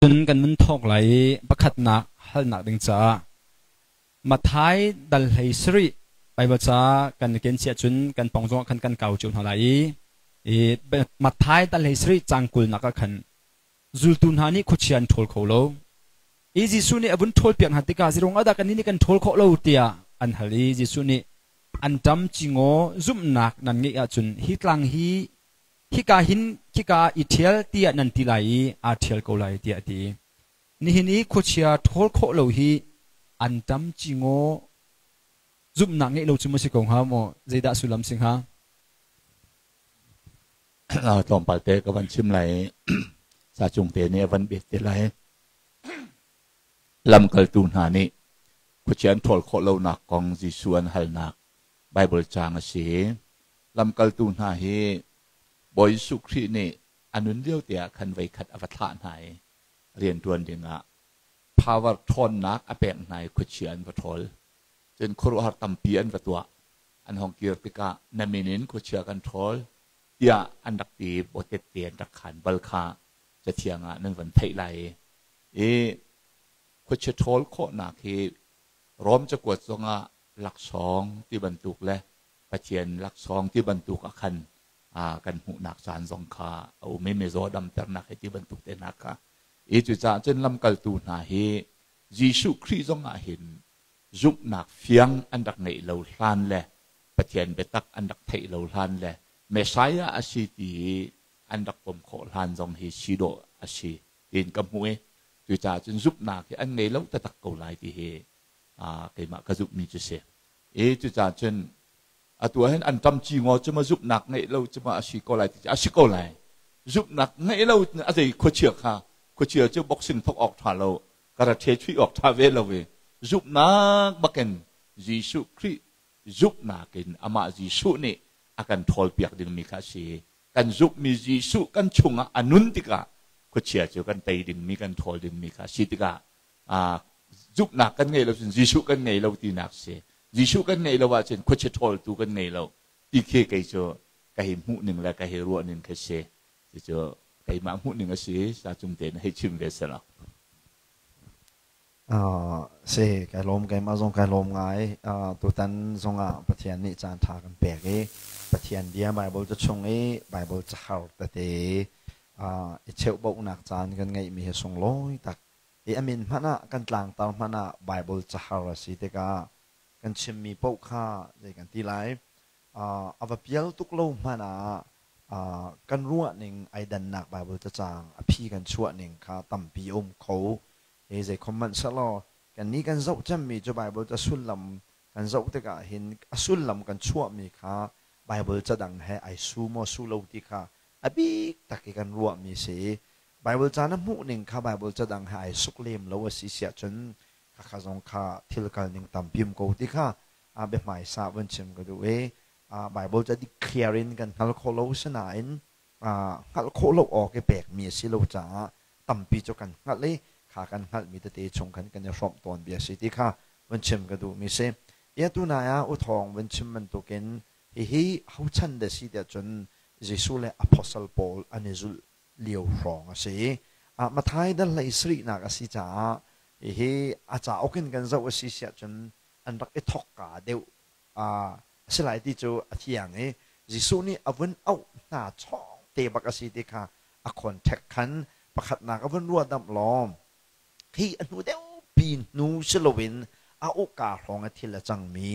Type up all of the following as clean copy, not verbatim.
Cun kan mun thawk lai i pakhatnak halnak ding caah Matthai dal 17 Baibal ca kan ken siah cun kan pong zongah khan kan kau cio hna lai i Matthai dal 17 caang 20 nak ah khan zultu hna nih khuachia an ṭhawl kho lo. I Jesuh nih a vun ṭhawlpiak hna tikah zeiruang ah dah kannih nih kan ṭhawl khawh lo tiah an hal i Jesuh nih anṭam cingaw zumhnak nan ngeih ahcun hi tlang hi hika hin khika ah i ṭhial tiah nan ti lai i aa ṭhial ko lai tiah a ti. Nihin i khuachia ṭhawl khawh lo hi anṭam cingaw zumhnak ngeih lo cu maw si ko hnga maw zeidah sullam si hnga? Tlawmpal te ka van chim lai i sa cung te nih a van bet te lai. Lamkaltu hna nih khuachia an ṭhawl khawh lonak kong Jesuh an halnak Baibal caang a si. Lamkaltu hna hi Bawi Jesuh Khrih nih a nun lio te ah khan voikhat a va thlah hna i rianṭuan dingah power ṭhawnnak a pek hna i khuachia an va ṭhawl. Cun khuaruahhar tampi an va tuah. An hong kir tikah na min in khuachia kan ṭhawl tiah an rak ti i bawtet te an rak khaan bal kha Cathiang ah nan van theih lai i khuachia ṭhawl khawhnak hi Rom cakuat zongah laksawng ti bantuk le Pathian laksawng ti bantuk ah khan kan hmuhnak caan zong kha a um i mizaw damternak he ti bantuk te hna kha i cucaah cun lamkaltu hna hi Jesuh Khrih zong ah hin zumhnak fiang an rak ngeih lo hlan le Pathian biatak an rak theih lo hlan le Messiah a si ti i an rak pom khawh hlan zong hi si dawh a si tiin ka hmuh i cucaah cun zumhnak hi an ngei lo taktak ko lai ti hi keimah ka zumhmi cu si. I cucaah cun atu ah hin an ṭam ci ngaw cu ma zumhnak ngeih lo cu ma a si ko lai ti a si ko lai. Zumhnak ngeih lo a zei khuachia kha khuachia cu boxing thok awk ṭha lo karate chuih awk ṭha ve lo i zumhnak bakin Jesuh Khrih zumhnak in amah Jesuh nih a kan ṭhawlpiak dingmi kha a si. Kan zumhmi Jesuh kan chungah a nun tikah khuachia cu kan tei dingmi kan ṭhawl dingmi kha a si tikah zumhnak kan ngeih lo cun Jesuh kan ngei lo tinak si. Jesuh kan ngeih lo ahcun khuachia ṭhawltu kan ngei lo ti khi kei cu ka hei hmuh ning le ka hei ruah ning khi si. Cucu keimah hmuh ning a si. Sa cung tein hei chim ve selaw. Si, kai lawm keimah zong kai lawm ngai. Tutan zongah Pathian nih caan ṭha kan pek i Pathian bia Baibal ca chung i Baibal cahar tete i cheuhbauhnak caan kan ngeihmi hi sunglawi tak. I a min hmanh ah kan tlangtar hmanh ah Baibal cahar a si tikah kan chimmi paoh kha zei kan ti lai a va pial tuk lo hmanh ah kan ruahning ai dannak Baibal cacang a phi kan chuahning kha tampi a um kho. Hi zeikhom hmanh sehlaw kannih kan zoh cemmi cu Baibal ca sullam kan zoh tikah hin a sullam kan chuahmi kha Baibal ca dang he ai su maw su lo ti kha a bik tak i kan ruahmi si. Baibal ca na hmuhning kha Baibal ca dang he ai suk lem lo a si siah cun khakha zong kha thil kalning tampi um ko ti kha biahmaisa vun chim ka duh i Baibal ca dik clear in kan hngal kho lo sinain hngalh khawh lo awk i pekmi a si lo caah tampi cu kan hngalh i kha kan hngalhmi tete chung khan kan i hrawmh tawn bia a si ti kha vun chim ka duhmi si. Ia tu nai ah uthawng vun chim bantukin hihi hochan da si tiah cun Jesuh le apostle pawl an i zulh lio hrawng a si. Matthai dal hlei sarihnak a si caah hihi a cauk in kan zoh a si siah cun an rak i thawkka deuh a si lai ti cu a thiang i Jesuh nih a vun auh hna chawng te bak a si ti kha a contact khan pakhatnak a vun ruahdamh law hi a hnu deuh pi hnu si loin a uka hrawng a thil a cangmi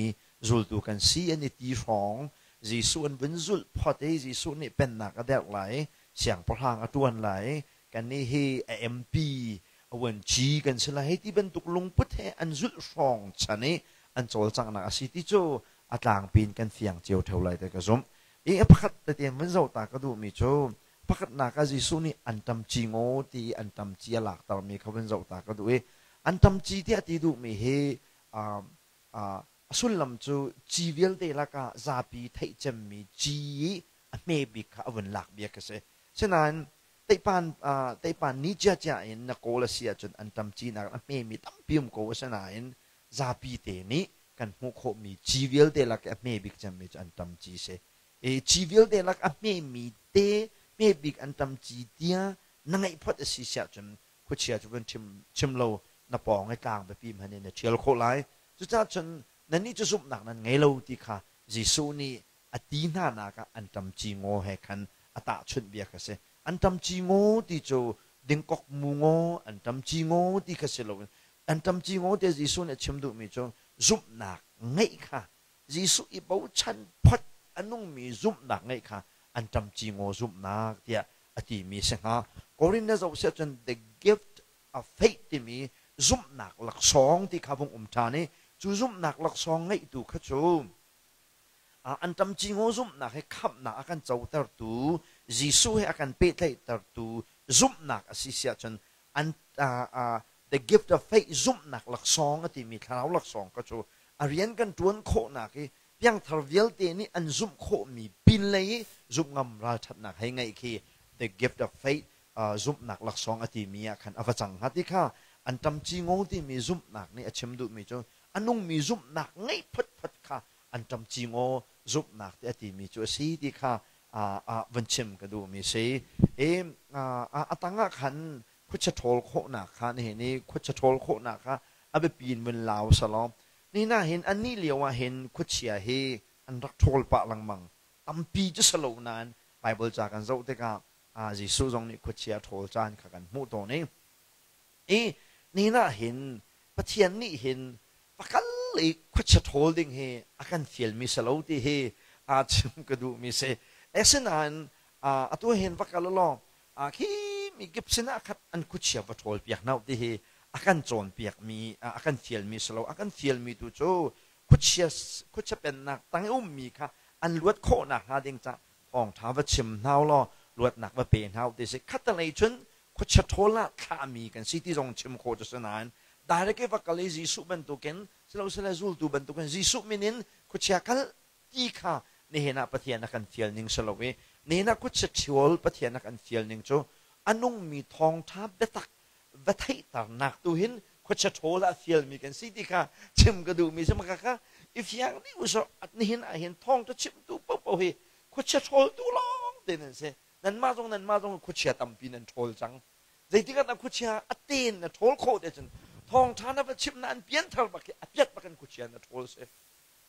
zultu kan si an i ti hrawng Jesuh an vun zulh phot i Jesuh nih pennak a derh lai siangpahrang a ṭuan lai kannih hi a MP a vuanci kan si lai hei ti bantuk lungput he an zulh hrawng chan i an cawlcanghnak a si ti cu a tlangpi in kan fiang cio theo lai ti ka zumh. I a pakhat tete in vun zoh ta ka duhmi cu pakhatnak ah Jesuh nih anṭam ci ngaw ti i anṭam ci a laktermi kha vun zoh ta ka duh i anṭam ci tiah ti duhmi hi a sullam cu ci vialte lakah zapi theih cemmi ci i a hme bik kha a vun lak bia khi si. Sinain Teipan ni ciacia in na kawl a si ahcun anṭam cinak a hmemi tampi um ko asinain zapi te nih kan hmuh khawhmi ci vialte lak i a hme bik cemmi cu anṭam ci si. I ci vialte lak a hmemi te hme bik anṭam ci tia na ngeih phot a si siah cun khuachia cu vun chim chim lo na pawng i tlang biapi hmanh in na ṭhial khawh lai. Cucaah cun nannih cu zumhnak nan ngei lo ti kha Jesuh nih a ti hna nak ah anṭam ci ngaw he khan a tahchunh bia kha si. Anṭam ci ngaw ti cu dingkok mu ngaw anṭam ci ngaw ti kha si loin anṭam ci ngaw tiah Jesuh nih a chim duhmi cu zumhnak ngeih kha Jesuh i bochan phot a nungmi zumhnak ngeih kha anṭam ci ngaw zumhnak tiah a timi a si hnga. Korin na zoh siah cun the gift of faith timi zumhnak laksawng ti kha vung um ṭhan i cu zumhnak laksawng ngeihtu kha cu Anṭam ci ngaw zumhnak hi khamhnak a kan cotertu, Jesuh he a kan pehtlaihtertu zumhnak a si si ahcun an the gift of faith zumhnak laksawng a timi thlarau laksawng kha cu a rian kan ṭuan khawhnak i piangthar vialte nih an zumh khawhmi pinlei i zumh ngam ralṭhatnak hei ngeih khi the gift of faith zumhnak laksawng a timi ah khan a va cang hnga ti kha anṭam ci ngaw timi zumhnak nih a chim duhmi cu a nungmi zumhnak ngeih phutphut kha anṭam ci ngaw zumhnak ti a timi cu a si ti kha van chim ka duhmi si. I a tang ah khan khuachia ṭhawl khawhnak kha nihin i khuachia ṭhawl khawhnak kha a biapi in vun lau selaw nihin ah hin annih lio ah hin khuachia hi an rak ṭhawl pah lengmang tampi cu si lo nain Baibal ca kan zoh tikah Jesuh zong nih khuachia ṭhawl caan kha kan hmuh tawn i I nihin ah hin Pathian nih hin va kal i khuachia ṭhawl ding hi a kan fialmi si lo ti hi aa chim ka duhmi si. Asinain atu hin va kal law khi mi kip sinah khat an khuachia va ṭhawl piak hna ti hi a kan cawnpiakmi a kan fialmi si lo. A kan fialmi tu cu khuachia khuachia pennak tang i ummi kha an luat khawh nakhnga ding cah thawngṭha va chim hna u law luatnak va pe hna u ti si. Khatalei cun khuachia ṭhawl ah thlahmi kan si ti zong chim khawh cu si nain direct i va kal i Jesuh bantukin silosile zultu bantukin Jesuh min in khuachia kal ti kha nihin ah Pathian a kan fial ning si lo i nihin ah khuachia ṭhawl Pathian a kan fial ning cu a nungmi thawngṭha biatak va theihternak tu hin khuachia ṭhawl ah fialmi kan si ti kha chim ka duhmi si maka kha i fiang dih usawh nihin ah hin thawngṭha chimtu paohpaoh hi khuachia ṭhawltu lawng te nan si. Nanmah zong nanmah zong khuachia tampi nan ṭhawl cang. Zeitik ah dah khuachia a ten na ṭhawl khawh te cun thawngṭha na va chimh na an pianthar bak hi a piat bak in khuachia na ṭhawl si.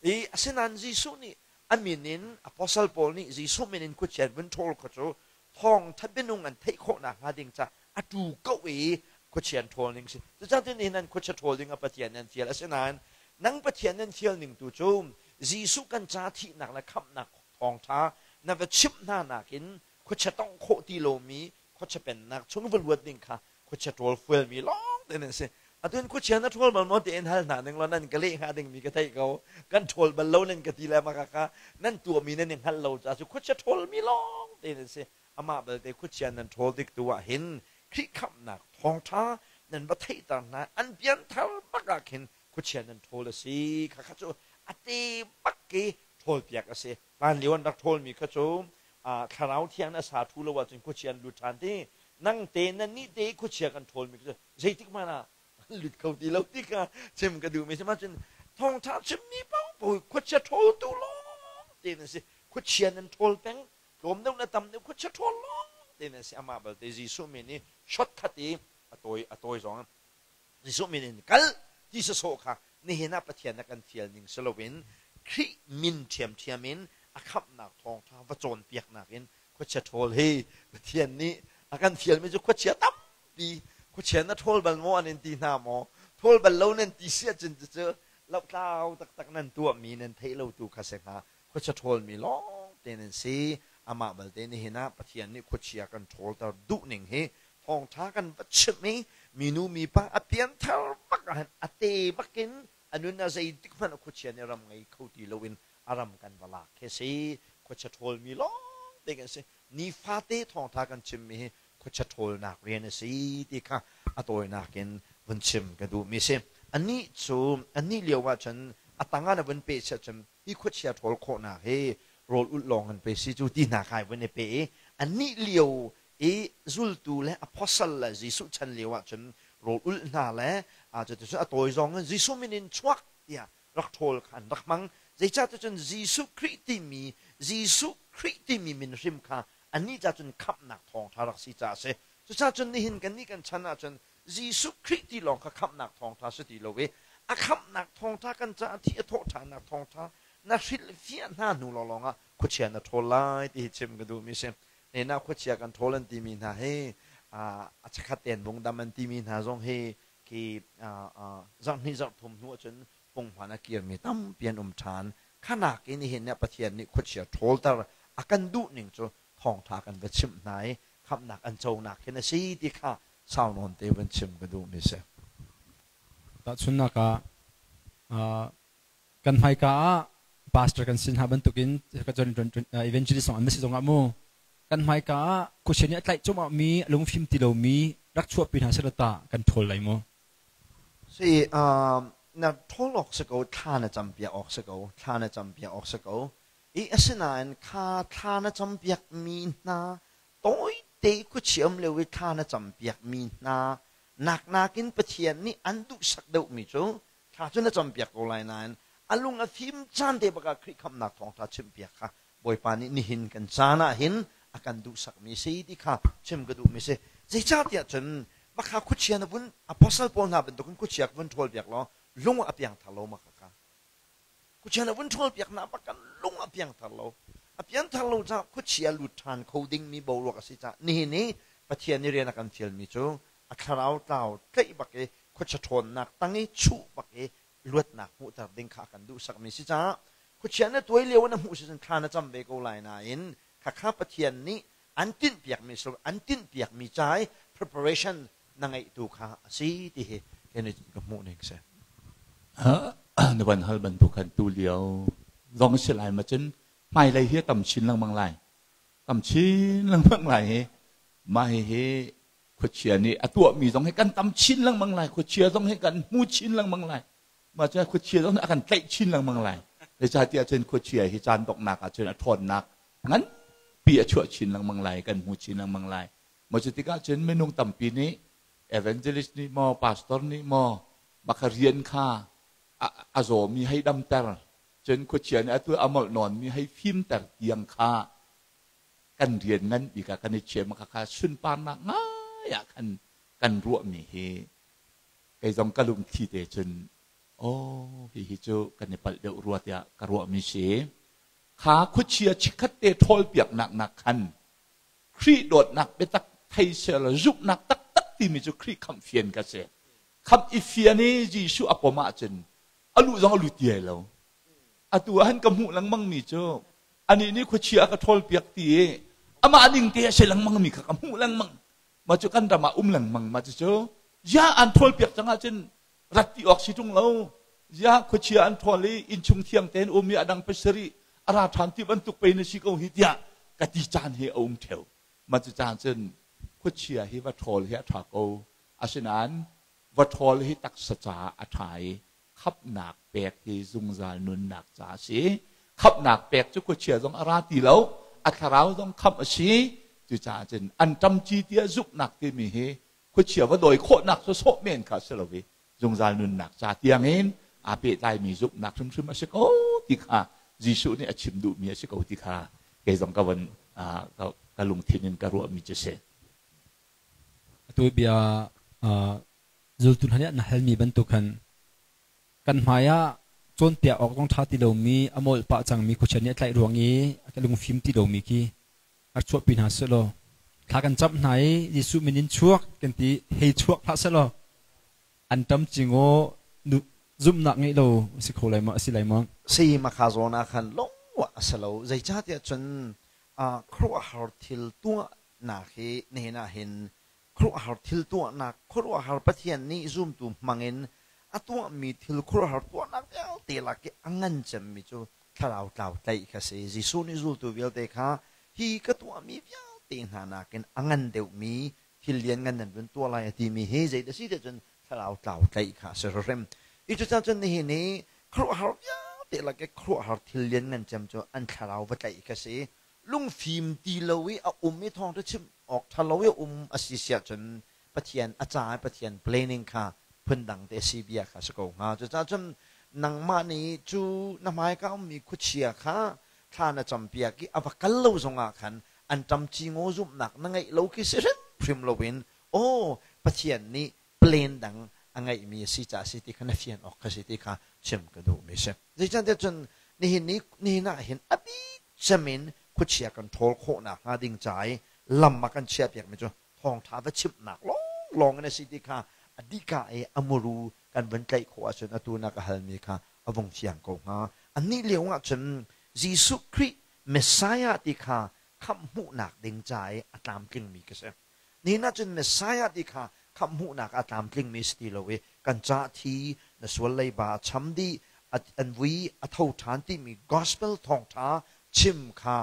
I asinain Jesuh nih a min in apostle Paul nih Jesuh min in khuachia vun ṭhawl kha cu thawngṭha bianung an theih khawh nakhnga ding ca a tu ko i khuachia an ṭhawl ning si. Cucaah cun nihin an khuachia ṭhawl ding a Pathian nan fial. Asinain nang Pathian nan fial ning tu cu Jesuh kan ca thihnak le khamhnak thawngṭha na va chimh hna nakin khuachia tongh khawh ti lomi khuachia pennak chung va luat ding kha khuachia ṭawl fualmi lawng te nan si. Atu in khuachia na ṭhawl bal maw tiin hal hna ning law nan ka leh hnga dingmi ka theih ko. Kan ṭhawl bal lo nan ka ti le mah kha nan tuahmi nan i hngalh lo caah cu khuachia ṭhawlmi lawng te nan si. Amah belte khuachia nan ṭhawl tik tu ah hin Khrih khamhnak thawngṭha nan va theihter hna an pianthar bak ah khin khuachia nan ṭhawl a si. Khakha cu a te bak i ṭhawlpiak a si. Hlanlio an rak ṭhawlmi kha cu thlarau thiang na sa ṭhu lo ahcun khuachia an lut ṭhan ti. Nang te nan nih te khuachia kan ṭhawlmi kha cu zeitik hmanh ah an lut kho ti lo ti kha chim ka duhmi si. Cun thawngṭha chimmi paohpaoh khuachia ṭhawltu lawng te nan si. Khuachia nan ṭhawl peng, tlawm deuh na tam deuh khuachia ṭhawl lawng te nan si. Amah balte Jesuh min i shot khat i a tawi a tawi zong Jesuh min in kal ti sawsawh kha nihin ah Pathian a kan fial ning si loin Khrih min ṭhiamṭhiam in a khamhnak thawngṭha va cawnpiaknak in khuachia ṭhawl hi Pathian nih a kan fialmi cu khuachia tampi khuachia na ṭhawl bal maw an in ti hna maw ṭhawl bal lo nan ti si ahcun cucu lohtlau taktak nan tuahmi nan theih lo tu kha si hnga khuachia ṭhawlmi lawng te nan si. Amah balte nihin ah Pathian nih khuachia kan ṭhawlter duh ning hi thawngṭha kan va chimh i minu mipa a pianthar bak ah hin a te bakin a nun a zeitik hmanh khuachia nih ram ngei kho ti loin a ram kan va lak khi si. Khuachia ṭhawlmi lawng te kan si. Nifate thawngṭha kan chimmi hi khuachia ṭhawlnak rian a si ti kha a tawinak in vun chim ka duhmi si. Anih cu anih lio ah cun a tang ah na vun peh chiah cun hi khuachia ṭhawl khawhnak hi rawl ulh lawng an pe si cu ti hna kha vun i pe i anih lio i zultu le apostle le Jesuh chan lio ah cun rawl ulh hna le cuticun a tawi zong in Jesuh min in chuak tiah rak ṭhawl kha an rak hmang. Zeicahtiah cun Jesuh Khrih timi Jesuh Khrih timi min hrim kha annih ca cun khamhnak thawngṭha rak si caah a si. Cucaah cun nihin kannih kan chan ahcun Jesuh Khrih ti lawng kha khamhnak thawngṭha si ti lo i a khamhnak thawngṭha kan caah thi a thawhṭhannak thawngṭha na hrilhfiah hna hnu lawnglawng ah khuachia na ṭhawl lai ti hi chim ka duhmi si. Nena khuachia kan ṭhawl an timi hna hi a chakhat tein vungdam an timi hna zong hi khi zarhhnih zarhthum hnu ahcun punghman a kirmi tampi an um ṭhan. Khanak in nihin ah Pathian nih khuachia ṭhawlter a kan duh ning cu thawngṭha kan va chimh hna i khamhnak an conak hin a si ti kha sau nawn te van chim ka duhmi si. Tahchunhnak ah kan hmaika ah pastor kan sin hna bantukin evangelist zong an si zongah mu kan hmaika ah khuachia nih a tlaih cuahmah mi lungfim ti lomi rak chuahpi hna seh ta kan ṭhawl lai mu. Si na ṭhawl awk si ko thla na campiak awk si ko thla na campiak awk si ko i asinain kha thla na campiak mi hna tawite khuachia um lio i thla na campiak mi hna nak nakin Pathian nih an duhsak deuhmi cu thla cu na campiak ko lai nain a lung a fim caan te bak ah Khrih khamhnak thawngṭha chimpiak kha Bawipa nih nihin kan caan ah hin a kan duhsakmi si ti kha chim ka duhmi si. Zeicahtiah cun makha khuachia na vun apostle pawl hna bantukin khuachia ka vun ṭhawl piak law lung a piangthar lo maka kha. Khuachia na vun ṭhawl piak hna bak kan lung a piangthar lo. A piangthar lo caah khuachia lut ṭhan kho dingmi boruak a si caah nihin i Pathian nih rian a kan fialmi cu a thlarau tlau tlaih bak i khuachia ṭhawnnak tang i chuh bak i luatnak hmuhter ding kha a kan duhsakmi si caah khuachia na tuai lio na hmuh si cun thla na cam ve ko lai nain khakha Pathian nih an tinhpiakmi sur an tinhpiakmi ca i preparation na ngeih tu kha a si ti hi kei nih ka hmuh ning si. Na van hal bantuk khan tu lio zong si lai ma cun hmailei hi a tam chin lengmang lai tam chin lengmang lai hi mah hihi khuachia nih a tuahmi zong hi kan tam chin lengmang lai khuachia zong hi kan hmu chin lengmang lai mah cu khuachia zong nih a kan tlaih chin lengmang lai zeicahtiah cun khuachia hi caan donghnak ah cun a ṭhawnnak nganpi a chuah chin lengmang lai kan hmu chin lengmang lai maw cu tikah cun minung tampi nih evangelist nih maw pastor nih maw maka rian kha a zawmi hei damter cun khuachia nih atu a molh nawnmi hei fimter tiang kha kan rian ngan bik ah kan i chiah ma kha sunparnak ngai ah khan kan ruahmi hi kei zong ka lungthli te cun oh hihi cu kan i palh deuh rua tiah ka ruahmi si kha khuachia chikkhat te ṭhawl piaknak nak khan Khrih dawtnak biatak thei sel zumhnak taktak timi cu Khrih khamh fian ka si khamh i fian i Jesuh a pom ahcun a luh zong a lut ti lo atu ah han ka hmuh lengmang mi cu anih nih khuachia a ka ṭhawl piak ti i amah ning te a si lengmang mi kha ka hmuh lengmang mah cu kan ram ah um lengmang mah cu ya an ṭhawl piak cang ahcun rat ti awk si ṭung lo ya khuachia an ṭhawl i innchung thiang tein um i a dang pasarih a ra ṭhan ti bantuk pei na si ko hi tiah ka ti caan hi a um ṭheu mah cu caan cun khuachia hi va ṭhawl hi a ṭha ko asinain va ṭhawl hi taksa caah a ṭha i khamhnak pek hi zungzal nunnak ca a si. Khamhnak pek cu khuachia zong a ra ti lo, a thlarau zong khamh a si. Cucaah cun an ṭamci tiah zumhnak timi hi khuachia va dawi khawhnak sawsawh men kha si lo i zungzal nunnak ca tiangin aa pehtlaimi zumhnak hrimhrim a si ko ti kha Jesuh nih a chim duhmi a si ko ti kha kei zong ka von ka lungthin in ka ruahmi cu si. Atu bia Zultu hna nih an halmi bantuk khan kan hmai ah cawnpiak awk zong ṭha ti lomi a molh pah cangmi khuachia nih a tlaih ruang i a lungfim ti lomi khi rak chuahpi hna sehlaw thla kan camh hna i Jesuh min in chuak kan ti hei chuak hlah sehlaw an ṭam cingaw zumhnak ngeih lo a si kho lai maw a si lai maw? Si makha zawn ah khan lungwah a si lo zeicahtiah cun khuaruahhar thil tuahnak hi nihin ah hin khuaruahhar thil tuahnak khuaruahhar Pathian nih zumtu hmangin a tuahmi thil khuaruahhar tuahnak vialte lak i a ngan cemmi cu thlarau tlau tlaih kha si. Jesuh nih zultu vialte kha hi ka tuahmi vialte hna nakin a ngan deuhmi thil lianngan nan vun tuah lai a timi hi zeidah si cun thlarau tlau tlaih kha a si hrimhrim. I cucaah cun nihin i khuaruahhar vialte lak i khuaruahhar thil lianngan cem cu an thlarau va tlaih kha si. Lungfim ti lo i a um i thawngṭha chim awk ṭha lo i um a si siah cun Pathian a ca i Pathian planning kha phundang te si bia kha si ko hnga. Cucaah cun nangmah nih cu na hmaika ummi khuachia kha thla na campiak i a va kal lo zongah khan an ṭamci ngaw zumhnak na ngeih lo khi si hrimhrim loin aw Pathian nih Plan dang a ngeihmi a si caah si ti kha na fian awk kha si ti kha chim ka duhmi si. Zeicahtiah cun nihin ni nihin ah hin a bik cem in khuachia kan ṭhawl khawhnak hnga ding ca i lam a kan chiahpiakmi cu thawngṭha va chimhnak lawnglawng in a si ti kha a dika i a muru kan vun tlaih khawh ahcun atu na ka halmi kha a vung fiang ko hnga. Anih lio ah cun Jesuh Khrih Messiah ti kha khamh hmuhnak ding ca i a tlamtlingmi ka si. Nihin ah cun Messiah ti kha khamh hmuhnak ah a tlamtlingmi si ti lo i kan cah thi na sual leiba a cham dih an vui a tho ṭhan timi gospel thawngṭha chim kha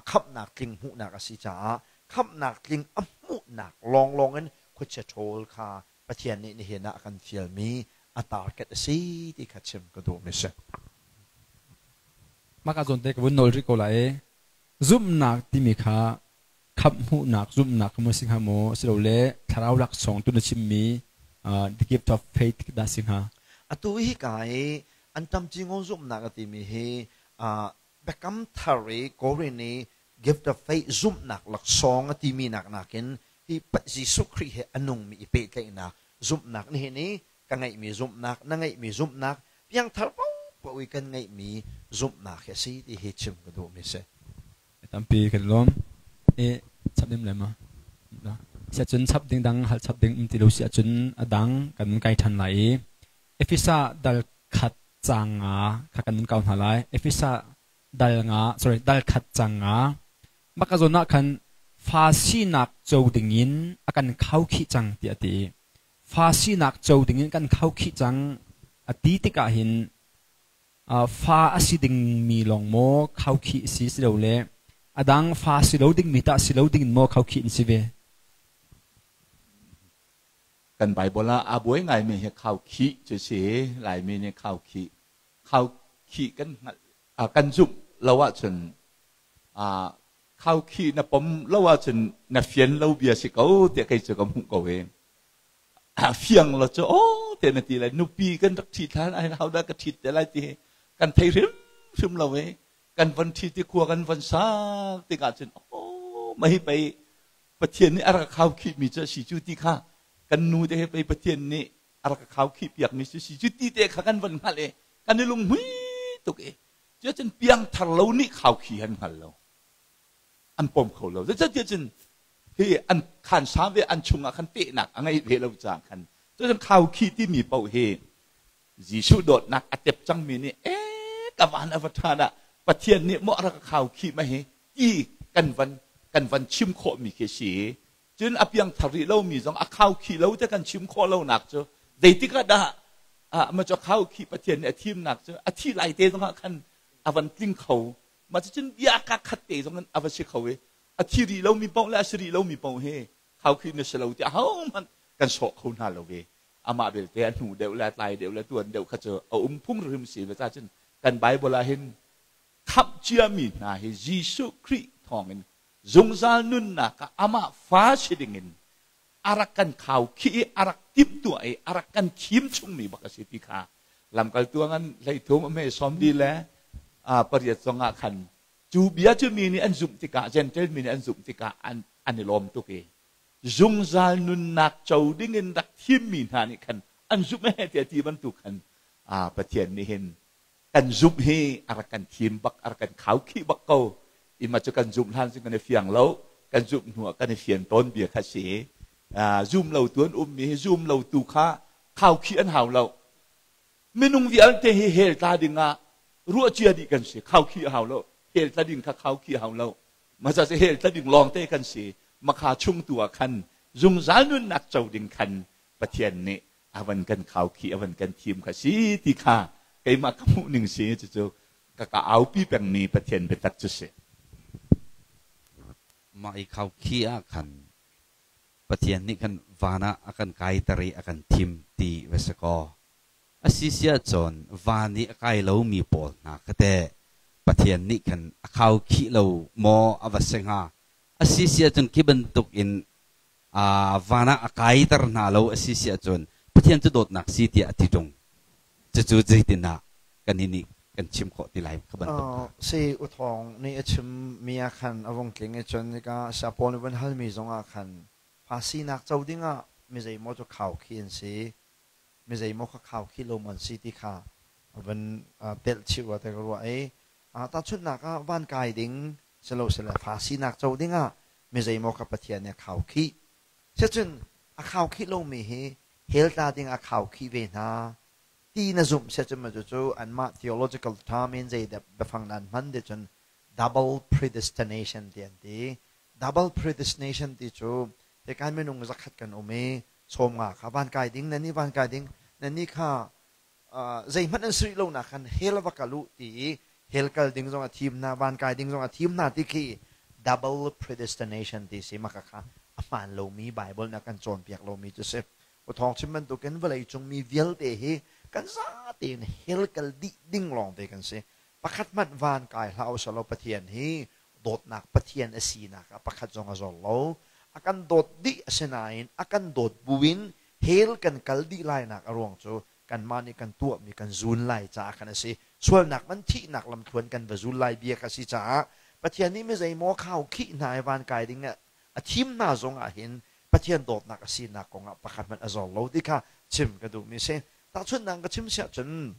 khamhnak tling hmuhnak a si caah khamhnak tling a hmuhnak lawnglawng in khuachia ṭhawl kha Pathian nih nihin ah a kan fialmi a target a si ti kha chim ka duhmi si. Mah ka zawn te ka vun nawl rih ko lai i zumhnak timi kha khamh hmuhnak zumhnak kha maw si hnga maw asilole thlarau laksawng tu na chimmi the gift of faith dah si hnga? Atu hi ka i an tam cingaw zumhnak a timi hi biakam thar i Korin i gift of faith zumhnak laksawng a timi nak nakin hi Jesuh Khrih he a nungmi i pehtlaihnak zumhnak nihin i ka ngeihmi zumhnak na ngeihmi zumhnak piangthar paohpaoh i kan ngeihmi zumhnak hi a si ti hi chim ka duhmi si. Tampi kan lawm. I chap ding le ma? Sia cun chap ding dang hal chap ding um ti lo si ahcun a dang kan kai ṭhan lai i Efesa dal khat caang nga kha kan nun kau hna lai. Efesa dal nga sorry dal khat caang nga maka zawn ah khan fa sinak co dingin a kan khaukhih cang tiah a ti. Fa sinak co dingin kan khaukhih cang a ti tikah hin fa a si dingmi lawng maw khaukhih si silole a dang fa si lo dingmi tah si lo dingin maw khaukhih an si ve? Kan Baibal ah aa buai ngaimi hi khaukhih cu si. Laimi nih khaukhih khaukhih kan hngalh kan zumh lo ahcun khaukhih na pom lo ahcun na fian lo bia si ko tiah kei cu ka hmuh ko i fiang lo cu aw te na ti lai nupi kan rak ṭhit hlan ah ho dah ka ṭhit te lai ti hi kan thei hrimhrim lo i kan von ṭhit i khua kan von sak tikah cun aw mah hi pei Pathian nih a rak khau khihmi cu a si cu ti kha kan nu te he pei Pathian nih a rak khau khih piakmi cu si cu ti te kha kan von hngalh i kan i lunghmui tuk i cuacun piangthar lo nih khau khi an hngal lo an pom kho lo. Zeicahtiah cun hi an khansa ve an chungah khan pehnak a ngei ve lo caah khan cucun khaukhih timi paoh hi Jesuh dawtnak a tep cangmi nih e ka van a va ṭha dah Pathian nih maw a rak khaukhih ma hi ti kan van chim khawhmi khi si. Cun a piangthar rih lomi zong a khaukhih lo te kan chim khawh lonak cu zeitik ah dah ma cu khaukhih Pathian nih a thimnak cu a thih lai te zongah khan a van tling kho. Mah cucun bia ka khat te zong in a va si kho i a thi rih lomi paoh le a si rih lomi paoh hi khaukhih na si lo tiah ahohmanh kan sawh kho hna lo ve. Amah belte a hnu deuh le a tlai deuh le tuan deuh kha cu a um phung hrim si ve. Ca cun kan Bible ah hin khamh ciami hna hi Jesuh Khrih thawngin zungzal nunnak ah amah fa si dingin a rak kan khaukhih i a rak timhtuah i a rak kan thim chungmi bak a si ti kha lamkaltu ngan 13 a hme 40 le 8 zongah khan cu bia cu mi nih an zumh tikah Gentile mi nih an zumh tikah an i lawm tuk i zungzal nunnak co dingin rak thimmi hna nih khan an zumh he tiah ti bantuk khan Pathian nih hin kan zumh hi a rak kan thim bak a rak kan khaukhih bak ko i mah cu kan zumh hlan cu kan i fiang lo kan zumh hnu ah kan i fian tawn bia kha si. Zum lo tu an ummi hi zum lo tu kha khaukhih an hau lo. Minung vialte hi hell tla ding ah ruah cia dih kan si. Khaukhih a hau lo. Hell tla ding kha khaukhih a hau lo. Mah ca hell tla ding lawng te kan si. Makha chung tu ah khan zungzal nunnak co ding khan Pathian nih a van kan khaukhih a van kan thim kha si ti kha keimah ka hmuh ning si. Cucu ka ka aupi pengmi Pathian biatak cu si. Mah i khaukhih ah khan Pathian nih khan van ah a kan kaiter i a kan thim ti va si kaw a si si ahcun van i a kai lomi pawl hna kha teh Pathian nih khan a khaukhih lo maw a va si hnga? A si si ahcun khi bantuk in van ah a kaiter hna lo a si si ahcun Pathian cu dawtnak si tiah a ti ṭung. Cucu zeitindah kan nih kan chim khawh ti lai kha bantuk kha. Si U Thawng nih a chimmi ah khan a vung tling i cun hika Sapawl nih van halmi zongah khan fa sinak co dingah Mi zeimaw cu khaukhih an si, mi zeimaw kha khaukhih lo an si ti kha van telh chih rua te ka ruah i tahchunhnak ah van kai ding silosile fa sinak co ding ah mi zeimaw kha Pathian nih a khaukhih. Sicun a khaukhih lomi hi hell tla ding a khaukhih ve hna ti na zumh siacun ma cucu anmah theological term in zei biafang nan hman ti cun double predestination ti an ti. Double predestination ti cu hikan minung zakhat kan um i 50 kha van kai ding nan nih van kai ding nan nih kha zeihmanh an sui lo nak khan hell va kal u ti i hell kal ding zong a thim hna van kai ding zong a thim hna ti khi double predestination ti si maka kha a hmaan lomi Bible na kan cawnpiak lomi cu si. Thawng chim bantukin vawlei cung mi vialte hi kan zatein hell kal dih ding lawng te kan si. Pakhat hmanh van kai hlah usalaw Pathian hi dawtnak Pathian a sinak ah pakhat zong a zor lo. A kan dawt dih asinain a kan dawt buin hell kan kal dih lainak a ruang cu kanmah nih kan tuahmi kan zun lai caah khan a si. Sualnak man thihnak lamthluan kan va zul lai bia kha si caah Pathian nih mi zeimaw khau khih hna i van kai ding a thim hna zong ah hin Pathian dawtnak a sinak kong ah pakhat hmanh a zor lo ti kha chim ka duhmi a si. Tahchunhnak ka chim siah cun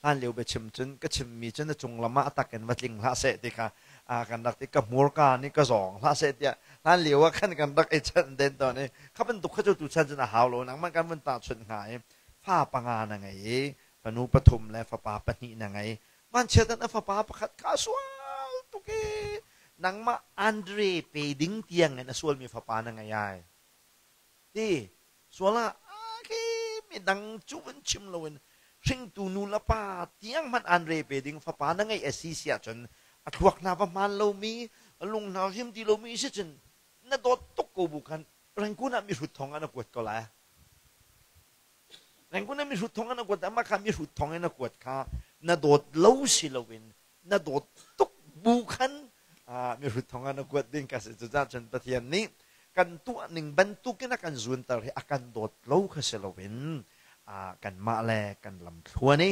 hlan lio biachim cun ka chimmi cun a cung lam ah a tak in va tling hlah seh ti kha kan rak ti, ka hmurka nih ka zawng hlah seh tiah hlan lio ah khan kan rak i chanh den tawn i kha bantuk kha cu tuchan cun a hau lo. Nangmah kan vun tahchunh hnga i fa panga na ngei i fanu pathum le fapa pahnih na ngei. Vanchiat in a fapa pakhat kha a sual tuk i nangmah Andre pe ding tiang in a sualmi fapa na ngei ai ti sual ah khi midang cu vun chim loin hringtu nu le pa tiang hmanh an re pe ding fapa na ngeih a si si ahcun a thluak hna va hmaan lomi, a lung hna him ti lomi si cun na dawt tuk ko bu khan Rangoon ah mihrut thong ah na kuat ko lai. Rangoon ah mihrut thong ah na kuat, amah kha mihrut thong in na kuat kha na dawt lo si loin na dawt tuk bu khan mihrut thong ah na kuat ding ka si. Cucaah cun Pathian nih kan tuah ning bantukin a kan zunter hi a kan dawt lo kha si loin kanmah le kan lamthluan i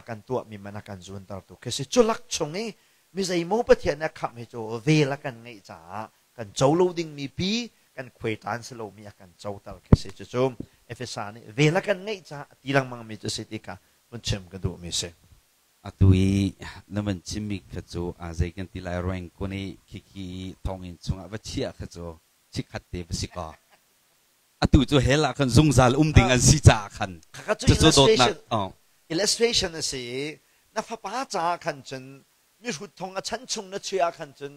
kan tuahmi man a kan zuntertu khi si. Cu lak chung i mi zeimaw Pathian nih a khamh hi cu vel a kan ngeih caah kan co lo dingmi pi kan khuaitan si lomi a kan coter khi si. Cucu Efesa nih vel a kan ngeih caah a ti lengmangmi cu si ti kha vun chim ka duhmi si. Atu i na van chimmi kha cu zei kan ti lai ruang kun i khikhi thonginn chungah va chiah kha cu chikkhat te va si kaw atu cu hell ah khan zungzal um ding an si caah khan cucu dawtnak illustration a si i na fapa caah khan cun mihrut thong a chan chung na chuah ah khan cun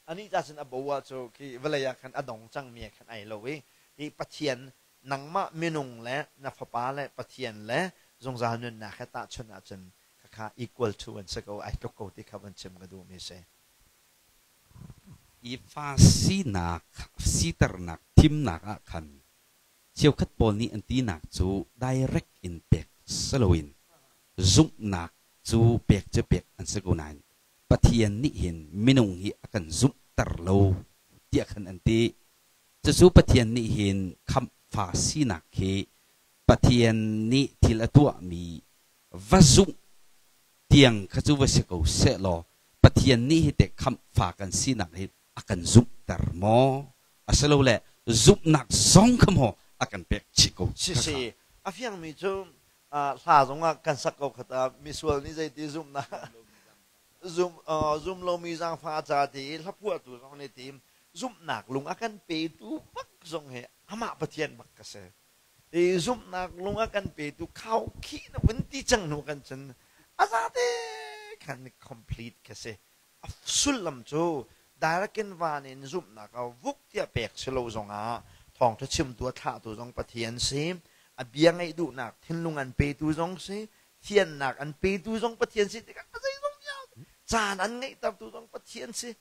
anih ca cun a bo ah cu khi vawlei ah khan a dong cangmi ah khan ai lo i hi Pathian nangmah minung le na fapa le Pathian le zungzal nunnak he tahchunh ahcun khakha equal to an si ko, ai tluk ko ti kha van chim ka duhmi si. I fa sinak siternak thimnak ah khan cheukhat pawl nih an tinak cu direct in pek si loin zumhnak cu pek cu pek an si ko nain Pathian nih hin minung hi a kan zumhter lo tiah khan an ti. Cucu Pathian nih hin khamhfa sinak hi Pathian nih thil a tuahmi va zumh tiang kha cu va si ko sehlaw Pathian nih hi teh khamhfa kan sinak hi a kan zumhter maw? Asilole zumhnak zong kha maw a kan pek chih ko? Si si. A fiangmi cu hla zongah kan sak ko khata misual nih zeiti zumhnak zum zum lomi zaangfah ca ti i hlaphuahtu zong nih ti zumhnak lung a kan petu bak zong hi amah Pathian bak ka si. I zumhnak lung a kan petu khau khih na vun ti cang hnu kan cun a zate khan complete ka si. A sullam cu direct in van in zumhnak a vuk tiah pek si lo zongah thawngṭha chimtu a thlahtu zong Pathian si, a bia ngaih duhnak thinlung an petu zong si, thiannak an petu zong Pathian si tikah zeizong vialte caan an ngeihtertu zong Pathian si,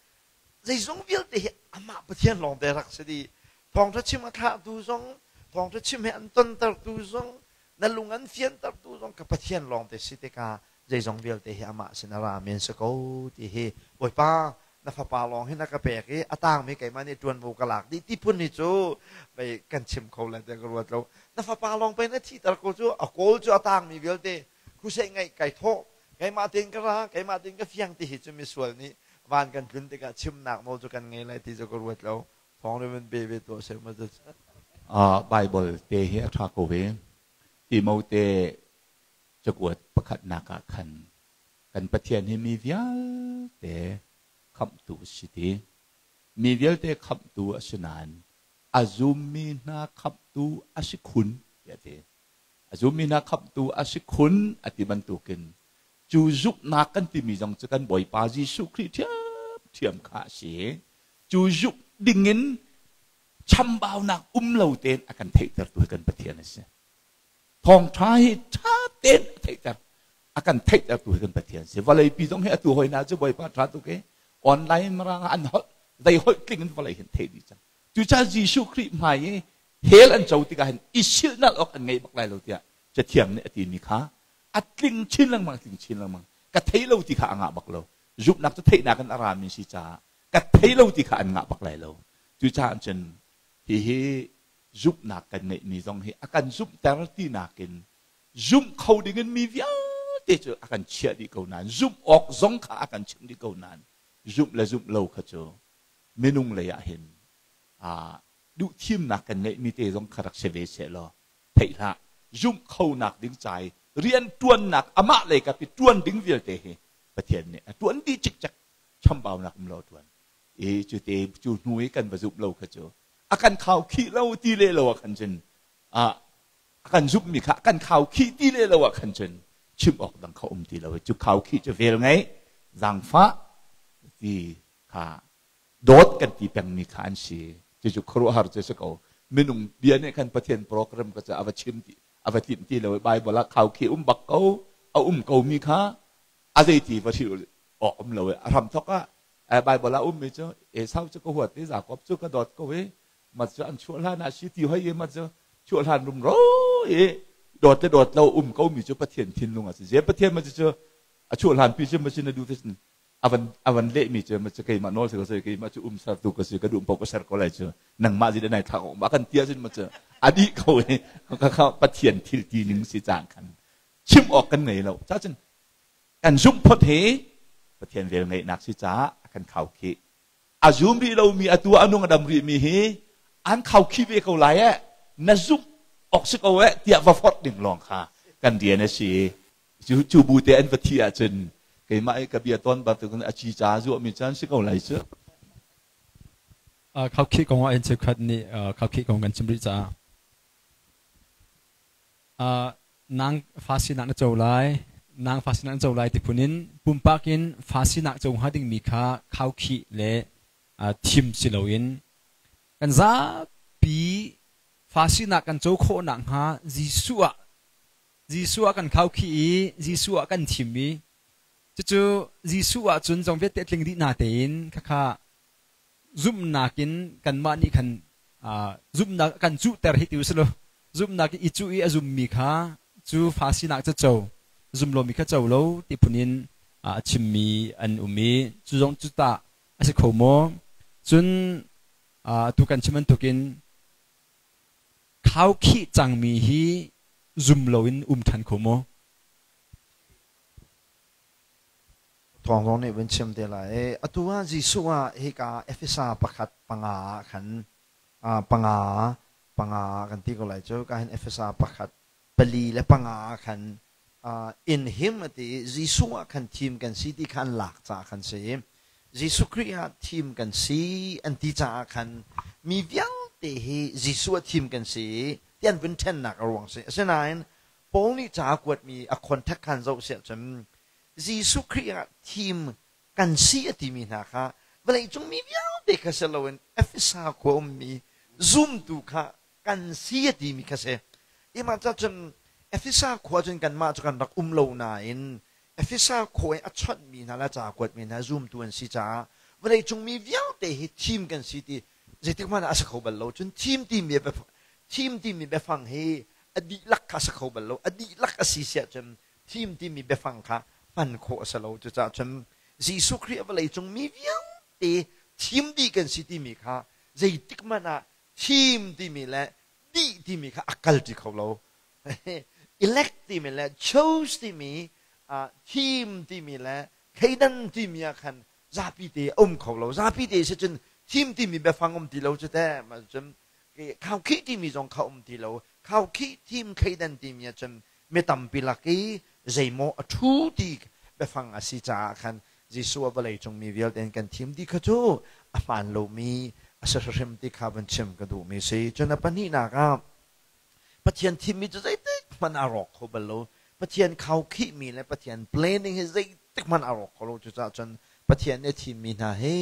zeizong vialte hi amah Pathian lawng te rak si dih. Thawngṭha chim a thlahtu zong, thawngṭha chim he an tontertu zong, na lung an fiantertu zong ka Pathian lawng te si tikah zeizong vialte hi amah sin a ra men si ko ti hi Bawipa na fapa lawng hi na ka pek i a tangmi keimah nih ṭuanvo ka lak dih ti phun hi cu pei kan chim kho lai tiah ka ruat lo. Na fapa lawng pei na thihter ko cu, a kawl cu a tangmi vialte crusade ngeih kai thawh, keimah tein ka ra, keimah tein ka fiang ti hi cu misual nih van kan tlun tikah chimnak nawl cu kan ngei lai ti cu ka ruat lo. Thawng nih van pe ve tuah seh ma. Bible te hi a ṭha ko ve. Timote cakuat pakhatnak ah khan kan Pathian hi mi vialte khamhtu a si ti. Mi vialte khamhtu a si nain a zummi hna khamhtu a si khun tiah a ti. A zummi hna khamhtu a si khun a ti bantukin cu zumhnak kan timi zong cu kan Bawipa Jesuh Khrih ṭhiamṭhiam kha a si. Cu zumh dingin chambaunak um lo tein a kan theihtertu hi kan Pathian a si. Thawngṭha hi ṭha tein a theihter a kan theihtertu hi kan Pathian si. Vawleipi zong hi atu hoi hna cu Bawipa ṭha tuk i online marang ah an holh zei holh tling in vawlei hin theih dih cang. Cucaah Jesuh Khrih hmai i hell an co tikah hin i silhnalh awk an ngei bak lai lo tiah Cathiang nih a timi kha a tling chin lengmang tling chin lengmang. Ka thei lo ti kha a ngah bak lo. Zumhnak cu theihnak in a rami si caah ka thei lo ti kha an ngah bak lai lo. Cucaah cun hihi zumhnak kan ngeihmi zong hi a kan zumhter tinak in zumh kho dingin mi vialte cu a kan chiah dih ko nain zumh awk zong kha a kan chimh dih ko nain zumh le zumh lo kha cu minung lei ah hin duhthimnak kan ngeihmi te zong kha rak si ve seh law theih hlah. Zumh khonak ding ca i rianṭuannak amah lei kap i ṭuan ding vialte hi Pathian nih a ṭuan dih cikcek. Chambaunak um lo ṭuan i cu te cu hnu i kan va zumh lo kha cu a kan khau khih lo ti le lo ah khan cun a kan zumhmi kha a kan khau khih ti le lo ah khan cun chim awk dang kha um ti lo. Cu khau khih cu vel ngeih zaangfah ti kha dawt kan ti pengmi kha an si. Cucu khuaruahhar cu si ko. Minung bia nih khan Pathian program ka cu a va chim ti a va timh ti lo i Bible ah khaukhih um bak ko a um ko mi kha a zeiti va hrilh awk um lo i a hramthok ah Bible ah ummi cu Esau cu ka huat i Jakob cu ka dawt ko i mat cu an chuah hlan ah si ti hoi i mat cu chuah hlan rumro i dawt le dawt lo um ko mi cu Pathian thinlung a si. Je Pathian ma cu a chuah hlan pi cu ma si na duh te a van lehmi cu ma cu keimah nawl si ko si keimah cu um sertu ka si ka duh paoh ka ser ko lai cu nangmah zi nai thlak ma kan tia sin ma cu a dih ko i kha Pathian thil ti ning si cang khan chim awk kan ngei lo. Ca cun kan zumh phot hi Pathian vel ngeihnak si caah a kan khau khih. A zum rih lomi atu a nung a dam rih mi hi an khau khih ve ko lai eh na zumh awk si ko eh tiah va forh ding lawng kha kan rian a si. Cu bu te an va thih ahcun keimah i ka bia tawn bantukin a ci ca zuahmi caan si ko lai cu. Khaukhih kong ah in cheukhat nih khaukhih kong kan chim rih caah nang fa sinak na co lai, nang fa sinak na co lai ti phun in pumpak in fa sinak co hnga dingmi kha khaukhih le thim si loin kan zapi fa sinak kan co khawh nakhnga Jesuh ah Jesuh ah kan khaukhih i Jesuh ah kan thim i cucu Jesuh ah cun zong vialte tling dih na tein khakha zumhnak in kanmah nih khan zumhnak kan cuhter hi ti usilo zumhnak i cuh i a zummi kha cu fa sinak cu co zum lomi kha co lo ti phun in a chimmi an um i cu zong cu tah a si kho maw? Cun atu kan chim bantukin Khaukhih cangmi hi zum loin um ṭhan kho maw? Thawng zong nih vun chim te lai. Atu ah Jesuh ah hika Efesa pakhat panga ah khan panga panga kan ti ko lai cu ka hin Efesa pakhat pali le panga ah khan in him a ti i Jesuh ah khan thim kan si ti kha an lak caah khan si. Jesuh Khrih ah thim kan si an ti caah khan mi vialte hi Jesuh ah thim kan si ti an vun ṭhennak a ruang si. Asinain Paul nih ca a kuatmi a contact khan zoh siah cun Jesuh Khrih ah thim kan si a timi hna kha vawleicung mi vialte kha si loin Efesa khua ummi zumtu kha kan si a timi kha si. Imah ca cun Efesa khua cun kanmah cu kan rak um lo nain Efesa khua i a chawnhmi hna le a ca kuatmi hna zumtu an si caah vawleicung mi vialte hi thim kan si ti zeitik hmanh ah a si kho bal lo. Cun thim timi biafang hi a dihlak kha a si kho bal lo. A dihlak a si siah cun thim timi biafang kha hman khawh a si lo. Cucaah cun Jesuh Khrih a vawleicung mi vialte thim dih kan si timi kha zeitik hmanh ah thim timi le dih timi kha a kalṭi kho lo. Elect timi le chose timi, thim timi le thleidan timi ah khan zapi te a um kho lo. Zapi te si cun thim timi biafang um ti lo cu teh. Cun Khaukhih timi zong kha um ti lo. Khaukhih thim thleidan timi ahcun mi tampi lak i zeimaw a ṭhu ti biafang a si caah khan Jesuh a vawleicung mi vialte in kan thim ti kha cu a hmaan lomi a si hrimhrim ti kha van chim ka duhmi a si. Cun a pahnihnak ah Pathian thimmi cu zeitik hmanh a rawk kho bal lo. Pathian khaukhihmi le Pathian planning hi zeitik hmanh a rawk kho lo. Cucaah cun Pathian nih a thimmi hna hi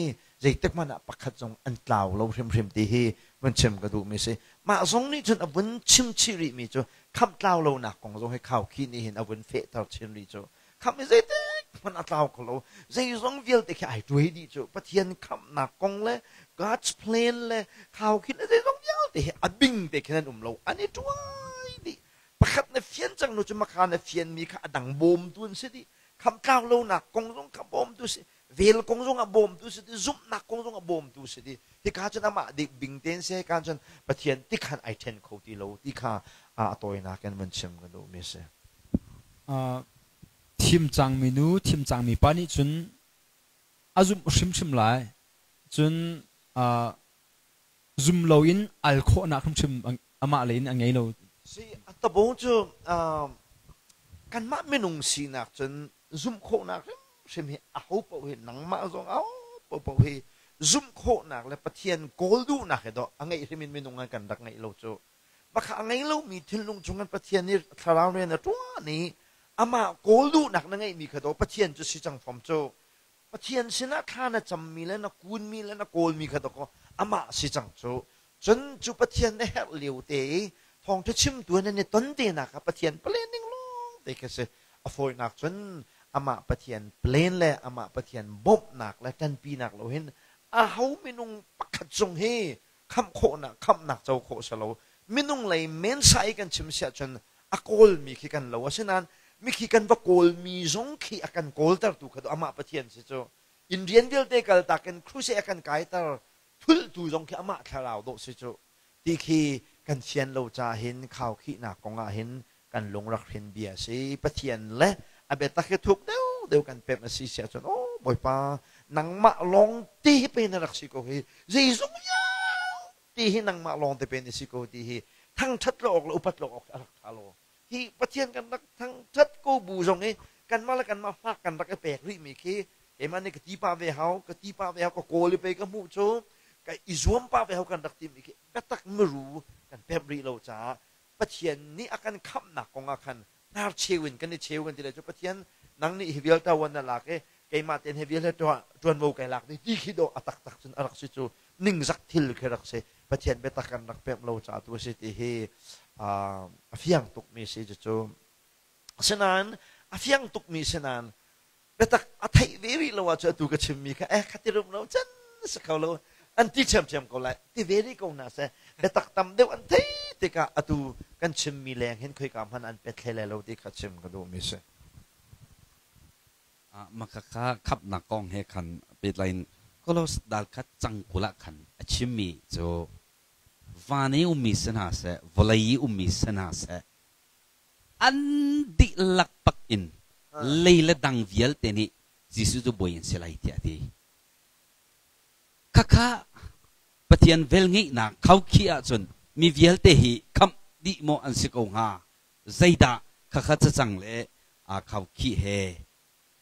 zeitik hmanh ah pakhat zong an tlau lo hrimhrim ti hi vun chim ka duhmi a si. Mah zong nih cun a vun chim chih rihmi cu khamh tlau lonak kong zong hi khaukhih nih hin a vun fehter chin rih cu. Khamh hi zeitik hmanh a tlau kho lo. Zeizong vialte khi ai tuai dih cu. Pathian khamhnak kong le God's plan le khaukhih le zeizong vialte hi a bing te khin an um lo. An i tuai dih. Pakhat na fian cang nu cu makha na fianmi kha a dang bawmtu an si dih. Khamh tlau lonak kong zong kha bawmtu si. Vel kong zong ah bawmtu si dih. Zumhnak kong zong ah bawmtu si dih. Hika cun amah dik bing tein si hika cun Pathian tikhan ai ṭhen kho ti lo ti kha a tawinak in vun chim ka duhmi a si. Thim cangmi nu, thim cangmi pa nih cun a zumh hrimhrim lai. Cun zum loin al khawhnak hrimhrim amah lei in a ngei lo. Si, a tabo cu kanmah minung sinak cun zumh khawhnak hrimhrim hi aho paoh hi nangmah zong aho paoh hi zumh khawhnak le Pathian kawl duhnak hi dawh a ngeih hrim in minung an kan rak ngeih lo cu. Bakha a ngei lomi thinlung chungin Pathian nih thlarau rian a ṭuan i amah kawl duhnak na ngeihmi kha daw Pathian cu si cang fom cu. Pathian sinah thla na cammi le na kunmi le na kawlmi kha dawkaw amah si cang cu. Cun cu Pathian na herh lio te i thawngṭha chimtu nan i ton te nak ah Pathian planning lawng te khi si. A fawinak cun amah Pathian plan le amah Pathian bawmhnak le ṭanpinak lo hin aho minung pakhat zong hi khamh khawhnak khamhnak co khawh si lo. Minung lei mensa i kan chim siah cun a kawlmi khi kan lo. Asinain mikhi kan va kawlmi zong khi a kan kawltertu kha amah Pathian si cu. Inn rian vialte kaltak in crusade a kan kaiter thultu zong khi amah thlarau dawh si cu. Ti khi kan fian lo ca hin khaukhihnak kong ah hin kan lung rak hrin bia si. Pathian le a biatak hi thuk deuh deuh kan pemh a si siah cun aw Bawipa nangmah lawng te hi pe na rak si ko hi zeizong vialte hi nangmah lawng te pe na si ko ti hi thangṭhat lo awk le upat lo awk a rak ṭha lo. Hi Pathian kan rak thangṭhat ko bu zong i kanmah le kanmah fak kan rak i pek rihmi khi keimah nih ka ti pah ve hau, ka ti pah ve hau, ka kawl i pei ka hmuh cu ka i zuam pah ve hau kan rak timi khi biatak miru kan pemh rih lo caah Pathian nih a kan khamhnak kong ah khan hnar cheu in kan i cheu kan ti lai cu. Pathian nang nih hi vial ṭawan na lak i keimah tein hi vial he ṭuanvo kai lak ding ti khi dawh a taktak cun a rak si cu. Ningzak thil khi rak si. Pathian biatak kan rak pemh lo caah tu a si ti hi a fiang tukmi si cucu. Asinain a fiang tukmi si nain biatak a theih ve rih lo ahcun atu ka chimmi kha eh kha ti rum lo can si kho lo an ti ṭhiamṭhiam ko lai. Ti ve rih ko hna seh, biatak tam deuh an theih tikah atu kan chimmi leng hin khoika hmanh an pet hlei lai lo ti kha chim ka duhmi si. Makhakha khamhnak kong he khan pehtlai in Kolos dal khat cang 20 ah khan a chimmi cu van i ummi si hna seh, vawlei i ummi si hna seh, an dihlak bak in lei le dang vialte nih Jesuh cu bawi an si lai tiah a ti. Khakha Pathian velngeihnak khaukhih ahcun mi vialte hi khamh dih maw an si ko hnga? Zeidah khakha cacang le khaukhih he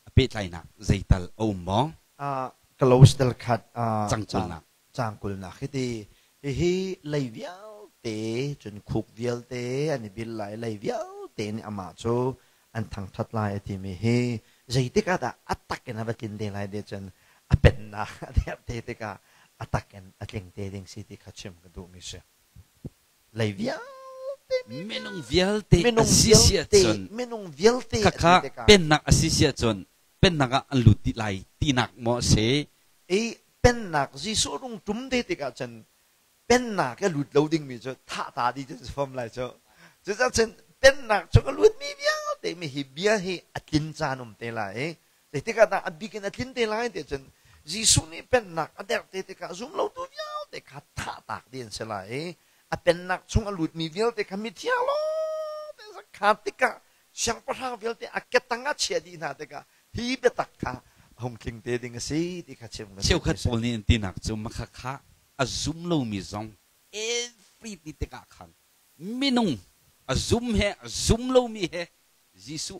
a pehtlainak zeital a um maw? Close dal khat Cang kulnak. Cang kulnak hi ti hihi lei vialte cun khuk vialte an i bil lai, lei vialte nih amah cu an thangṭhat lai a timi hi zeitik ah dah a tak in a va tlin te lai ti cun a pennak a derh te tikah a tak in a tling te ding si ti kha chim ka duhmi si. Lei vialte minung vialte a si si ahcun minung vialte khakha pennak a si si ahcun pennak ah an lut dih lai tinak maw a si? I pennak Jesuh rung ṭum te tikah cun pennak i lut lo dingmi cu thah ta dih cu fom lai cu. Cucaah cun pennak chung a lutmi vialte mi hi bia hi a tlin caan um te lai i zeitikah dah a bik in a tlin te lai ti cun Jesuh nih pennak a derh te tikah zumlotu vialte kha thah tak dih an si lai i a pennak chung a lutmi vialte kha mithiang lawng kha tikah siangpahrang vialte a ketang ah chia dih hna tikah hi biatak kha hung tling te ding a si ti kha chim Cheukhat pawl nih an tinak cu makhakha a zum lomi zong every Khrih ti tikah khan minung a zum he a zum lomi he Jesuh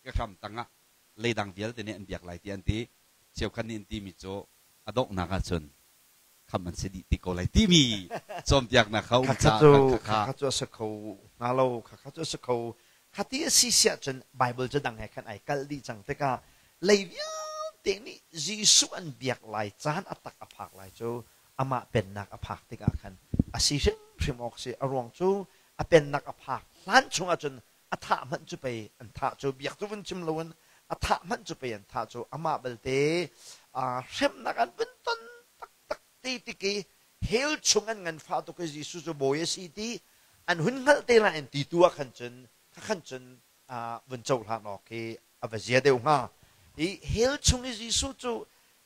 ka hram tangah leidang vialte nih an biak lai ti an ti. Cheukhat nih an timi cu a donghnak ahcun kham an si dih ti ko lai timi cawnpiaknak kha um caah kha cu a si kho hnga lo kha cu a si kho khati a si siah cun Bible cu dang he khan ai kalh dih cang tikah lei vialte nih Jesuh an biak lai caan a tak a phak lai cu amah pennak a phak tikah khan a si hrimhrim awk si a ruang cu a pennak a phak hlan chungah cun a thah hmanh cu pei an thah cu biak cu vun chim loin a thah hmanh cu pei an thah cu amah belte hremnak an vun ton taktak te tik i hell chung an nganfah tuk i Jesuh cu bawi a si ti an hun hngalh te lai an ti tu ah khan cun kha khan cun vun cohlan awk hi a va zia deuh hnga hi hell chung i Jesuh cu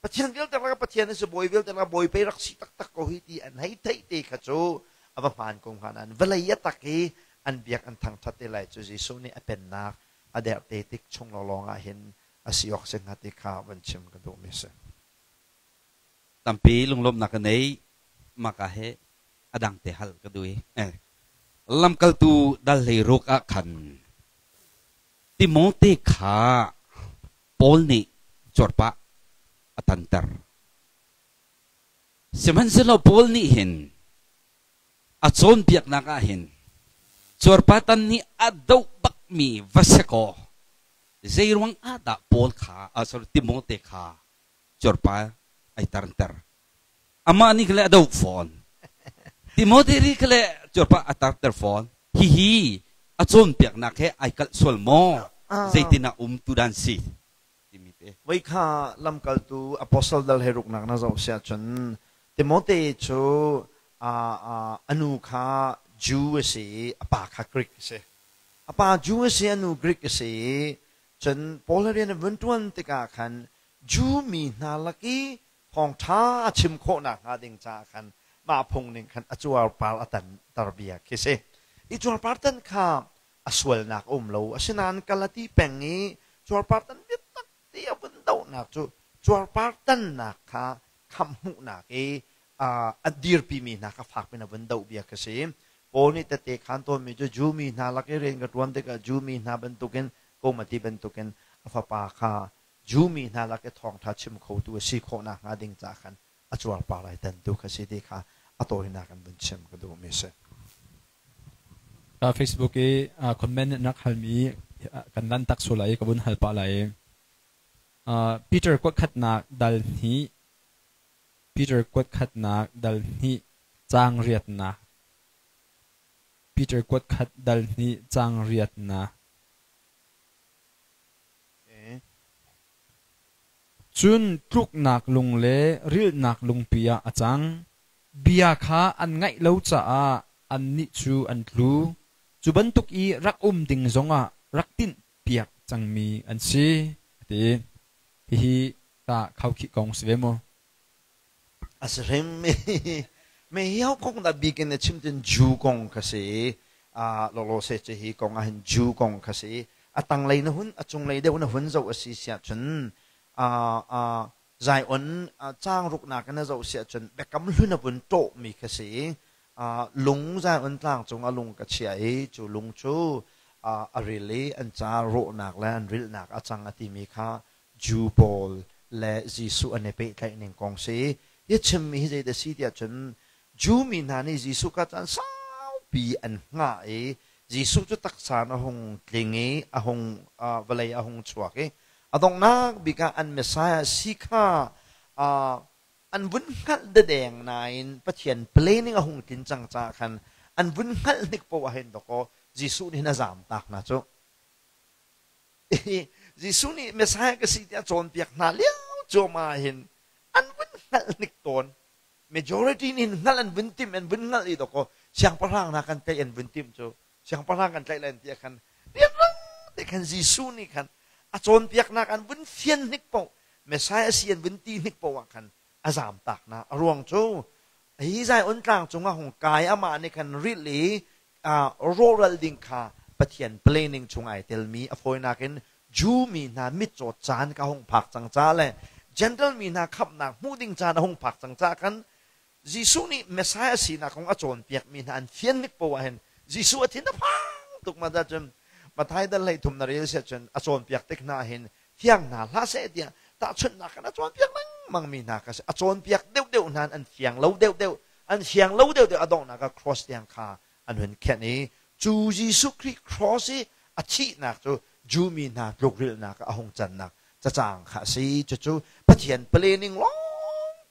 Pathian vialte laka Pathian a si bawi vialte laka bawi pei rak si taktak ko hi ti an hei theih te kha cu a va hmaan ko hnga nain vawlei a tak i an biak an thangṭhat te lai cu Jesuh nih a pennak a derh te tik chung lawnglawng ah hin a si awk si hnga ti kha van chim ka duhmi a si. Tampi lunglawmhnak ka nei maka he a dang te hal ka duh i lamkaltu dal hlei ruk ah khan Timote kha Paul nih cuarpah a tanter. Sihmanhsehlaw Paul nih hin a cawnpiaknak ah hin cuarpa tan nih a doh bakmi va si kaw zeiruang ah dah Paul kha sorry Timote kha cuarpa ai tarnter. Amah nih khan le a doh fawn. Timote ri kha le cuarpa a tarter fawn. Hihi a cawnpiaknak he ai kalh sual maw? Zeitin ah um tu dan si? Timi te. Voi kha lamkaltu apostle dal he ruknak na zoh siah cun Timote cu a nu kha Jew a si i a pa kha Greek a si. A pa Jew a si, a nu Greek a si i cun Paul rian a vun ṭuan tikah khan Jew mi hna lak i thawngṭha a chim khawh nakhnga ding caah khan mah phung ning khan a cuarpar a tanter bia khi si. I cuarpar tan kha a sualnak a um lo. Asinain Galati peng i cuarpar tan biatak ti a vun dohnak cu cuarpar tannak kha khamh hmuhnak i a dirpimi hna kha fak in a vun doh bia khi si. Paul nih tette khan tawnmi cu Jew mi hna lak i rian ka ṭuan tikah Jew mi hna bantukin komati bantukin a fapa kha Jew mi hna lak i thawngṭha chim khotu a si khawh nakhnga ding caah khan a cuarpar ai tantu kha si ti kha a tawinak in vun chim ka duhmi a si. Facebook i comment nak halmi kan lan tak sual lai i ka vun hal pah lai. Peter kuat khatnak dal hnih Peter kuat khatnak dal hnih caang riatnak Peter kuat khat dal hnih caang riatnak Cun tluknak lung le rilhnak lungpi ah a cang. Bia kha an ngaih lo caah annih cu an tlu. Cu bantuk i rak um ding zongah rak tinhpiak cangmi an si, a ti. Hihi tah khaukhih kong si ve maw? A si hrim. Me hi ho kong dah bik in na chim cun Jew kong kha si. Lawlaw se cu hi kong ah hin Jew kong kha si. A tanglei na hun, a cunglei deuh na hun zoh a si siah cun Zion caang ruknak in na zoh siah cun biakam hlun a vun ṭawhmi kha si. Lung Zion tlang cung a lung ka chiah i cu lung cu a ril i an ca rawhnak le an rilhnak a cang a timi kha Jew pawl le Jesuh an i pehtlaih ning kong si. Hi chimmi hi zeidah si tiah cun Jew mi hna nih Jesuh kha caan saupi an hngah i Jesuh cu taksa in a hung tling i a hung vawlei a hung chuak i a donghnak bik ah an Messiah si kha an vun hngalh dedeng nain Pathian planning a hung tlin cang caah khan an vun hngalh hnik poah ah hin dawkaw Jesuh nih hin a zamtak hna cu. Jesuh nih Messiah ka si tiah cawnpiak hna lio cuahmah hin an vun hngalh hnik tawn. Majority nih hngalh an vun timh an vun hngalh i dawkaw siangpahrang hna kan tlaih an vun timh cu siangpahrang kan tlaih lai an ti ah khan rianrang te khan Jesuh nih khan a cawnpiaknak an vun fian hnik paoh Messiah si an vun ti hnik paoh ah khan a zamtak hna. A ruang cu hi Zion tlang cungah hung kai amah nih khan rilh i rawhral ding kha Pathian planning chung ai telmi a fawinak in Jew mi hna mitcaw caan ka hung phak cang ca le Gentle mi hna khamhnak hmuh ding caan a hung phak cang ca khan Jesuh nih Messiah sinak kong a cawnpiakmi hna an fian nik poah hin Jesuh a thin a phang tuk ma dah cun Matthai dal 13 na rel siah cun a cawnpiak tik hna hin fiang hna hlah seh tiah tahchunhnak kan a cawnpiak lengmang mi hna kha a cawnpiak deuhdeuh hna an fiang lo deuhdeuh an fiang lo deuhdeuh a donghnak ah cross tiang kha an hun khenh i cu Jesuh Khrih cross i a thihnak cu Jew mi hna tlukrilhnak ah a hung cannak cacang kha a si. Cucu Pathian planning lawng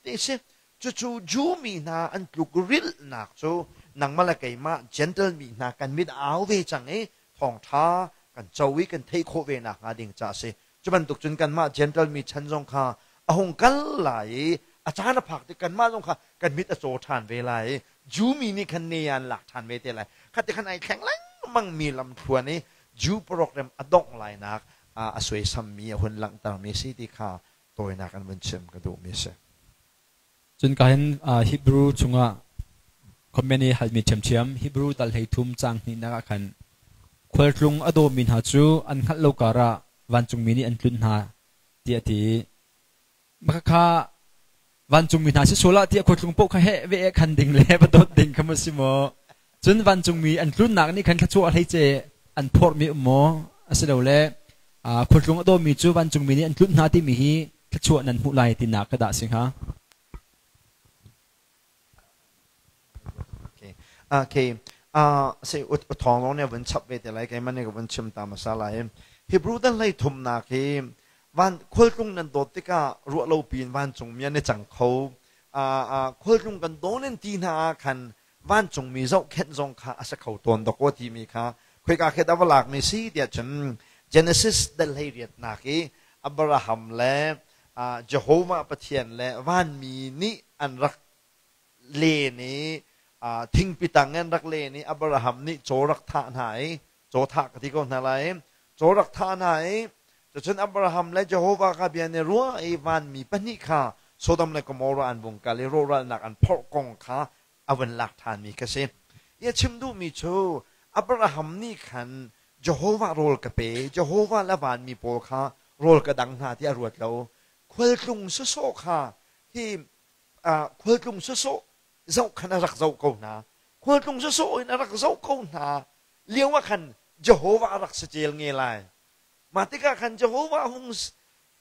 te si. Cucu Jew mi hna an tlukrilhnak cu nangmah le keimah Gentle mi hna kan mit a au ve cang i thawngṭha kan co i kan theih khawh ve nakhnga ding ca a si. Cu bantuk cun kanmah Gentle mi chan zong kha a hung kal lai i a caan a phak tik kanmah zong kha kan mit a caw ṭhan ve lai i Jew mi nih khan ne an lak ṭhan ve te lai. Khati khan ai thleng lengmang mi lamthluan i Jew program a dongh lainak a suaisammi a hun langhtermi a si ti kha tawinak an vun chim ka duhmi a si. Cun ka hin Hebrew chungah comment i halmi ṭhiamṭhiam Hebrew dal 13 caang hnihnak ah khan khualtlung a dawmi hna cu an hngalh lo karah vancungmi nih an tlunh hna tiah a ti i Makhakha vancungmi hna si sual ah tiah khualtlung paoh kha heh ve khan ding le va dawt ding kha maw si maw? Cun vancungmi an tlunnak nih khan thluachuah hleice an phorhmi um maw? Asilole khualtlung a dawmi cu vancungmi nih an tlunh hna timi hi thluachuah nan hmuh lai tinak ka dah si hnga? Okay. Se thawng lawng nih vun chap ve te lai keimah nih ka vun chim ta hmasa lai. Hebrew dan hlei thumnak hi van khualtlung nan dawt tikah ruah lo piin vancungmi an i cang kho. Khualtlung kan dawn in ti hna ah khan vancungmi zohkhenh zong kha a si kho tawn dawkaw timi kha khoika khi dah va lakmi si tiah cun Genesis dal hlei riatnak i Abraham le Jehovah Pathian le vanmi nih an rak len i thingpi tang in rak len i Abraham nih caw rak thah hna i caw thah ka ti ko hna lai caw rak thah hna i cucun Abraham le Jehovah kha bia nih ruah i vanmi pahnih kha Sodom le Gomorrah an vung kal i rawhralnak an phorh kong kha a vun lak ṭhanmi kha si. I a chim duhmi cu Abraham nih khan Jehovah rawl ka pe, Jehovah le vanmi pawl kha rawl ka dang hna tiah a ruat lo. Khualtlung sawsawh kha hi khualtlung sawsawh zoh khan a rak zoh ko hna. Khualtlung sawsawh in a rak zoh ko hna lio ah khan Jehovah a rak sacel nge lai. Mah tikah khan Jehovah hung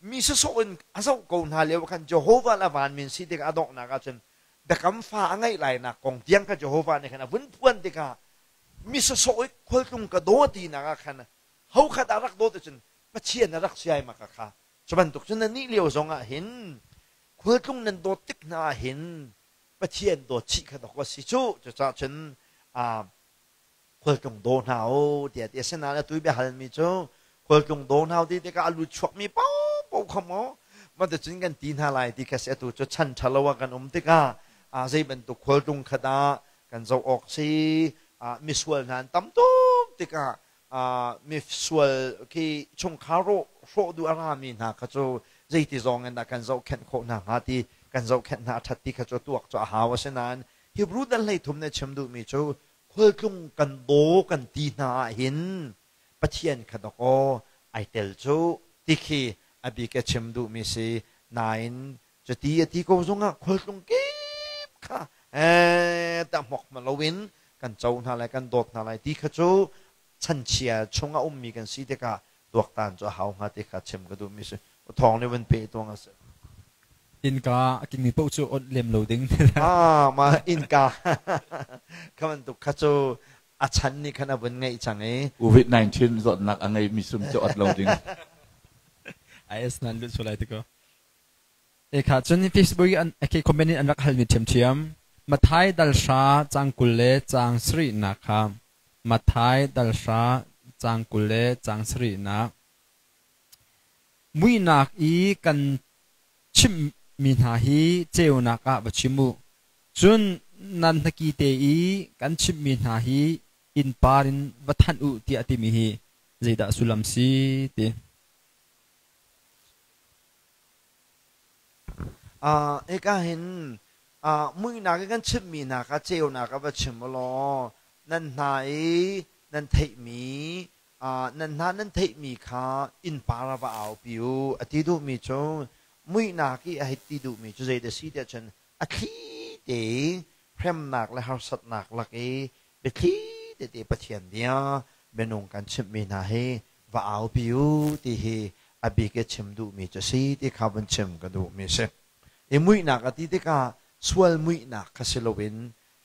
mi sawsawh in a zoh ko hna lio khan Jehovah le vanmi si tikah a donghnak ahcun biakam fa a ngeih lainak kong tiang kha Jehovah nih khan a vun phuan tikah mi sawsawh i khualtlung ka daw tinak ah khan ho kha dah rak dawt ahcun Pathian a rak siai ma ka kha cu bantuk cun nan nih lio zong ah hin khualtlung nan dawt tik hna ah hin Pathian dawt chih kha dawk a si cu cucaah cun khualtlung daw hna u tiah ti asinain atu i biahalmi cu khualtlung daw hna u ti tikah a lut chuakmi paohpaoh kha maw maticun kan ti hna lai ti kha si atu cu chan ṭhalo ah kan um tikah zei bantuk khualtlung kha dah kan zoh awk si misual hna an tam tuk tikah misual khi chungkhar hrawh duh a rami hna kha cu zeiti zong in dah kan zohkhenh khawh hna hnga ti kan zohkhenh hna a ṭhat ti kha cu tuak cu a hau asinain Hebrew dal 13 nih chim duhmi cu khualtlung kan daw kan ti hna ahhin Pathian kha dawkaw ai tel cu ti khi a bik a chim duhmi si nain cuti a ti ko zongah khualtlung kip kha tah hmok ma loin kan co hna lai kan dawt hna lai ti kha cu chanchia chung a ummi kan si tikah tuaktan cu a hau hnga ti kha chim ka duhmi si thawng nih vun pe tuang a si Innka a kingmi paoh cu onh lem lo ding. Ah, mah innka kha bantuk kha cu a chan nih khan a vun ngeih cang i COVID-19 zawtnak a ngeimi sum cu ot lo ding. IS nan lut sual lai ti ko. E kha cun Facebook i an okay comment in an rak halmi ṭhiamṭhiam. Mathai dal hra caang 20 le caang sarihnak kha Mathai dal hra caang 20 le caang sarihnak Muihnak i kan chimhmi hna hi ceunak ah va chim u. Cun nan hnaki te i kan chimhmi hna hi innpar in va thanh u tiah a timi hi zeidah sullam si ti. Hika hin muihnak i kan chimhmi hna kha ceunak ah va chim u law nan hna i nan theihmi Nan hna nan theihmi kha innpar ah va aupi u a ti duhmi cu muihnak i a hei ti duhmi cu zeidah a si tiah cun a thli te hremnak le harsatnak lak i biathli tete Pathian bia minung kan chimhmi hna hi va aupi u ti hi a bik i chim duhmi cu si ti kha vun chim ka duhmi si. I muihnak a ti tikah sual muihnak kha si loin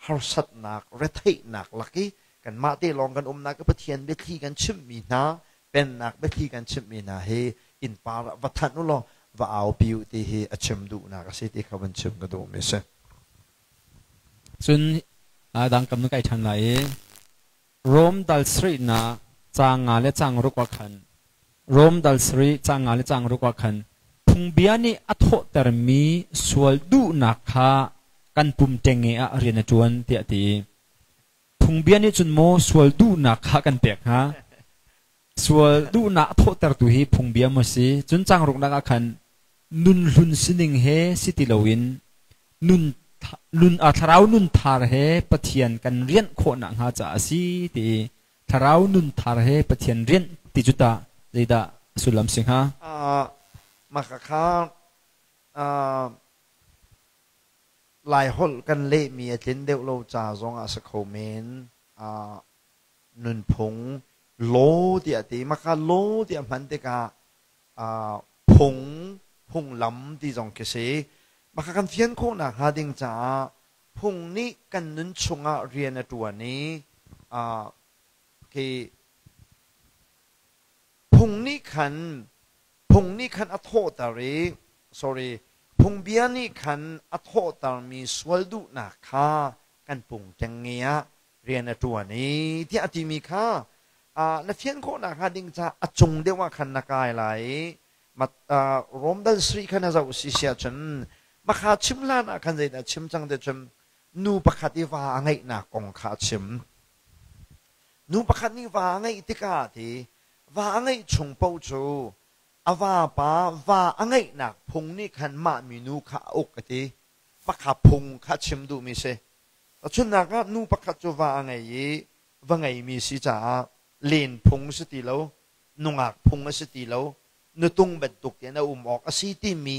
harsatnak, retheihnak lak i kanmah te lawng kan umnak i Pathian biathli kan chimhmi hna, pennak biathli kan chimhmi hna hi innpa ah va thanh u law va aupi u ti hi a chim duhnak a si ti kha vun chim ka duhmi a si. Cun dang kam na kai ṭhan lai i Rom dal sarih na caang nga le caang ruk ah khan Rom dal sarih caang nga le caang ruk ah khan phungbia nih a thawhtermi sual duhnak kha kan pum ṭengnge ah rian a ṭuan tiah a ti. Phungbia nih cun maw sual duhnak kha kan pek hnga? Sual duhnak a thawhtertu hi phungbia maw si? Cun caang ruknak ah khan nun hlun sining he si ti loin nun nun a thlarau nun thar he Pathian kan rianh khawhnak hnga caah a si ti i thlarau nun thar he Pathian rianh ti cu tah zeidah sullam si hnga? Mah kha Laiholh kan lehmi a tlin deuh lo ca zong ah si kho men. Nunphung law tiah ti maka law tiah hman tikah phung phunglam ti zong khi si. Maka kan fian khawhnak hnga ding caah phung nih kan nun chungah rian a ṭuan i khi phung nih khan phung nih khan a thawhter i sorry phungbia nih khan a thawhtermi sual duhnak kha kan pung ṭengnge ah rian a ṭuan i tiah a timi kha na fian khawhnak hnga ding caah a cung deuh ah khan na kai lai i Rom dal sri kha na zoh si siah cun makha chim hlan ah khan zeidah chim cang te cun nu pakhat i va a ngeihnak kong kha a chim. Nu pakhat nih va a ngeih tikah ti va a ngeih chung paoh cu a vapa va a ngeihnak phung nih khan mah minu kha a uk a ti. Pakha phung kha chim duhmi si. Tahchunhnak ah nu pakhat cu va a ngei i va ngeimi si caah len phung si ti lo, nungak phung a si ti lo, nutung bantuk in a um awk a si timi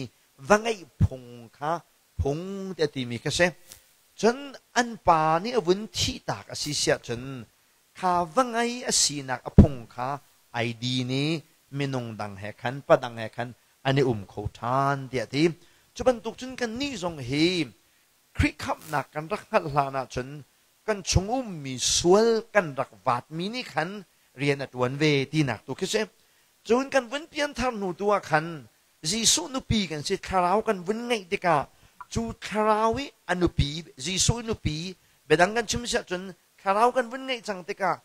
va ngeih phung kha phung tiah timi kha si. Cun an pa nih a vun thihtak a si siah cun kha va ngei a sinak a phung kha ID nih minung dang he khan pa dang he khan an i um kho ṭhan tiah a ti. Cu bantuk cun kannih zong hi Khrih khamhnak kan rak hngalh hlan ahcun kan chung ummi sual kan rak vaatmi nih khan rian a ṭuan ve tinak tu khi si. Cun kan vun pianthar hnu tu ah khan Jesuh nupi kan si, thlarau kan vun ngeih tikah cu thlarau i a nupi, Jesuh nupi, biadang kan chim si ahcun thlarau kan vun ngeih cang tikah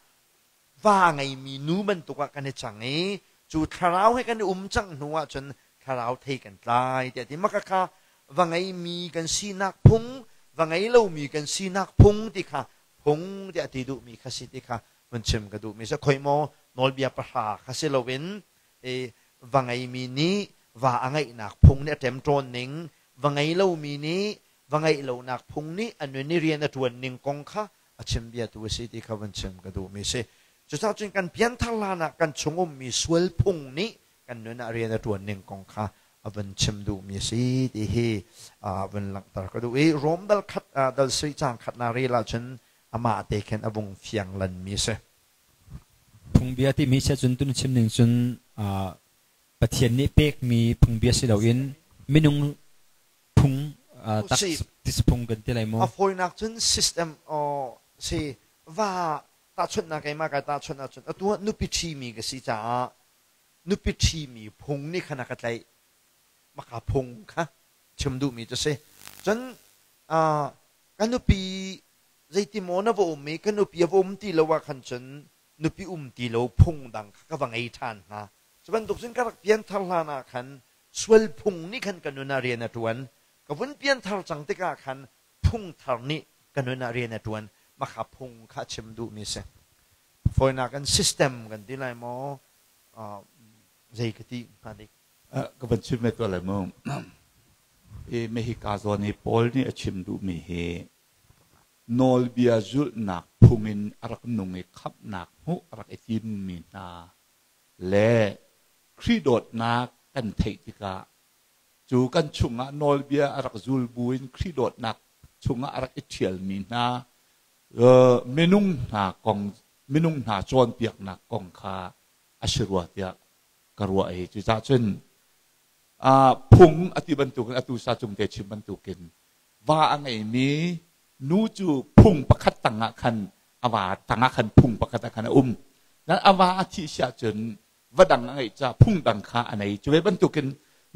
va a ngeimi nu bantuk ah kan i cang i cu thlarau he kan i um cang hnu ahcun thlarau thei kan tlai tiah ti maka kha va ngeimi kan sinak phung va ngei lomi kan sinak phung ti kha phung tiah ti duhmi kha si ti kha vun chim ka duhmi si khoi maw nawlbia pahra kha si loin e va ngeimi nih va a ngeihnak phung nih a ṭemṭawn ning va ngei lomi nih va ngeih lonak phung nih a nun i rian a ṭuan ning kong kha a chim bia tu a si ti kha van chim ka duhmi si. Cucaah cun kan pianthar hlan ah kan chung ummi sual phung nih kan nun ah rian a ṭuan ning kong kha a van chim duhmi a si ti hi vun langhter ka duh i Rom dal khat dal sui caang khat na rel ahcun amah te khin a vung fiang lanmi a si. Phungbia timi si ahcun tun chim ning cun Pathian nih pekmi phungbia si loin minung phung tak phung kan ti lai maw? A fawinak cun system si va tahchunhnak keimah kai tahchunh ahcun atu ah nupi ṭhimi ka si caah nupi ṭhimi phung nih khan a ka tlaih maka phung kha chim duhmi cu si cun ka nupi zeiti maw na va um i ka nupi a va um ti lo ah khan cun nupi um ti lo phung dang kha ka va ngei ṭhan hnga cu bantuk cun ka rak pianthar hlan ah khan sual phung nih khan ka nun ah rian a ṭuan ka vun pianthar cang tikah khan phung thar nih ka nun ah rian a ṭuan makha phung kha a chim duhmi si fawinak in system kan ti lai maw zei ka ti hnga dik Ka van chim ve tuah lai mu. Hi Mehika zawn i Paul nih a chim duhmi hi nawlbia zulhnak phung in a rak nung i khamhnak hmuh a rak i timmi hna le Khrih dawtnak kan theih tikah cu kan chungah nawlbia a rak zul buin Khrih dawtnak chungah a rak i ṭhialmi hna minung hna kong minung hna cawnpiaknak kong kha a si rua tiah ka ruah i cucaah cun phung a ti bantukin atu sa cung te chim bantukin va a ngeimi nu cu phung pakhat tangah khan a va tangah khan phung pakhat ah khan a um. Nan a va a thih si ahcun va dang a ngeih caah phung dang kha a nei. Cu ve bantukin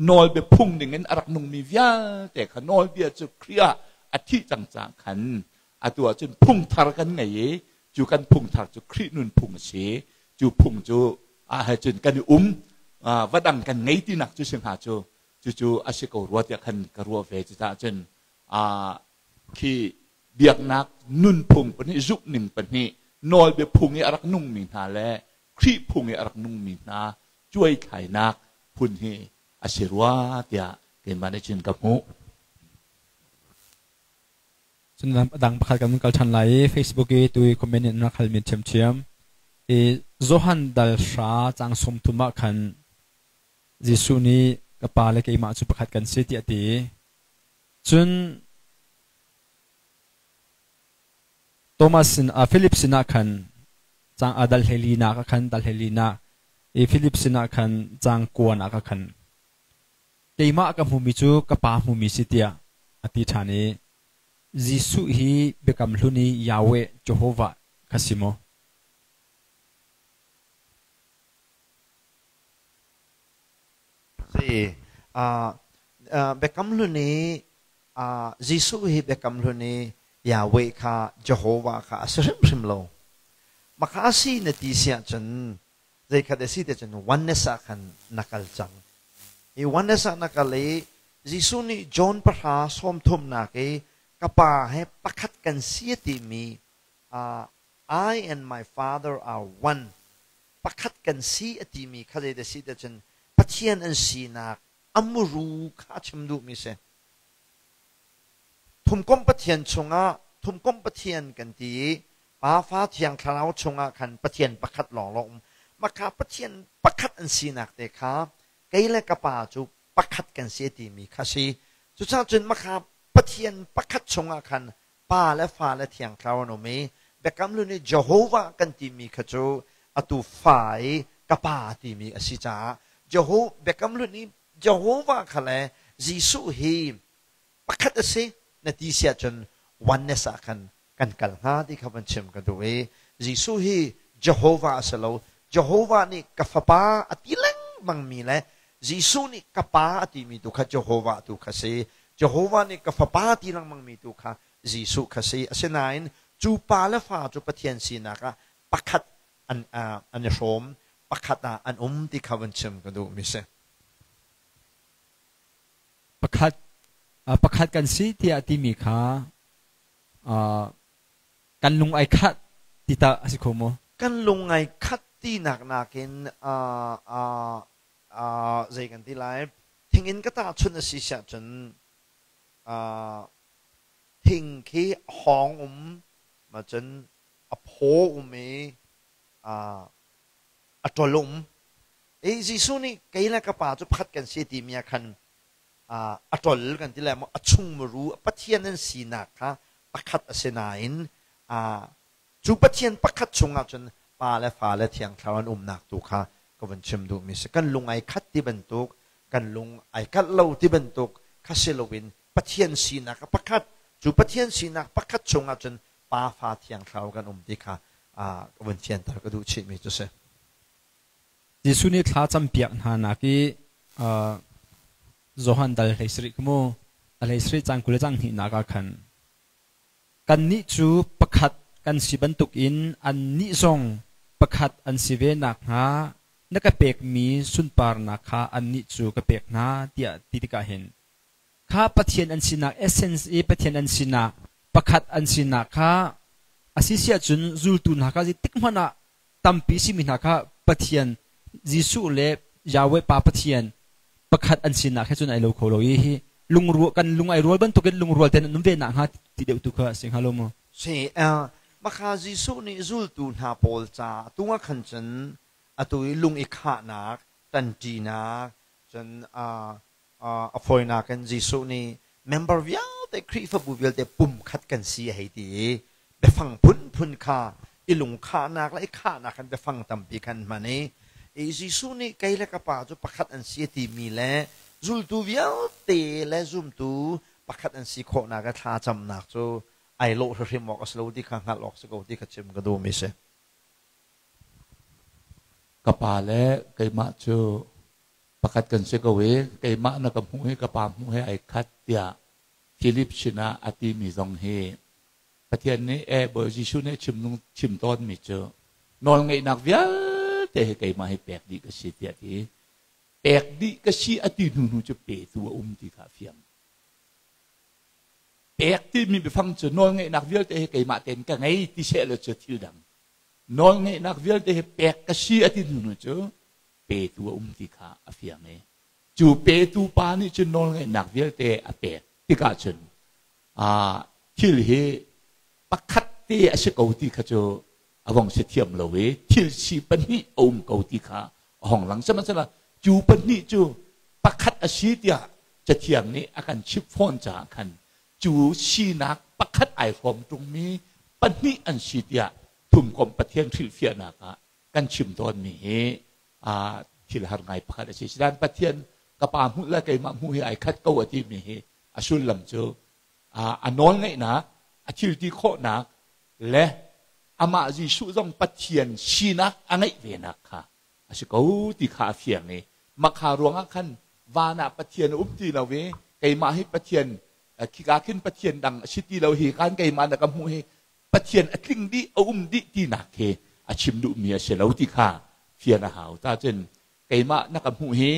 nawlbia phung ningin a rak nungmi vialte kha nawlbia cu Khrih ah a thih cang caah khan atu ahcun phung thar kan ngei i cu kan phung thar cu Khrih nunphung a si. Cu phung cu ah cun kan i um va dang kan ngei tinak cu si hnga cu cucu a si ko rua tiah khan ka ruah ve. Cucaah cun khi biaknak nunphung pahnih zumhning pahnih nawlbia phung i a rak nungmi hna le Khrih phung i a rak nungmi hna cuaithlainak phun hi a si rua tiah keimah nih cun ka hmuh. Cun dang pakhat kan kal ṭhan lai i Facebook i tui comment in rak halmi ṭhiamṭhiam. I Johan dal hra caang 30 ah khan Jesuh nih ka Pa le keimah cu pakhat kan si tiah a ti. Cun Thomas sin Philip sinah khan caang dal 14 ah khan dal 14 i Philip sinah khan caang kuanak ah khan keimah ka hmumi cu ka Pa hmumi si tiah a ti ṭhan i Jesuh hi Biakam Hlun i Yahweh Jehovah kha si maw? Si. Biakam Hlun i Jesuh hi Biakam Hlun i Yahweh kha Jehovah kha a si hrimhrim lo. Maka a si na ti si ahcun zeikhat a si te cun oneness ah khan na kal cang. Hi oneness ah na kal i Jesuh nih John pahra sawmthumnak i ka Pa he pakhat kan si a timi I and my Father are one pakhat kan si a timi kha zei si te cun Pathian an sinak a muru kha a chim duhmi si. Thumkomh Pathian chungah Thumkomh Pathian kan ti i Pa Fa Thiang Thlarau chungah khan Pathian pakhat lawnglawng um. Mah kha Pathian pakhat an sinak te kha kei le ka Pa cu pakhat kan si a timi kha si. Cucaah cun mah kha Pathian pakhat chungah khan Pa le Fa le Thiang Thlarau an um i Biakam Hlun i Jehovah kan timi kha cu atu fa i ka Pa timi a si caah Biakam Hlun i Jehovah kha le Jesuh hi pakhat a si na ti si ahcun oneness ah khan kan kal hnga ti kha van chim ka duh i Jesuh hi Jehovah a si lo. Jehovah nih ka fapa a ti lengmangmi le Jesuh nih ka pa a timi tu kha Jehovah tu kha si. Jehovah nih ka fapa ti lengmangmi tu kha Jesuh kha si. Asinain cu pa le fa cu Pathian sinak ah pakhat an, an i hrawm, pakhat ah an um ti kha van chim ka duhmi si. Pakhat pakhat kan si tiah timi kha kan lung ai khat ti tah a si kho maw? Kan lung ai khat tinak nakin zei kan ti lai thing in ka tahchunh a si siah cun thing khi hawng um ma cun a phaw um i a ṭol um. I Jesuh nih kei le ka Pa cu pakhat kan si timi ah khan a ṭol kan ti lai maw a chungmuru Pathian an sinak kha pakhat a si nain cu Pathian pakhat chungah cun Pa le Fa le Thiang Thlarau an umnak tu kha ka vun chim duhmi si. Kan lung ai khat ti bantuk, kan lung ai kalh lo ti bantuk kha si loin Pathian sinak a pakhat, cu Pathian sinak pakhat chungah cun Pa Fa Thiang Thlarau kan um ti kha ka vun fianter ka duh chihmi cu si. Jesuh nih thla campiak hna nak i Johan dal 17 kha mu dal 17 cang 20 le cang hnihnak ah khan kannih cu pakhat kan si bantukin annih zong pakhat an si ve nakhnga na ka pekmi sunparnak kha annih cu ka pek hna tiah ti tikah hin kha Pathian an sinak essence i Pathian an sinak pakhat an sinak kha a si siah cun zultu hna kha tik hmanh ah tampi simi hna kha Pathian Jesuh le Yahweh Pa Pathian pakhat an sinak he cun ai lo kho lo i hi lungrual kan lung ai rual bantukin lungrual ten an um ve nak hnga ti deuh tu kha a si hnga lo maw? Si maka Jesuh nih zultu hna pawl ca atu ah khan cun atu i lung i khahnak tanṭinak cun a fawinak in Jesuh nih member vialte vialte Khrihfabu vialte pum khat kan si a hei ti i biafang phunphun kha i lungkhahnak le i khahnak khan biafang tampi khan hman i Jesuh nih kei le ka pa cu pakhat an si a timi le zultu vialte le zumtu pakhat an si khawhnak i thlacamnak cu ai lawh hrimhrim awk a si lo ti kha hngalh awk si ko ti kha chim ka duhmi si. Ka pa le keimah cu pakhat kan si ko i keimah na ka hmuh hi ka pa hmuh he ai khat tiah Philip sinah a timi zong hi Pathian nih e Bawi Jesuh nih chim chim tawnmi cu nawlngeihnak vialte hi keimah hi pek dih ka si tiah ti. Pek dih ka si a ti hnu hnu cu petu a um ti kha a fiang. Pek timi biafang cu nawlngeihnak vialte hi keimah tein ka ngei ti seh lo cu thil dang. Nawlngeihnak vialte hi pek ka si a ti hnu hnu cu petu a um ti kha a fiang i cu petu pa nih cun nawlngeihnak vialte a pek tikah cun thil hi pakhat te a si ko ti kha cu a vong si thiam lo i thil si pahnih a um ko ti kha a hong lang. Sihmanhsehlaw cu pahnih cu pakhat a si tiah Cathiang nih a kan chimh fawn caah khan cu sinak pakhat ai hrawm ṭungmi pahnih an si tiah thumkomh Pathian hrilhfiahnak ah kan chim tawnmi hi thil har ngai pakhat a si. Sinan Pathian ka pa hmuh le keimah hmuh hi ai khat ko a timi hi a sullam cu a nawlngeihnak, a thilti khawhnak le amah Jesuh zong Pathian sinak a ngeih venak kha a si ko ti kha a fiang i makha ruangah khan van ah Pathian a um ti lo i keimah hi Pathian khika khin Pathian dang a si ti lo hi kan keimah na ka hmuh hi Pathian a tling dih a um dih tinak khi a chim duhmi a si lo ti kha fian a hau. Ta cun keimah na ka hmuh hi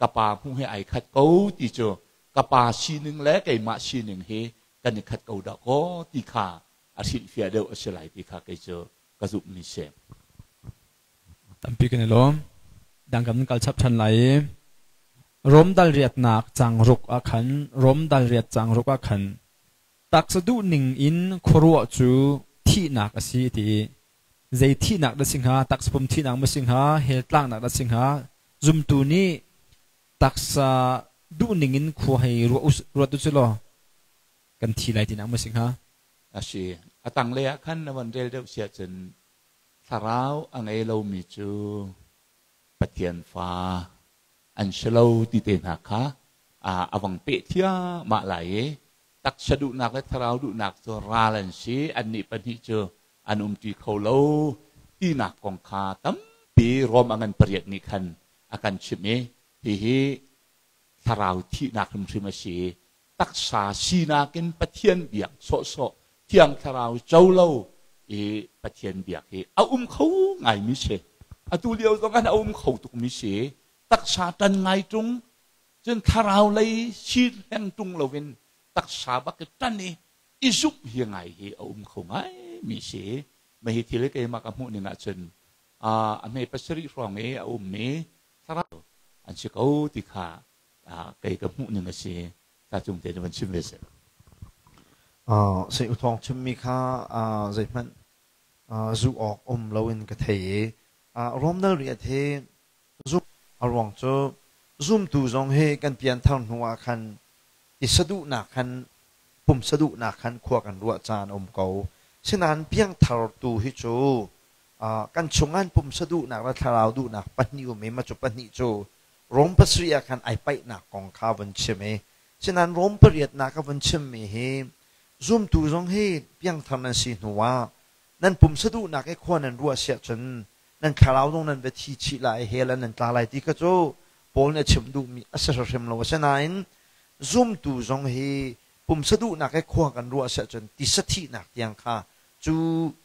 ka pa hmuh hi ai khat ko ti cu ka pa sining le keimah sining hi kan i khat ko dah kaw ti kha a hrilhfiah deuh a si lai ti kha kei cu ka zumhmi si. Tampi kan i lawm. Dang kan kal chap ṭhan lai i Rom dal riatnak cang ruk ah khan Rom dal riat cang ruk ah khan taksa duh ning in khuaruah cu thihnak a si ti i zei thihnak dah si hnga, taksa pum thihnak maw si hnga, hell tlaknak dah si hnga, zumtu nih taksa duh ning in khua hei ruat u law kan thi lai tinak maw si hnga? A si. A tanglei ah khan na von rel deuh si ahcun thlarau a ngei lomi cu Pathian fa an si lo ti te hna kha a vang peh thiahmah lai i taksa duhnak le thlarau duhnak cu ral an si, annih pahnih cu an umṭi kho lo tinak kong kha tampi Rom a ngan pariat nih khan a kan chimh i hihi thlarau thihnak hrimhrim a si i taksa sinak in Pathian biak sawhsawh, Thiang Thlarau co lo i Pathian biak hi a um kho ngaimi si. Atu lio zong ah a um kho tukmi si. Taksa ṭan ngai ṭung, cun thlarau lei si hleng ṭung loin taksa bak i ṭan i i zumh hi ngai hi a um kho ngaimi si. Mah hi thil hi keimah ka hmuh ning ahcun a hme pasarih hrawng i a ummi thlarau an si ko ti kha kei ka hmuh ning a si. Ta cung te na van chim ve seh. Sei uthawng chimmi kha zeihmanh zu awk um loin ka thei i Romdal riat hi zum a ruang cu zumtu zong hi kan pianthar hnu ah khan i saduhnak khan pumsa duhnak khan khua kan ruah caan um ko. Sinain piangthar tu hi cu kan chungah pumsa duhnak le thlarau duhnak pahnih um i mah cu pahnih cu Rom pasarih ah khan ai paihnak kong kha vun chim i sinain Rom pariatnak a vun chimmi hi zumtu zong hi piangthar nan si hnu ah nan pumsa duhnak i khua nan ruah siah cun nan thlarau zong nan va thi chih lai i hell ah nan tla lai ti kha cu Paul nih a chim duhmi a si hrimhrim lo. Asinain zumtu zong hi pumsa duhnak i khua kan ruah siah cun tisa thihnak tiang kha cu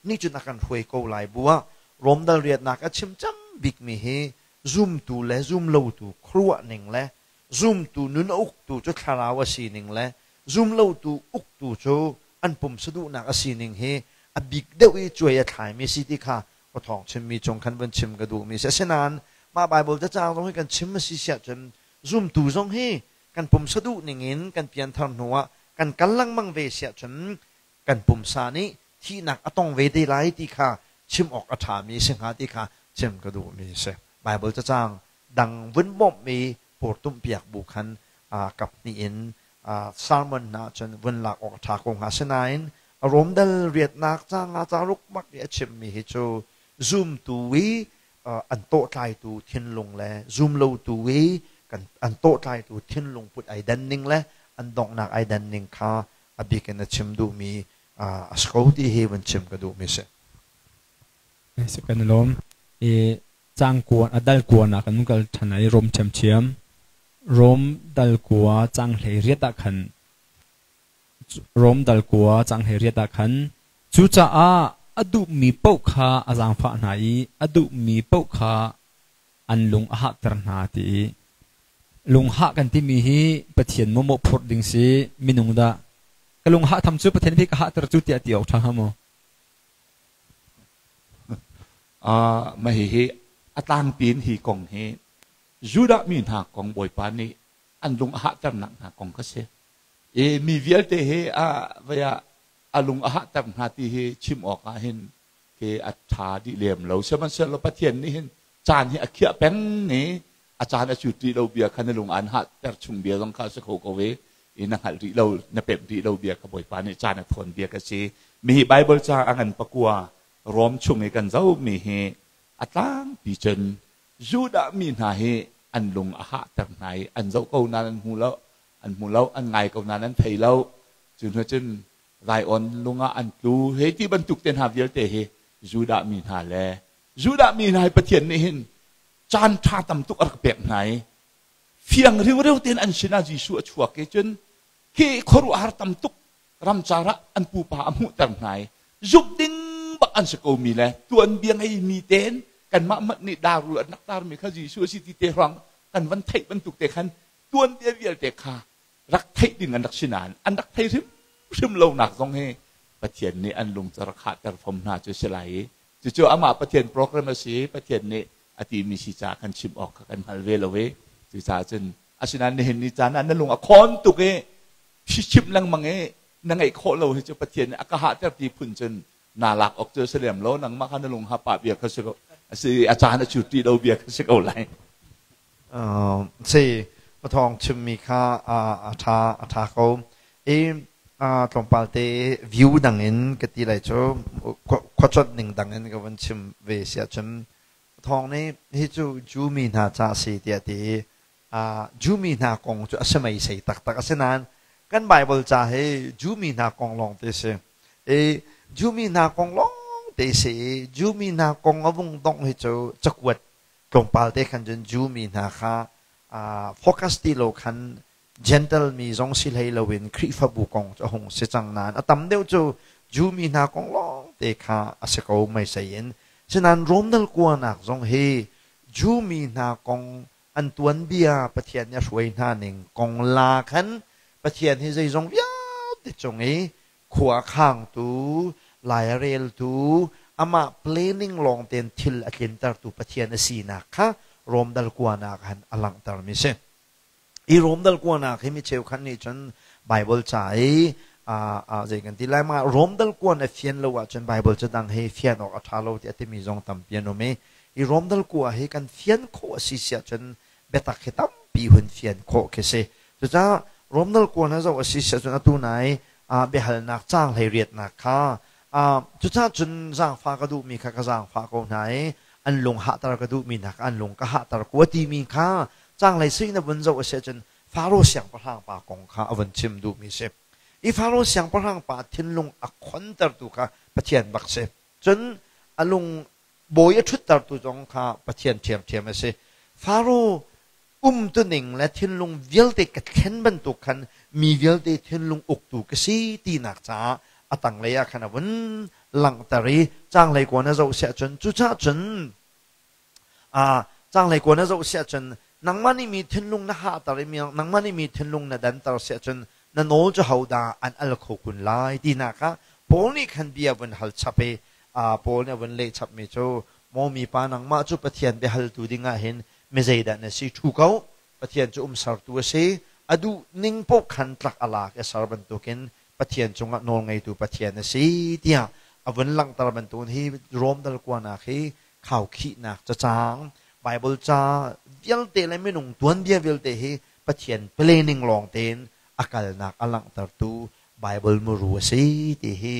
nih cun a kan hruai ko lai bu ah Rom dal riatnak a chim cang bikmi hi zumtu le zumlotu khuaruah ning le zumtu nun a uktu cu thlarau a sining le zumlotu uktu cu an pumsa duhnak a sining hi a bik deuh i cuai a thlaimi si ti kha awthawng chimmi cung khan vun chim ka duhmi si. Asinain mah Baibal cacang zong hi kan chim a si siah cun zumtu zong hi kan pumsa duh ning in kan pianthar hnu ah kan kal lengmang ve siah cun kan pumsa nih thihnak a tong ve te lai ti kha chim awk a ṭhami si hnga ti kha chim ka duhmi a si. Baibal cacang dang vun bawmhmi pawrtumhpiak bu khan kap hnih in Sermon hna cun vun lak awk a ṭha ko hnga. Asinain a Rom dal riatnak ca nga ca ruk bak i a chimmi hi cu zumtu i an tawhtlaitu thinlung le zumlotu i kan an tawhtlaitu thinlung put ai dan ning le an donghnak ai dan ning kha a bik in a chim duhmi a si ko ti hi vun chim ka duhmi si. Kan lawm. I cang kuan a dal kuan ah kan kal ṭhan i Rom ṭhiamṭhiam. Rom dal kua cang hlei riat ah khan Rom dal kua cang hlei riat ah khan cucaah a duhmi paoh kha a zaangfah hna i a duhmi paoh kha an lung a hahter hna ti i lunghah kan timi hi Pathian maw mawhphurh ding si minung dah ka lunghah tham cu Pathian hi ka hahter cu tiah ti awk ṭha hnga maw? Mah hihi a tlangpi in hi kong hi Judah mi hna kong Bawipa nih an lung a hahternak hna kong kha si. I mi vialte hi a vei ah a lung a hahter hna ti hi chim awk ah hin khi a ṭha dih lem lo. Sihmanhsehlaw Pathian nih hin caan hi a khiah peng i a caan a cut rih lo bia kha na lung aan hahter chung bia zong kha a si kho ko i i na hngalh rih lo, na pemh rih lo bia kha Bawipa nih caan a thawn bia ka si. Mi hi Baibal ca a ngan pakua Rom chung i kan zohmi hi a tlangpi cun Judah mi hna hi an lung a hahter hna i an zoh ko nain an hmu lo, an hmu lo, an ngai ko nain an thei lo. Cu hnu cun Zion lung ah an tlu. Hei ti bantuk te hna vialte hi Judah mi hna le Judah mi hna hi Pathian nih hin caan ṭha tam tuk a rak pek hna i fiang riureu tein an sinah Jesuh a chuak i cun khi khuaruahhar tam tuk ramcar ah an pupa a hmuhter hna i zumh ding bak an si komi le tuanbia ngeimi tein kanmah hmanh nih darul an rak tarmi kha Jesuh a si ti te ruang kan van theih bantuk te khan tuanbia vialte kha rak theih ding an rak si nain an rak thei hrimhrim lonak zong hi Pathian nih an lung cu rak hahter fom hna cu si lai i cucu amah Pathian program a si. Pathian nih a timi si caah kan chim awk kha kan hngal ve lo i cucaah cun asinain nihin ni caan ah na lung a khawn tuk i chimh lengmang i na ngeih khawh lo hi cu Pathian nih a ka hahter ti phun cun naa lak awk cu a si lem lo. Nangmah kha na lung ha pah bia kha si ko a si, a caan a cu ti lo bia kha si ko lai. Si pathawng chimmi kha a ṭha a ṭha ko i tlawmpal te view dang in ka ti lai cu khuacuanh ning dang in ka vun chim ve si ahcun thawng nih hi cu Jew mi hna ca a si tiah ti i Jew mi hna kong cu a si meisei taktak. Asinain kan Baibal ca hi Jew mi hna kong lawng te si i Jew mi hna kong lawng te si i Jew mi hna kong a vung dongh hi cu cakuat tlawmpal te khan cun Jew mi hna kha focus ti lo khan Gentle mi zong si hlei loin Khrihfabu kong cu a hung si cang nain a tam deuh cu Jew mi hna kong lawng te kha a si ko meisei in. Sinain Romdal kuanak zong hi Jew mi hna kong an tuanbia Pathian nih a hruai hna ning kong la khan Pathian hi zeizong vialte cung i khua a khangtu, lai a reltu, amah planning lawng tein thil a tlintertu Pathian a sinak kha Romdal kuanak han a langhtermi si. I Romdal kuanak hi mi cheukhat nih cun Bible ca i zei kan ti lai ma Romdal kuan a fian lo ahcun Bible ca dang hi fian awk a ṭha lo tiah timi zong tampi an um i i Romdal kua hi kan fian khawh a si si ahcun biatak hi tampi hun fian khawh khi si. Cucaah Romdal kuan a zoh a si si ahcun atu nai biahalnak caang hlei riatnak kha cucaah cun zaangfah ka duhmi kha ka zaangfah ko hna i an lung hahter ka duhmi hna kha an lung ka hahter ko a timi kha caanglei sui na vun zoh a si ahcun Faro siangpahrang pa kong kha a vun chim duhmi a si. I Faro siangpahrang pa thinlung a khontertu kha Pathian bak si. Cun a lung bawi a ṭhuttertu zong kha Pathian ṭhiamṭhiam a si. Faro umtuning le thinlung vialte ka thlen bantuk khan mi vialte thinlung uktu ka si tinak caah a tanglei ah khan a vun langhter i caanglei kuan a zoh siah cun cucaah cun Caanglei kuan na zoh siah cun nangmah nih mi thinlung na hahter i nangmah nih mi thinlung na danter siah cun na nawl cu hodah an al kho kun lai tinak ah Paul nih khan bia vun hal chap i Paul nih a vun leh chapmi cu maw mipa nangmah cu Pathian biahaltu dingah hin mi zeidah na si ṭhu ko Pathian cu umsertu a si a duh ning paoh khan tlak a lak i a ser bantukin Pathian cungah nawlngeitu Pathian a si tiah a vun langhter bantukin hi Rom dal kuanak hi khaukhihnak cacang Bible ca vialte le minung tuanbia vialte hi Pathian planning lawng tein a kalnak a langhtertu Bible muru a si ti hi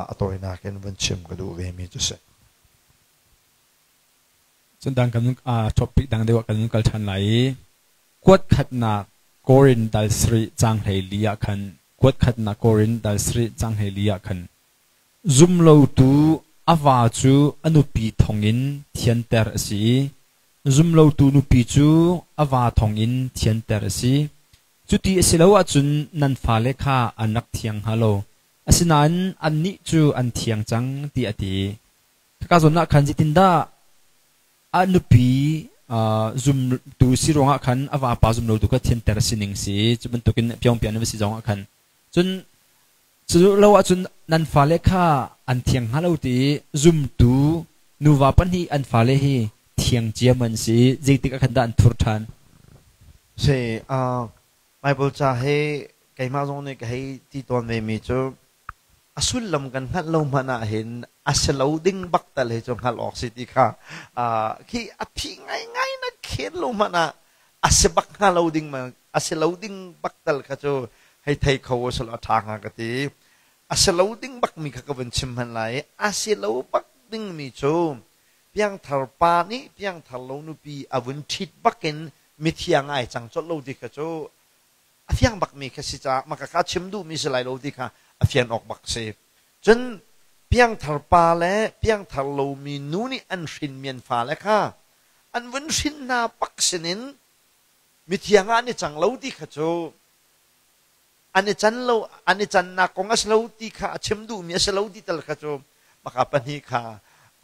a tawinak in vun chim ka duh ve mi cu si. Cun dang kan topic dang deuh ah kan kal ṭhan lai i kuat khatnak Korin dal sarih caang 14 ah khan kuat khatnak Korin dal sarih caang 14 ah khan zumlotu a va cu a nupi thawngin thianter a si i zumlotu nupi cu a va thawngin thianter a si. Cuti a si lo ahcun nan fale kha an rak thiang hnga lo. Asinain annih cu an thiang cang tiah a ti. Khaka zawn ah khan zeitindah a nupi zumtu si ruangah khan a vapa zumlotu kha thianter a si ning si cu bantukin piangpian na va si zongah khan cun cu lo ahcun nan fale kha an thiang hnga lo ti zumtu nuva pahnih an fale hi thiang ciam an si zeitik ah khan dah an thur ṭhan? Si, Bible ca hi keimah zong nih ka hei ti tawn ve mi cu a sullam kan hngalh lo hmanh ah hin a si lo ding bak tal hi cu hngalh awk si ti kha khi a phi ngaingai na khen lo hmanh ah a si bak hnga lo ding a si lo ding bak tal kha cu hei thei kho u selaw a ṭha hnga ka ti. A si lo ding bak mi kha ka vun chim hmanh lai. A si lo bak ding mi cu piangthar pa nih piangthar lo nupi a vun ṭhit bakin mithiang ai cang colh lo ti kha cu a fiang bakmi kha si caah maka kha chim duhmi si lai lo ti kha a fian awk bak si. Cun piangthar pa le piangthar lomi nu nih an hrinmi an fale kha an vun hrin hna bak sinin mithiang ah an i cang lo ti kha cu an i can lo an i cannak kong a si lo ti kha a chim duhmi a si lo ti tal kha cu maka pahnih kha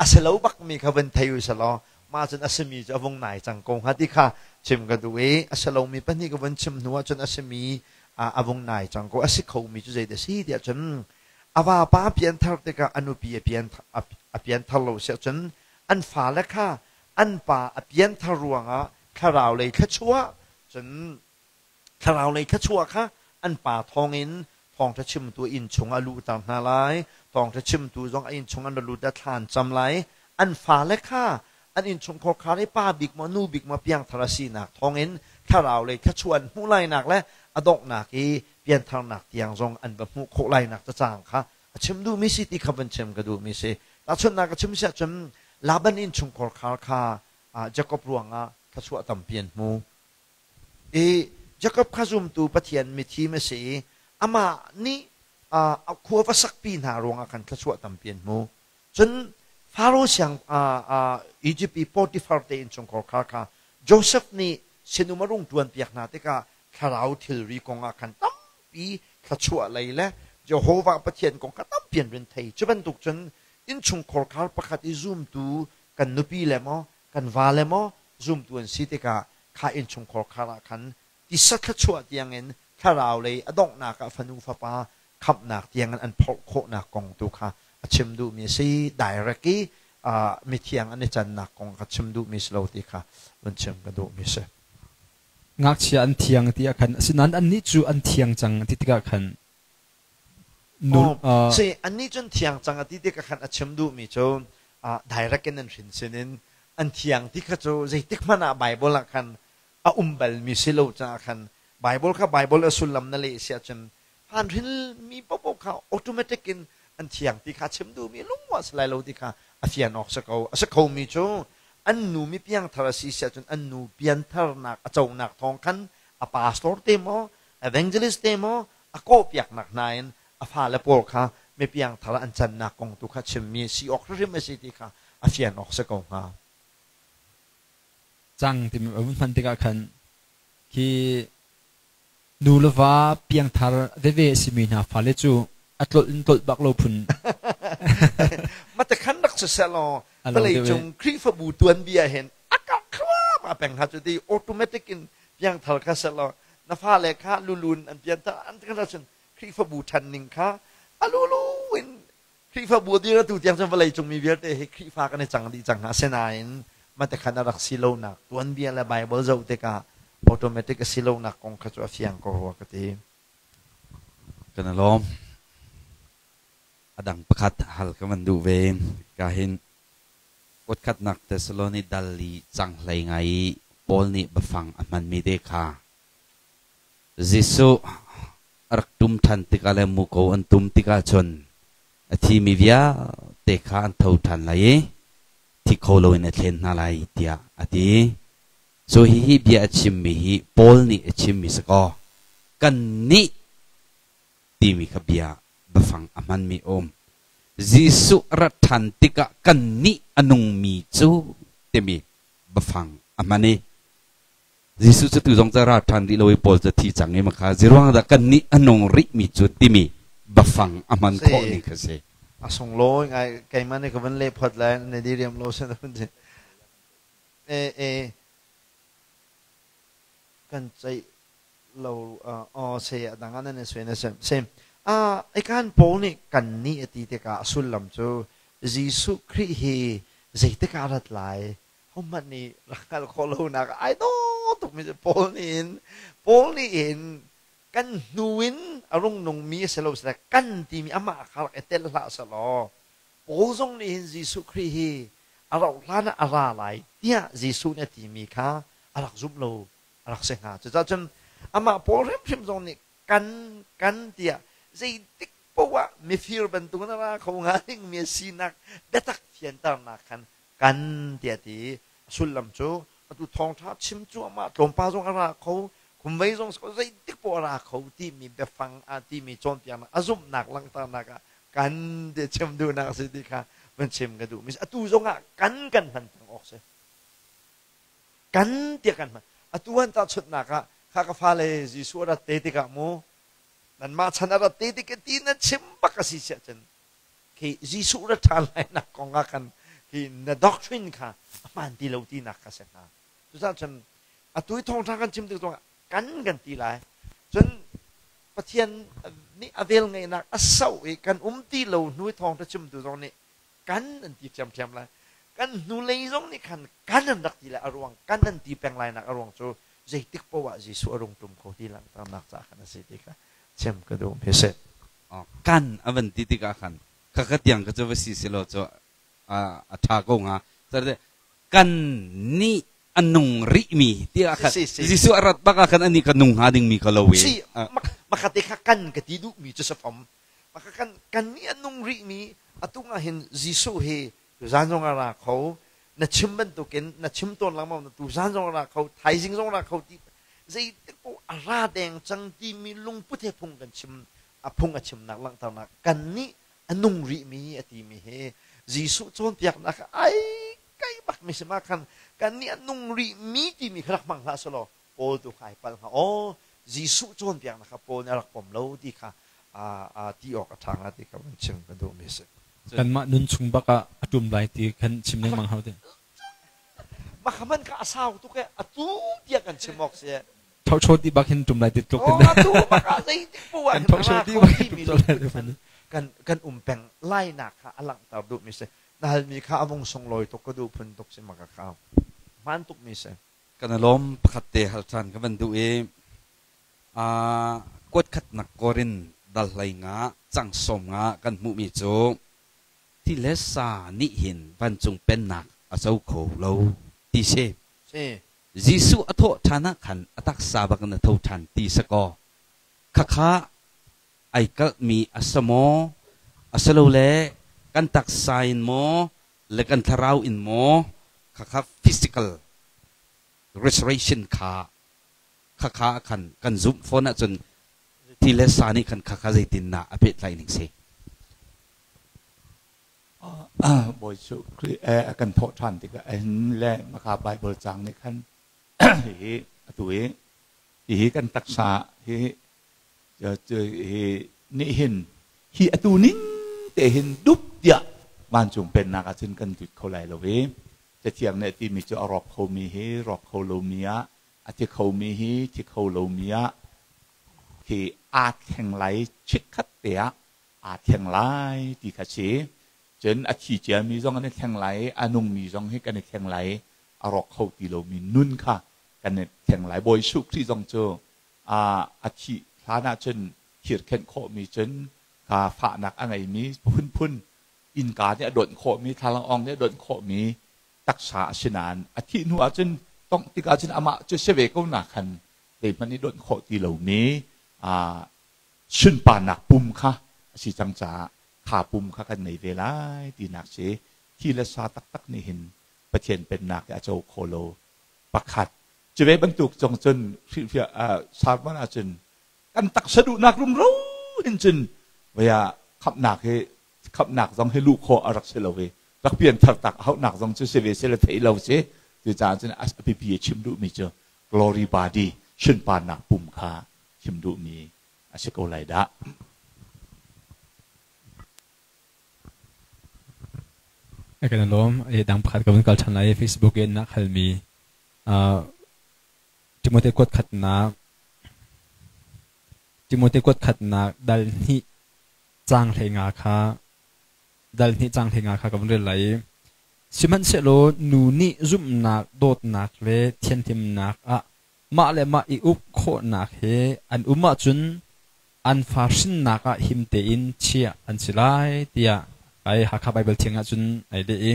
a si lo bakmi kha vun thei u selaw mah cun a simi cu a vung nai cang ko hnga ti kha chim ka duh i a si lomi pahnih ka vun chim hnu ah cun a simi a vung nai cang ko. A si khomi cu zeidah a si tiah cun a vapa a pianthar tikah a nupi a pianthar lo si ahcun an fale kha an pa a pianthar ruangah thlarau lei thluachuah cun thlarau lei thluachuah kha an pa thawngin thawngṭha chimtu inn chung a luhter hna lai. Thawngṭha chimtu zong a inn chung an ra lut a thla an cam lai. An fale kha an innchungkhar khar i pa bik maw nu bik maw piangthar a sinak thawngin thlarau lei thluachuah an hmuh lainak le a donghnak i piantharnak tiang zong an va hmuh khawh lainak cacang kha a chim duhmi si ti kha van chim ka duhmi si. Tahchunhnak ka chim si ahcun Laban innchungkhar khar kha Jakob ruangah thluachuah tampi an hmu. I Jakob kha zumtu Pathian mithim a si i amah nih a khua va sakpi hna ruangah khan thluachuah tampi an hmu. Cun Faro siang Egypt i Potifar te innchungkhar kha kha Joseph nih sinum a rung ṭuanpiak hna tikah thlarau thilri kong ah khan tampi thluachuah lei le Jehovah Pathian kong kha tampi an rin thei. Cu bantuk cun innchungkhar khar pakhat i zumtu kan nupi le maw kan vale maw zumtu an si tikah kha innchungkhar khar ah khan tisa thluachuah tiangin thlarau lei a donghnak ah fanu fapa khamhnak tiangin an phorh khawhnak kong tu kha a chim duhmi a si. Direct i mithiang an i cannak kong kha chim duhmi si lo ti kha vun chim ka duhmi si. Ngakchia an thiang ti ah khan asinain annih cu an thiang cang ti tikah khan nu Si annih cun thiang cang a ti tikah khan a chim duhmi cu direct in an hrin sinin an thiang ti kha cu zeitik hmanh ah Bible ah khan a um balmi si lo caah khan Bible kha Bible a sullam na leh si ahcun phan hrinmi paohpaoh kha automatic in an thiang ti kha chim duhmi lungwa si lai lo ti kha a fian awk si ko. A si khomi cu an nu mi piangthar a si si ahcun an nu piantharnak a conak thawng khan a pastor te maw evangelist te maw a kawhpiaknak hna in a fale pawl kha mi piangthar an cannak kong tu kha chimmi si awk hrimhrim a si ti kha a fian awk si ko hnga. Cang timi a vun hman tikah khan khi nu le va piangthar veve a simi hna fale cu a tlolh in tlolh bak lo phun. Mate khan rak siseh law vawlei cung Khrihfabu tuanbia hin a kak thluahmah peng hnga cu ti automatic in piangthar kha seh law na fale kha lulun an pianthar an ti khan cun Khrihfabu ṭhan ning kha a lulu in Khrihfabu a dir atu tiang cun vawlei cung mi vialte hi Khrihfa kan i cang dih cang hnga. Asinain mate khan a rak si lonak tuanbia le Bible zoh tikah automatic a si lonak kong kha cu a fiang ko rua ka ti. Kan i lawm. A dang pakhat hal ka van duh ve. Ka hin kuatkhatnak Thessaloni dal i cang hlei ngai i Paul nih biafang a hmanmi te kha Jesuh A rak tum ṭhan tikah le muko an tum tikah cun a thimi vialte kha an tho ṭhan lai i thi kho loin a thlen hna lai tiah a ti. Cu hihi bia a chimmi hi Paul nih a chimmi si kaw kannih timi kha bia biafang a hmanmi a um. Jesuh rat ṭhan tikah kannih a nungmi cu timi biafang a hman i Jesuh cu tu zong ca ra ṭhan rih lo i Paul cu thi cang i makha ziruang dah kannih a nung rihmi cu timi biafang a hman khawh ning kha si. A sunglawi ngai keimah nih ka van leh phot lai na diriam lo sin e e kan ceih lo aw se a dang ah nan sui na sem sem a ikan Paul nih kan nih a ti tikah a sullam cu Jesuh Khrih hi zeitik ah rat lai hohmanh nih rak hngalh khawh lonak ai dawh tukmi cu Paul nih hin Paul nih hin kan hnu in a rung nungmi a si lo sile kan timi amah kha rak i tel hlah selaw Paul zong nih hin Jesuh Khrih hi a rauh hlan ah a ra lai tiah Jesuh nih a timi kha a rak zumh lo a rak si hnga. Cucaah cun amah Paul hrimhrim zong nih kan kan tiah zeitik poah ah mifir bantuk in a ra kho hnga dingmi a sinak biatak fianternak khan kan tiah ti a sullam cu atu thawngṭha chim cuahmah tlawmpal zong a ra kho khumvei zong zeitik poah a ra kho timi biafang a timi cawnpiaknak a zumhnak langhternak ah kan ti chim duhnak a si ti kha van chim ka duh mi atu zong ah kan kan hman peng awk si kan tiah kan hman atu an tahchunhnak ah kha ka fale Jesuh a rat te tikah mu nanmah chan a rat te tik ti na chim bak a si siah cun khi Jesuh ra ṭhan lai nak kong ah khan khi na doctrine kha a hmaan ti lo tinak kha si hnga. Cucaah cun atu i thawngṭha kan chim tik zongah kan kan ti lai. Cun Pathian nih a vel ngeihnak a sauh i kan um ti lo hnu i thawngṭha chimtu zong nih kan an ti ṭhiamṭhiam lai. Kan hnulei zong nih khan kan an rak ti lai a ruang kan an ti peng lai nak a ruang cu zeitik paoh ah Jesuh a rung ṭum kho ti langhternak caah khan a si ti kha chim ka duh mi si. Kan a van ti tikah khan khakha tiang kha cu va si selaw cu a ṭha ko hnga. Kan nih a nung rihmi tiah khan Jesuh a rat bak ah khan anih ka nung hnga dingmi ka lo i. Makha te kha kan ka ti duhmi cu si fom. Maka kan kan nih a nung rihmi atung ah hin Jesuh hi tuzan zong a ra kho na chim bantukin na chim tawn lengmang na tuzan zong a ra kho thaizing zong a ra kho ti zeitik paoh a ra deng cang timi lungput he phung kan chim a phung a chimnak langhternak kan nih a nung rihmi a timi hi Jesuh cawnpiaknak ai kai bak mi si ma khan kan nih a nung rihmi timi kha rak hmang hlah selaw Paul tu kha ai palh hnga aw Jesuh cawnpiaknak kha Paul nih a rak pom lo ti kha a ti awk a ṭha hnga ti kha van chim ka duhmi si. Kanmah nun chung bak ah a ṭum lai ti khan chim lengmang hau te. Mah man kha a sau tuk e atu tiah kan chim awk si. Thocho ti bak hin ṭum lai ti tluk. Atu bak ah zeitik poah kan thocho ti bak hin ṭum lai. Kan kan um peng lainak kha a langhter duhmi si. Na halmi kha a vung sunglawi tuk ka duh phun tuk si maka kha. Hmaan tukmi si. Kan alawm pakhat te hal ṭhan ka van duh i kuat khatnak korin dal hlei nga cang sawm nga kan hmuhmi cu thi le sa nih hin vancung pennak a co kho lo ti si. Jesuh a thawh ṭhan ah khan a taksa bak in a tho ṭhan ti si kaw khakha ai kalhmi a si maw asilole kan taksa in maw le kan thlarau in maw khakha physical restoration kha khakha khan kan zumh fawn ahcun thi le sa nih khan khakha zeitindah a pehtlaih ning si? Bawi Jesuh Khrih a kan thawh ṭhan tikah hin le maka Bible caang nih khan hihi atu hi hihi kan taksa hi hi nih hin hi atu ning te hin dup tiah vancung pennak ah cun kan lut kho lai lo i Cathiang nih a timi cu a rawk khomi hi rawk kho lomi ah a thi khomi hi thi kho lomi ah hi aa thleng lai chikkhat te ah aa thleng lai ti kha si. Cun a thi ciami zong an i thleng lai i a nungmi zong hi kan i thleng lai i a rawk kho ti lomi nun kha kan i thleng lai. Bawi Jesuh Khrih zong cu a thih hlan ah cun thirkhenh khawhmi cun kha fahnak a ngeimi phunphun innka nih a donh khawhmi thlalangawng nih a donh khawhmi taksa a si nain a thih hnu ahcun tongh tikah cun amah cu si ve ko na khan zeihmanh i donh khawh ti lomi. Sunparnak pum kha a si cang caah kha pum kha kan nei ve lai tinak si. Thi le sa taktak nih hin Pathian pennak hi a co kho lo. Pakhat. Cu ve bantuk zong cun hrilhfiah sermon ahcun kan taksa duhnak rumro hin cun vei ah khamhnak hi khamhnak zong hi luh khawh a rak si lo i rak pianthar tak a hauhnak zong cu si ve si le theih lo si. Cucaah cun a biapi a chim duhmi cu glory body sunparnak pum kha chim duhmi a si ko lai dah. Kan lawm. Dang pakhat ka vun kal ṭhan lai. Facebook in na halmi Timote kuat khatnak Timote kuat khatnak dal hnih caang 15 kha dal hnih caang 15 kha ka vun rel lai i sihmanhsehlaw nu nih zumhnak dawtnak le thianhlimnak ah mah le mah i uk khawhnak he an um ahcun an fa hrinnak ah him tein chiah an si lai tiah ai Hakha Baibal Thiang ah cun ai leh i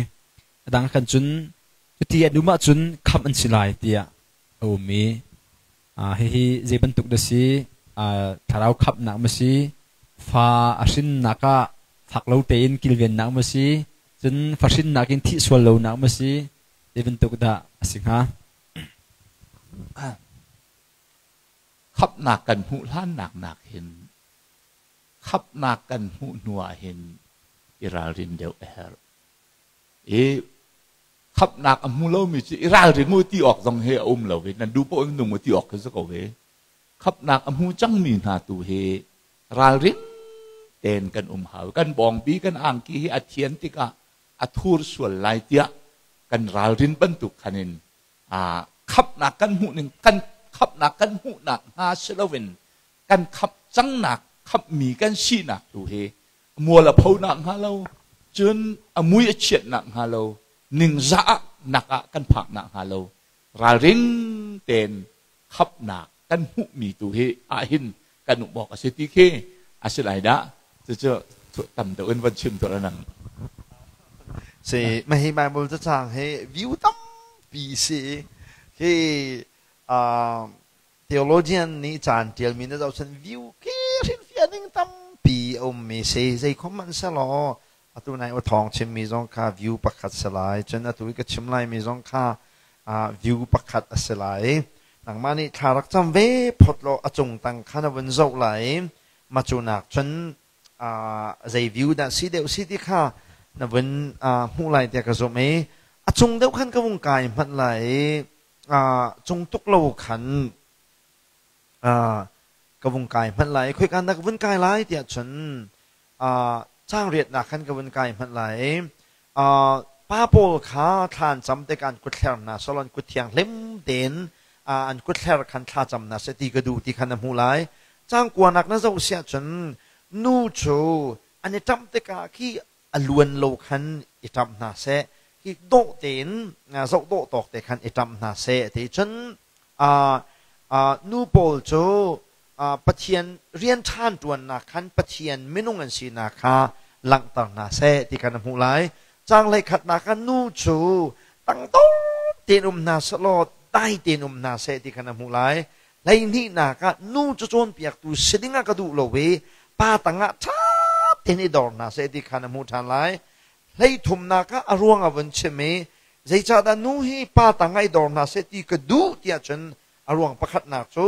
a dang khan cun cuti an um ahcun khamh an si lai tiah a um i hihi zei bantuk dah si thlarau khamhnak ma si fa a hrinnak ah fak lo tein kilvennak ma si cun fa hrinnak in thih sual lonak ma si zei bantuk dah a si hnga? Khamhnak kan hmuh hlannak nak hin khamhnak kan hmuh hnu ah hin i ralrin deuh a herh. I khamhnak a hmu lomi cu i ralring u ti awk zong hi a um lo i nan duh paoh in nung u ti awk khi si ko hi. Khamhnak a hmu cangmi hna tu hi ralring tein kan um hau. Kan bawngbi kan angki hi a thian tikah a thur sual lai tiah kan ralrin bantuk khan in khamhnak kan hmuh ning kan khamhnak kan hmuhnak hnga si loin kan khamh cangnak khamhmi kan sinak tu hi mual a phonak hnga lo cun a mui a chiatnak hnga lo ningzah nak ah kan phaknak hnga lo ralring tein khamhnak kan hmuhmi tu hi ahhin kan um awk a si ti khi a si lai dah. Cucu tam deuh in van chim tuah nang. Si mahi Bible cacang hi view tampi si hi theologian nih caan tialmi na zoh cun view ki hrinfiah ning tampi a ummi si. Zei khom man selaw atu nai u thawng chimmi zong kha view pakhat si lai, cun atu i ka chim laimi zong kha view pakhat a si lai. Nangmah nih thla rak cam ve phot law a cung tang kha na vun zoh lai. Ma cu nak cun zei view dah si deuh si ti kha na vun hmuh lai tiah ka zumh i a cung deuh khan ka vung kai hmanh lai i cung tuk lo khan ka vung kai hmanh lai. Khoika na ka vun kai lai tiah cun caang riatnak khan ka vun kai hmanh lai. Pa pawl kha thla an cam tikah an kutthler hna solon kut thianghlim tein an kutthler khan thla cam hna seh ti ka duh ti kha na hmuh lai. Caang kuanak na zoh siah cun nu cu an i ṭamh tikah khi a luan lo khan i ṭamh hna seh, hi dawh tein zoh dawh tawk te khan i ṭamh hna seh ti. Cun nu pawl cu Pathian rian ṭhan ṭuannak khan Pathian minung an sinak kha langhter hna seh ti kha na hmuh lai. Caang hleikhatnak ah nu cu tangdor tein um hna sehlaw dai tein um hna seh ti kha na hmuh lai. Hleihnihnak ah nu cu cawnpiaktu si dingah ka duh lo i pa tangah ṭha tein i dor hna seh ti kha na hmuh ṭhan lai. Hleithumnak ah a ruang a vun chim i zeicahdah nu hi pa tangah i dor hna seh ti ka duh tiah cun a ruang pakhatnak cu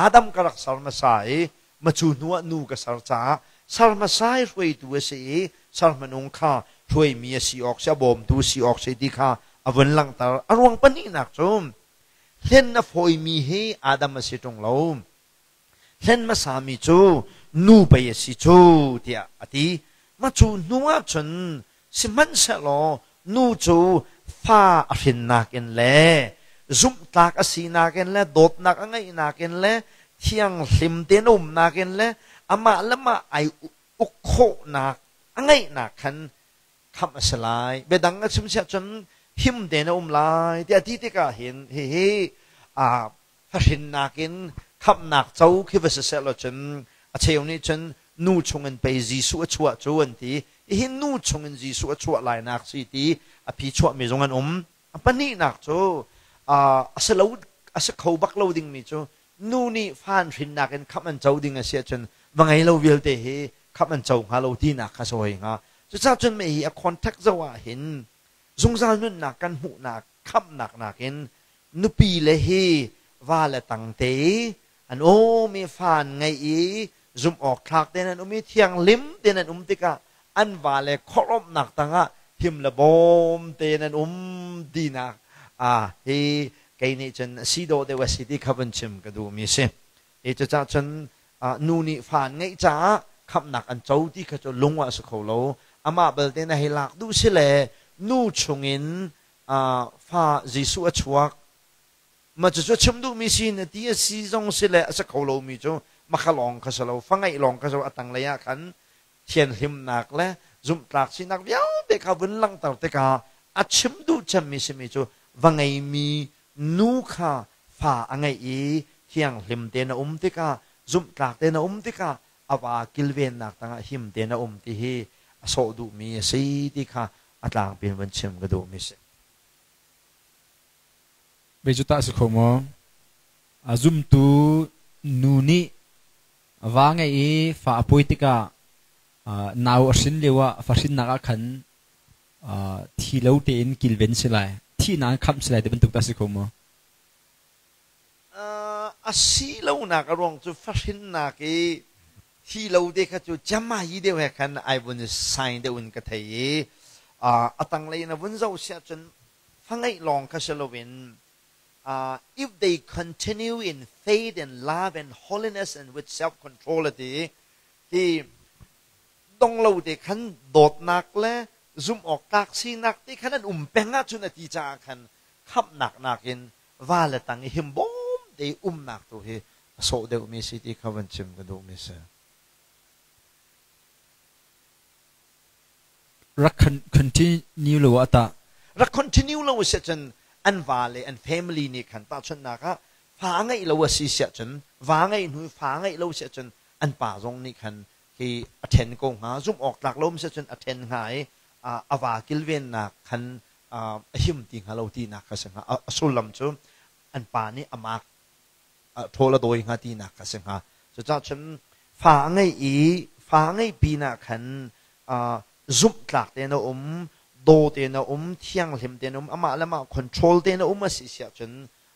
Adam ka rak ser hmasa i macu hnu ah nu ka ser caah ser hmasa i hruaitu a si i ser hmanung kha hruaimi a si awk si, a bawmtu si awk si ti kha a vun langhter. A ruang pahnihnak cu hlen a fawimi hi Adam a si ṭung lo. Hlen hmasami cu nu pei a si cu tiah a ti. Mah cu hnu ah cun sihmanhsehlaw nu cu fa a hrinnak in le zumhtlak a sinak in le dawtnak a ngeihnak in le thianghlim tein a umnak in le amah le mah ai uk khawhnak a ngeihnak khan khamh a si lai. Biadang a chim siah cun him tein a um lai tiah ti tikah hin hihi fahrinnak in khamhnak co khi va si seh law cun a cheu nih cun nu chungin pei Jesuh a chuah cu an ti. Hihi nu chungin Jesuh a chuah lainak si ti a phi chuahmi zong an um. A pahnihnak cu a si lo a si kho bak lo dingmi cu nu nih fa an hrinnak in khamh an co ding a si ahcun Va ngei lo vialte hi khamh an co hnga lo tinak kha sawi hnga. Cucaah cun mei hi a contact zoh ah hin zungzal nunnak kan hmuhnak khamhnak nakin nupi le hi va le tang te an um i fa an ngeih i zumh awk thlak tein an um i thianghlim tein an um tikah an va le khuahromhnak tangah him le bawm tein an um tinak hi kei nih cun si dawh deuh a si ti kha vun chim ka duhmi a si. Hi cucah cun nu nih fa an ngeih caah khamhnak an co ti kha cu lung ah a si kho lo. Amah belte na hei lak duh si le nu chungin fa Jesuh a chuak. Mah cucu a chim duhmi si na ti a si zong si le a si kho lomi cu makha lawng kha si lo, fa ngeih lawng kha si lo, a tanglei ah khan thianhlimnak le zumhtlak sinak vialte kha vun langhter tikah a chim duh cemmi simi cu va ngeimi nu kha fa a ngeih i thianghlim tein a um tikah zumhtlak tein a um tikah a va kilvennak tangah him tein a um ti hi a sawh duhmi a si ti kha a tlangpi in vun chim ka duhmi a si. Vei cu tah a si kho maw? A zumtu nu nih va ngeih i fa a pawi tikah nau a hrin lioah fa hrinnak ah khan thi lo tein kilven si lai, thihnak in khamh si lai ti bantuk tah a si kho maw? A si lonak a ruang cu fahrinnak i thi lo te kha cu jamayi deuh he khan ai vun sign deuh in ka thei i a tanglei in a vun zoh siah cun fa ngeih lawng kha si loin if they continue in faith and love and holiness and with self control a ti hi dong lo te khan dawtnak le zumh awk tlak sinak te khan an um peng ahcun a ti caah khan khamhnak nakin va le tang i himbawm te umnak tu hi a sawh deuhmi si ti kha van chim ka duhmi si. Rak continue lo ah tah? Rak continue lo si cun an va le an family nih khan tahchunhnak ah fa ngeih lo a si siah cun va ngeih hnu fa ngeih lo siah cun an pa zong nih khan hi a ṭhen ko hnga zumh awk tlak lo si cun a ṭhen hnga i a va kilvennak khan a him ti hnga lo tinak kha si hnga. A sullam cu an pa nih a mak ṭhawl a dawi hnga tinak kha si hnga. Cucaah cun fa a ngeih i fa a ngeih pinah khan zumh tlak tein a um, daw tein a um, thianghlim tein a um, amah le amah control tein a um a si siah cun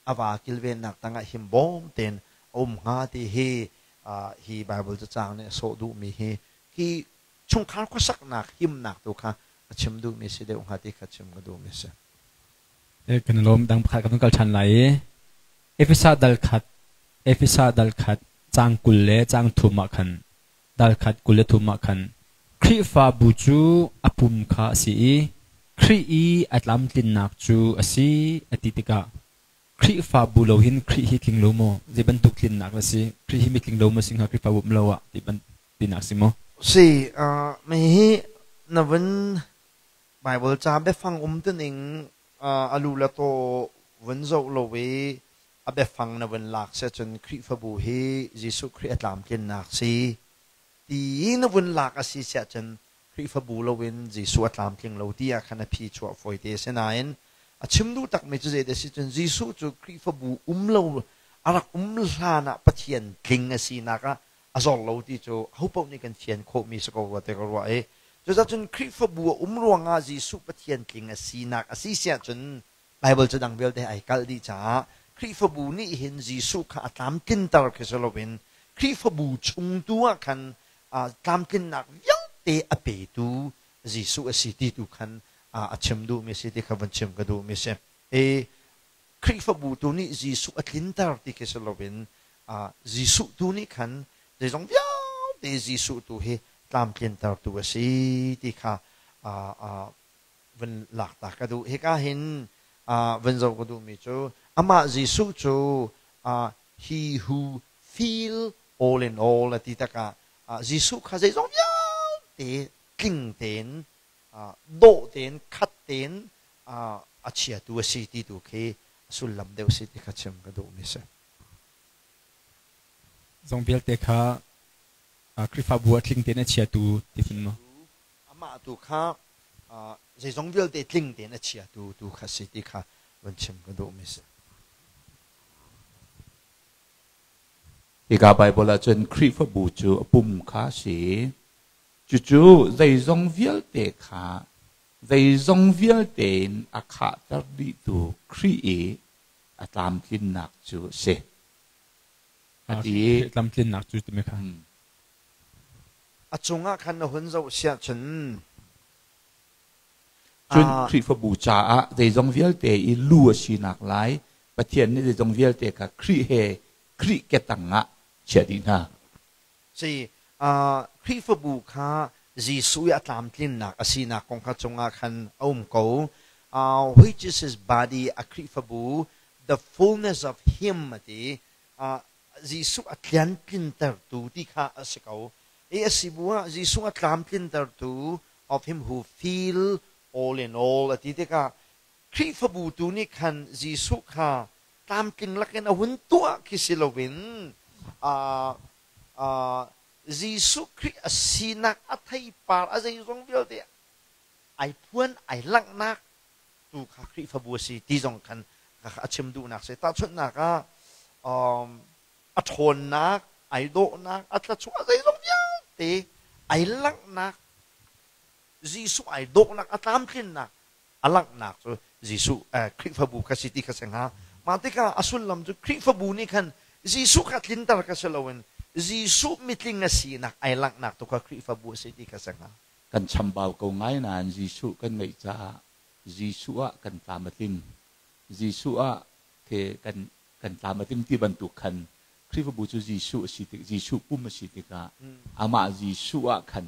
a va kilvennak tangah himbawm tein a um hnga ti hi hi Bible cacang nih a sawh duhmi hi hi chungkhar khuasaknak himnak tu kha a chim duhmi si deuh hnga ti kha chim ka duhmi a si. Kan lawm dang pakhat kan kal ṭhan lai i Efesa dal khat Efesa dal khat caang 20 le caang thum ah khan dal khat 23 ah khan Khrihfabu cu a pum kha a si i Khrih i a tlamtlinnak cu a si a ti tikah Khrihfabu lo hin Khrih hi tling lo maw? Zei bantuk tlinnak a si? Khrih hi mitling lo maw si hnga Khrihfabu um lo ah ti tinak si maw? Si, hi na vun Bible ca biafang um tuning a lu le taw vun zoh lo i a biafang na vun lak si ahcun Khrihfabu hi Jesuh Khrih a tlamtlinnak si ti na vun lak a si siah cun Khrihfabu loin Jesuh a tlamtling lo ti ah khan a phi chuah fawite a si nain a chim duh takmi cu zeidah a si cun Jesuh cu Khrihfabu um lo a rak um hlan ah Pathian tling a sinak ah a zor lo ti cu ahopaoh nih kan fian khawhmi si ko rua ti ka ruah i cucaah cun Khrihfabu a um ruangah Jesuh Pathian tling a sinak a si siah cun Baibal cu dang vialte ai kalh dih caah Khrihfabu nih hin Jesuh kha a tlamtlinter khi si loin Khrihfabu chung tu ah khan tlamtlinnak vialte a petu Jesuh a si ti tu khan a chim duhmi si ti kha vun chim ka duhmi si. I Khrihfabu tu nih Jesuh a tlinter ti khi si loin Jesuh tu nih khan zeizong vialte Jesuh tu hi tlamtlintertu a si ti kha vun lak ta ka duh. Hika hin vun zoh ka duhmi cu amah Jesuh cu he who feel all in all a ti takah Jesuh kha zeizong vialte tling tein dawh tein khat tein a chiatu a si ti tu khi a sullam deuh si ti kha chim ka duhmi si. Zong vialte kha Khrihfabu ah tling tein a chiatu ti phun maw? Amah tu kha zeizong vialte tling tein a chiatu tu kha si ti kha vun chim ka duhmi si. Hika Baibal ah cun Khrihfabu cu a pum kha a si. Cucu zeizong vialte kha zeizong vialte in a khahter dihtu Khrih i a tlamtlinnak cu a si. A ti. Tlamtlinnak cu timi kha. A cungah khan na hun zoh siah cun Cun Khrihfabu caah zeizong vialte i lu a sinak lai Pathian nih zeizong vialte kha Khrih he Khrih ke tangah chiah dih hna. Si, Khrihfabu kha Jesuh i a tlamtlinnak a sinak kong kha cungah khan a um ko. Which is his body, a Khrihfabu, the fullness of him a ti. Jesuh a tliantlintertu ti kha a si ko. I a si bu ah Jesuh a tlamtlintertu of him who fill all in all a ti tikah Khrihfabu tu nih khan Jesuh kha tlamtling lakin a hun tuah khi si loin Jesuh Khrih a sinak a theipar a zeizong vialte ai phuan ai langhnak tu kha Khrihfabu a si ti zong khan a chim duhnak si. Tahchunhnak ah a ṭhawnnak, ai dawhnak, a thlachuah zeizong vialte ai langhnak Jesuh ai dawhnak, a tlamtlinnak a langhnak cu Jesuh Khrihfabu kha si ti kha si hnga. Mah tikah a sullam cu Khrihfabu nih khan Jesuh kha tlinter kha si loin Jesuh mitling a sinak ai langhnak tu kha Khrihfabu a si ti kha si hnga. Kan chambau ko ngai nain Jesuh kan ngeih caah Jesuh ah kan tlam a tling. Jesuh ah ke kan kan tlam a tling ti bantuk khan Khrihfabu cu Jesuh a si tik Jesuh pum a si tikah amah Jesuh ah khan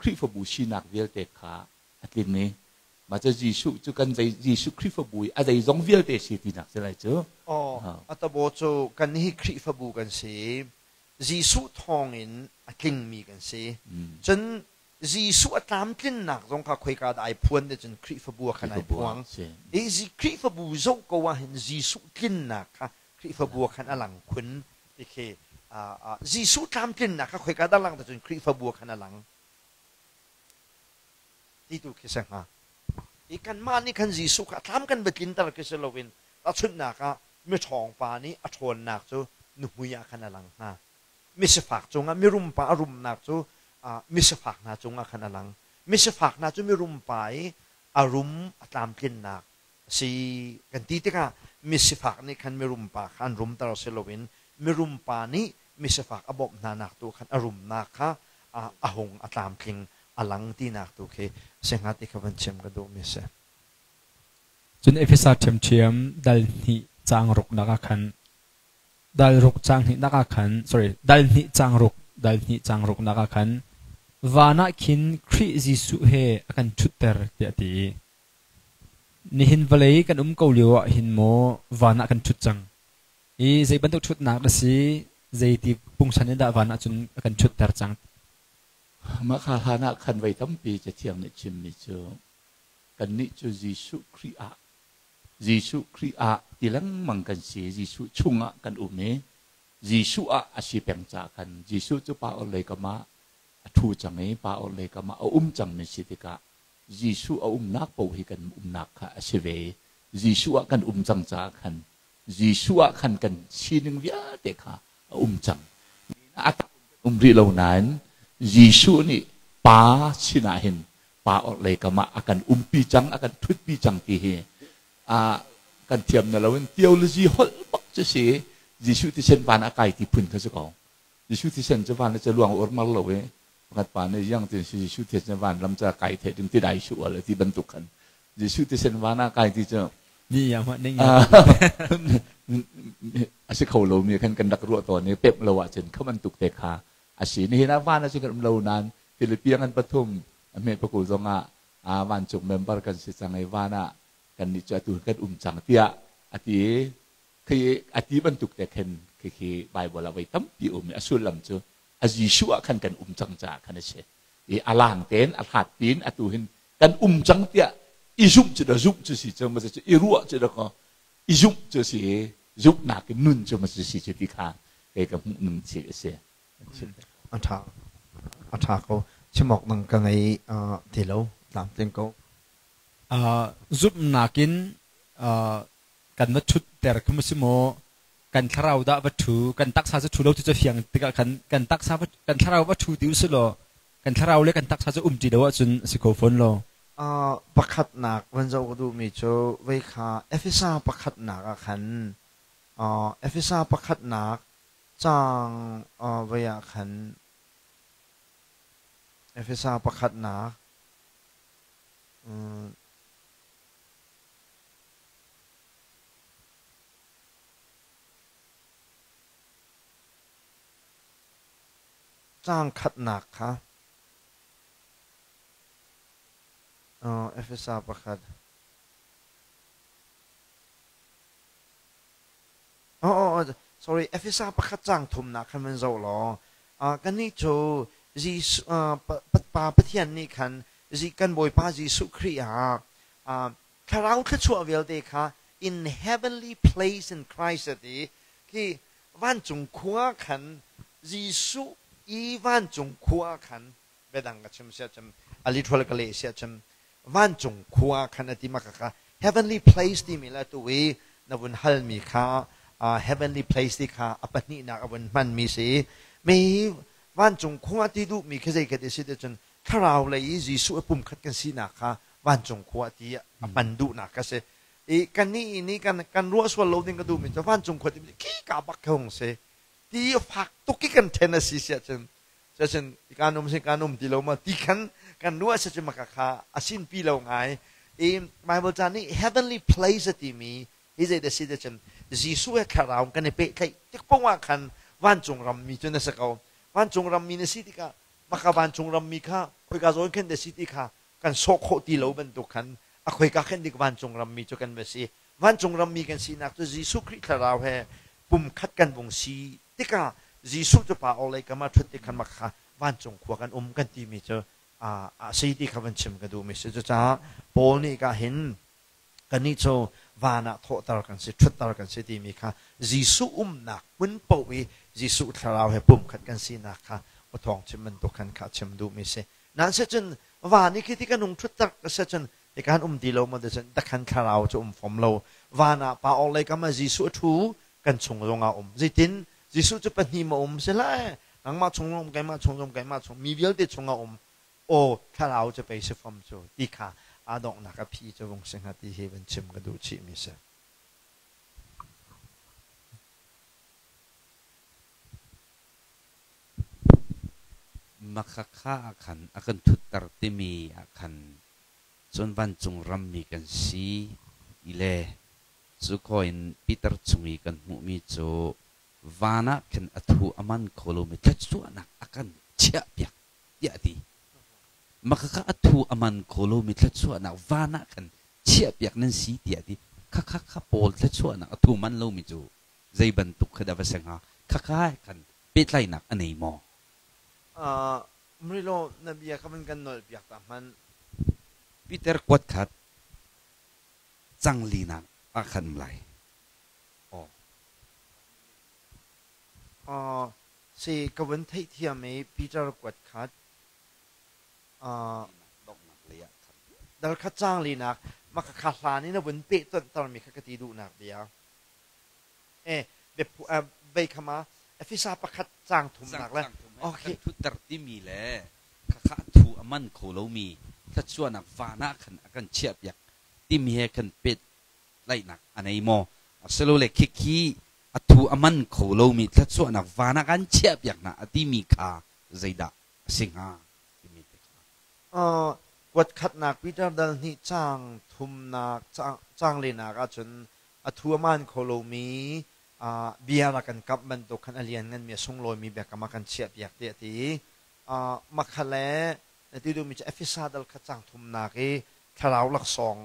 Khrihfabu sinak vialte kha a tlin i mah cu Jesuh cu kan zei Jesuh Khrihfabu i a zeizong vialte si tinak si lai cu. Aw, a tabo cu kan hi Khrihfabu kan si. Jesuh thawngin a tlingmi kan si. Cun Jesuh a tlamtlinnak zong kha khoika dah ai phuan te cun Khrihfabu ah khan ai phuang. I Khrihfabu zoh ko ah hin Jesuh tlinnak kha Khrihfabu ah khan a lang khun ti khi Jesuh tlamtlinnak kha khoika dah lang te cun Khrihfabu ah khan a lang ti tu khi si hnga. I kanmah nih khan Jesuh kha tlam kan va tlinter khi si loin tahchunhnak ah miṭhawng pa nih a ṭhawnnak cu nuhmui ah khan a lang hnga. Misifak cungah mirum pa a rumnak cu misifak hna cungah khan a lang. Misifak hna cu mirum pa i a rum a tlamtlinnak a si kan ti tikah misifak nih khan mirum pa kha an rumter si loin mirum pa nih misifak a bawmh hnanak tu khan a rumnak kha a hung a tlamtling a lang tinak tu khi si hnga ti kha van chim ka duhmi a si. Cun Efesa ṭhiamṭhiam dal hnih caang ruknak ah khan Dal ruk caang hnihnak ah khan sorry dal hnih caang ruk dal hnih caang ruknak ah khan van ah khin Khrih Jesuh he a kan ṭhutter tiah a ti. Nihin vawlei kan um ko lio ah hin maw van ah kan ṭhut cang. I zei bantuk ṭhutnak na si zeiti pungsan in dah van ah cun a kan ṭhutter cang. Mah kha hlan ah khan voi tampi Cathiang nih chimmi cu kannih cu Jesuh Khrih ah Jesuh Khrih ah ti lengmang kan si. Jesuh chungah kan um i Jesuh ah a si peng caah khan Jesuh cu pa orhlei kam ah a ṭhu cang i pa orhlei kam ah a um cangmi si tikah Jesuh a umnak paoh hi kan umnak kha a si ve i Jesuh ah kan um cang caah khan Jesuh ah khan kan sining vialte kha a um cang. A tak um rih lo nain Jesuh nih Pa sinah hin pa orhlei kam ah a kan umpi cang, a kan ṭhutpi cang ti hi kan thiam na loin theology holh bak cu si. Jesuh thisen van a kai ti phun kha si ko. Jesuh thisen cu van cu luang urmar lo i pakhat pa nih yang tin si Jesuh thisen van lam ca kai the ding ti dai su al ti bantuk khan Jesuh thisen van a kai ti cu ni ya ma ning ya a si kho lo mi khan kan rak ruah tawn i pep lo ah cun kha bantuk te kha a si. Nihin ah van a si kan um lo nain Philippine an pathum a hme pakul zong ah vancung member kan si cang i van ah kan nih cu atu kan um cang tiah a ti khi a ti bantuk te khin khi Bible ah voi tampi um i a sullam cu a Jesuh ah khan kan um cang caah khan a si i a lang tein a hlat piin atu hin kan um cang tiah i zumh cu da zumh cu si cu ma cu i ruah cu da ko i zumh cu si zumhnak in nun cu ma si cu ti kha kei ka hmuh ning si a si. A ṭha. A ṭha ko. Chim awk dang ka ngei ti lo. Tlamtling ko. Zumhnak in kan va ṭhutter khi maw si maw? Kan thlarau dah va ṭhu, kan taksa cu ṭhu lo ti cu fiang tikah khan kan taksa va, kan thlarau va ṭhu ti usih law kan thlarau le kan taksa cu um ṭi lo ahcun a si kho fawn lo. Pakhatnak van zoh ka duhmi cu vei kha Efesa pakhatnak ah khan Efesa pakhatnak caang vei ah khan Efesa pakhatnak Caang khatnak kha Efesa pakhat. Oh, sorry, Efesa pakhat caang thumnak khan van zoh law kannih cu Jesuh, Pa Pathian nih khan kan Bawipa Jesuh Khrih ah thlarau thluachuah vialte kha in heavenly place in Christ a ti khi vancung khua khan Jesuh i vancung khua khan biadang ka chim sia chim a literal ka leh sia chim vancung khua khan a ti ma kha heavenly place timi le tu i na vun halmi kha heavenly place ti kha a pahnihnak a vun hmanmi si mi vancung khua ti duhmi khi zei ka ti si ti cun thlarau lei i Jesuh a pumkhat kan sinak kha vancung khua ti a hman duhnak ka si. I kannih nih kan kan ruah sual lo ding ka duhmi cu vancung khua ti khi ka bak hung si. Ti fak tuk i kan then a si siah cun cun kan um si kan um ti lo ma ti khan kan ruah si cun maka kha a sin pi lo ngai. I Bible ca nih heavenly place a timi hi zei da si te cun Jesuh he thlarau kan i pehtlaih tik poh ah khan vancung rammi cu na si ko. Vancung rammi na si tikah maka vancung rammi kha khoika zawn khan da si ti kha kan sawh khawh ti lo bantuk khan a khoika khan dik vancung rammi cu kan va si. Vancung rammi kan sinak cu Jesuh Khrih thlarau he pumkhat kan vung si tikah Jesuh cu pa orhlei kam ah ṭhut tik khan maka kha vancung khua kan um kan timi cu a si ti kha van chim ka duhmi si. Cucaah Paul nih ka hin kannih cu van ah thawhter kan si, ṭhutter kan si timi kha Jesuh umnak hmun paoh i Jesuh thlarau he pumkhat kan sinak kha awthawng chim bantuk khan kha chim duhmi si. Nan si cun van i khi ti kan hung ṭhutter ka si cun hikan um ti lo maw ti cun dakhan thlarau cu um fom lo. Van ah pa orhlei kam ah Jesuh a ṭhu, kan chung zong ah um. Zeitin Jesuh cu pahnih ma um si hlah, nangmah chung um, keimah chung um, keimah chung mi vialte chung ah um. Aw thlarau cu pei si fom cu ti kha aa donghnak a phi cu vung si hnga ti hi van chim ka duh chihmi si. Makhakha ah khan a kan ṭhutter timi ah khan cun vancung rammi kan si ti le cu khaw in Peter chung i kan hmuhmi cu van ah khin a thu a man kho lomi thluachuahnak a kan chiahpiak tiah a ti. Makhakha a thu a man kho lomi thluachuahnak van ah khan chiahpiak nan si tiah a ti. Khakha kha Paul thluachuahnak a thu man lomi cu zei bantuk kha dah va si hnga? Khakha he khan pehtlaihnak a nei maw? Mrilo, na bia kha van kan nolhpiak ta hmanh. Peter kuat khat cang linak ah khan um lai. Aw. Si ka vun theihthiam i Peter kuat khat dal khat cang linak maka kha hlan in a vun peh tonhtermi kha ka ti duhnak bia. E vei khama Efesa pakhat cang thumnak le okay thutter timi le khakha thu a man kho lomi thluachuahnak van ah khan a kan chiahpiak timi he khan pet tlaihnak a nei maw asilole khikhi a thu a man kho lomi thluachuahnak van ah kan chiahpiak hna a timi kha zeidah a si hnga timi te kha Kuat khatnak Peter dal hnih cang thumnak cang lenak ahcun a thu a maan kho lomi bia rak kan kamh bantuk khan a liannganmi a sunglawimi biakam a kan chiahpiak tiah a ti. Makha le na ti duhmi cu Efesa dal kha cang thumnak i thlarau laksawng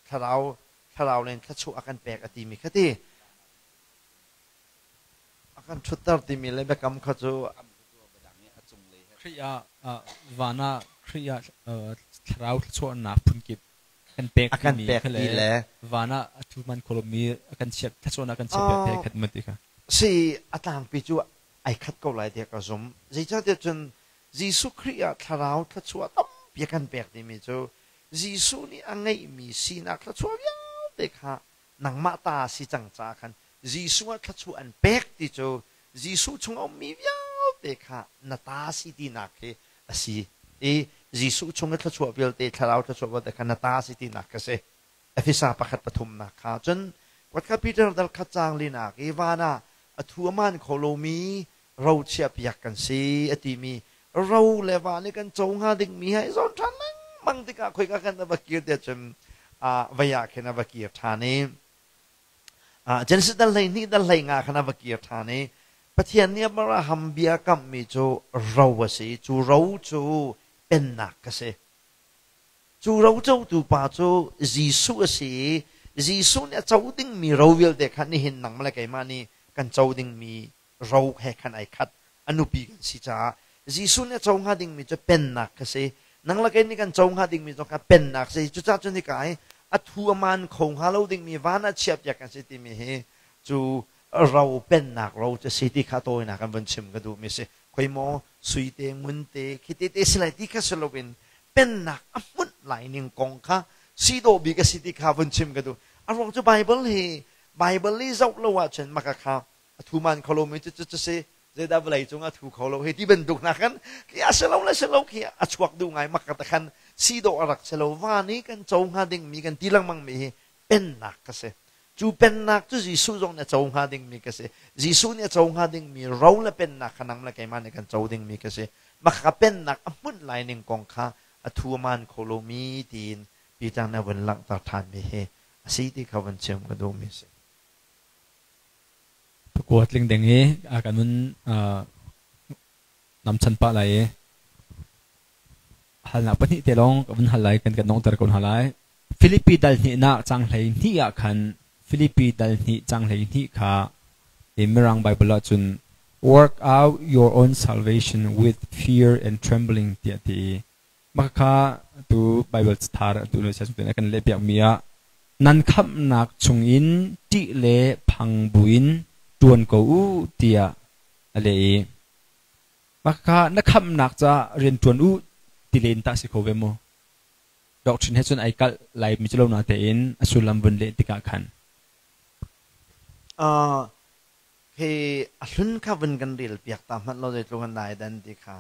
thlarau thlarau len thluachuah a kan pek a timi kha ti. A kan ṭhutter timi le biakam kha cu Khrih ah van ah Khrih ah thlarau thluachuahnak phunkip kan pek a kan pek ti le van ah a thu man kholomi a kan chiat thluachuahnak kan chiat piak khat ma ti kha. Si a tlangpi cu ai khat ko lai tiah ka zum. Zeicahtiah cun Jesuh Khrih ah thlarau thluachuah tampi a kan pek timi cu Jesuh nih a ngeihmi sinak thluachuah vialte kha nangmah ta si cang caah khan Jesuh ah thluachuah an pek ti cu Jesuh chung a ummi vialte kha na ta si tinak hi a si i Jesuh chung i thluachuah vialte, thlarau thluachuah vialte kha na ta si tinak kha si. Efesa pakhat pathumnak kha cun kuatka Peter dal khat caang linak i van ah a thu a maan kho lomi ro chiahpiak kan si a timi ro le van i kan co hnga dingmi he i zawn ṭhan lengmang tikah khoika kan va kir tiah cun vei ah khin a va kir ṭhan i Genesis dal 12 dal 15 khan a va kir ṭhan i Pathian nih Abraham bia kamhmi cu ro a si. Cu ro cu pennak a si. Cu ro cotu pa cu Jesuh a si i Jesuh nih a co dingmi ro vialte kha nihin nangmah le keimah nih kan co dingmi ro he khan ai khat. A nupi kan si caah Jesuh nih a co hnga dingmi cu pennak kha si. Nang le kei nih kan co hnga dingmi zong kha pennak si. Cucaah cun hika i a thu a maan kho hnga lo dingmi van ah chiahpiak kan si timi hi cu ro pennak ro cu si ti kha tawinak kan vun chim ka duhmi si. Khoi maw sui te ngun te khi te te si lai ti kha si loin pennak a hmunh lai ning kong kha si dawh bik a si ti kha vun chim ka duh. A ruang cu Bible hi Bible i zoh lo ahcun maka kha a thu man kho lomi cu cu si zeidah vawlei cung a thu kho lo hi ti bantuk hna khan khi a si lo le si lo khi a chuak duh ngai mak ta khan si dawh a rak si lo van i kan co hnga dingmi kan ti lengmang mi hi pennak ka si. Cu pennak cu Jesuh zong nih a co hnga dingmi ka si. Jesuh nih a co hnga dingmi ro le pennak kha nang le keimah nih kan co dingmi ka si. Mah kha pennak a hmunh lai ning kong kha a thu a maan kho lomi tiin Peter nih a vun langhter ṭhanmi hi a si ti kha vun chim ka duhmi a si. Pakua tling ding i a kan vun namchan pah lai i halnak pahnih te lawng ka vun hal lai kan kan nongter ko hna lai. Filipi dal hnihnak caang 12 ah khan Filipi dal hnih caang 12 kha i Mirang Bible ahcun work out your own salvation with fear and trembling tiah ti i mah kha tu Bible thar tu le sia kan leh piakmi ah nan khamhnak chungin ṭih le phang buin ṭuan ko u tiah a leh i mah kha na khamhnak caah rian ṭuan u ti len tah si kho ve maw? Doctrine he cun ai kalh lai mi cu lo natein a sullam vun leh tikah khan. Hi a hlun kha vun kan rel piak ta hmanh law zeitluk an dai dan ti kha.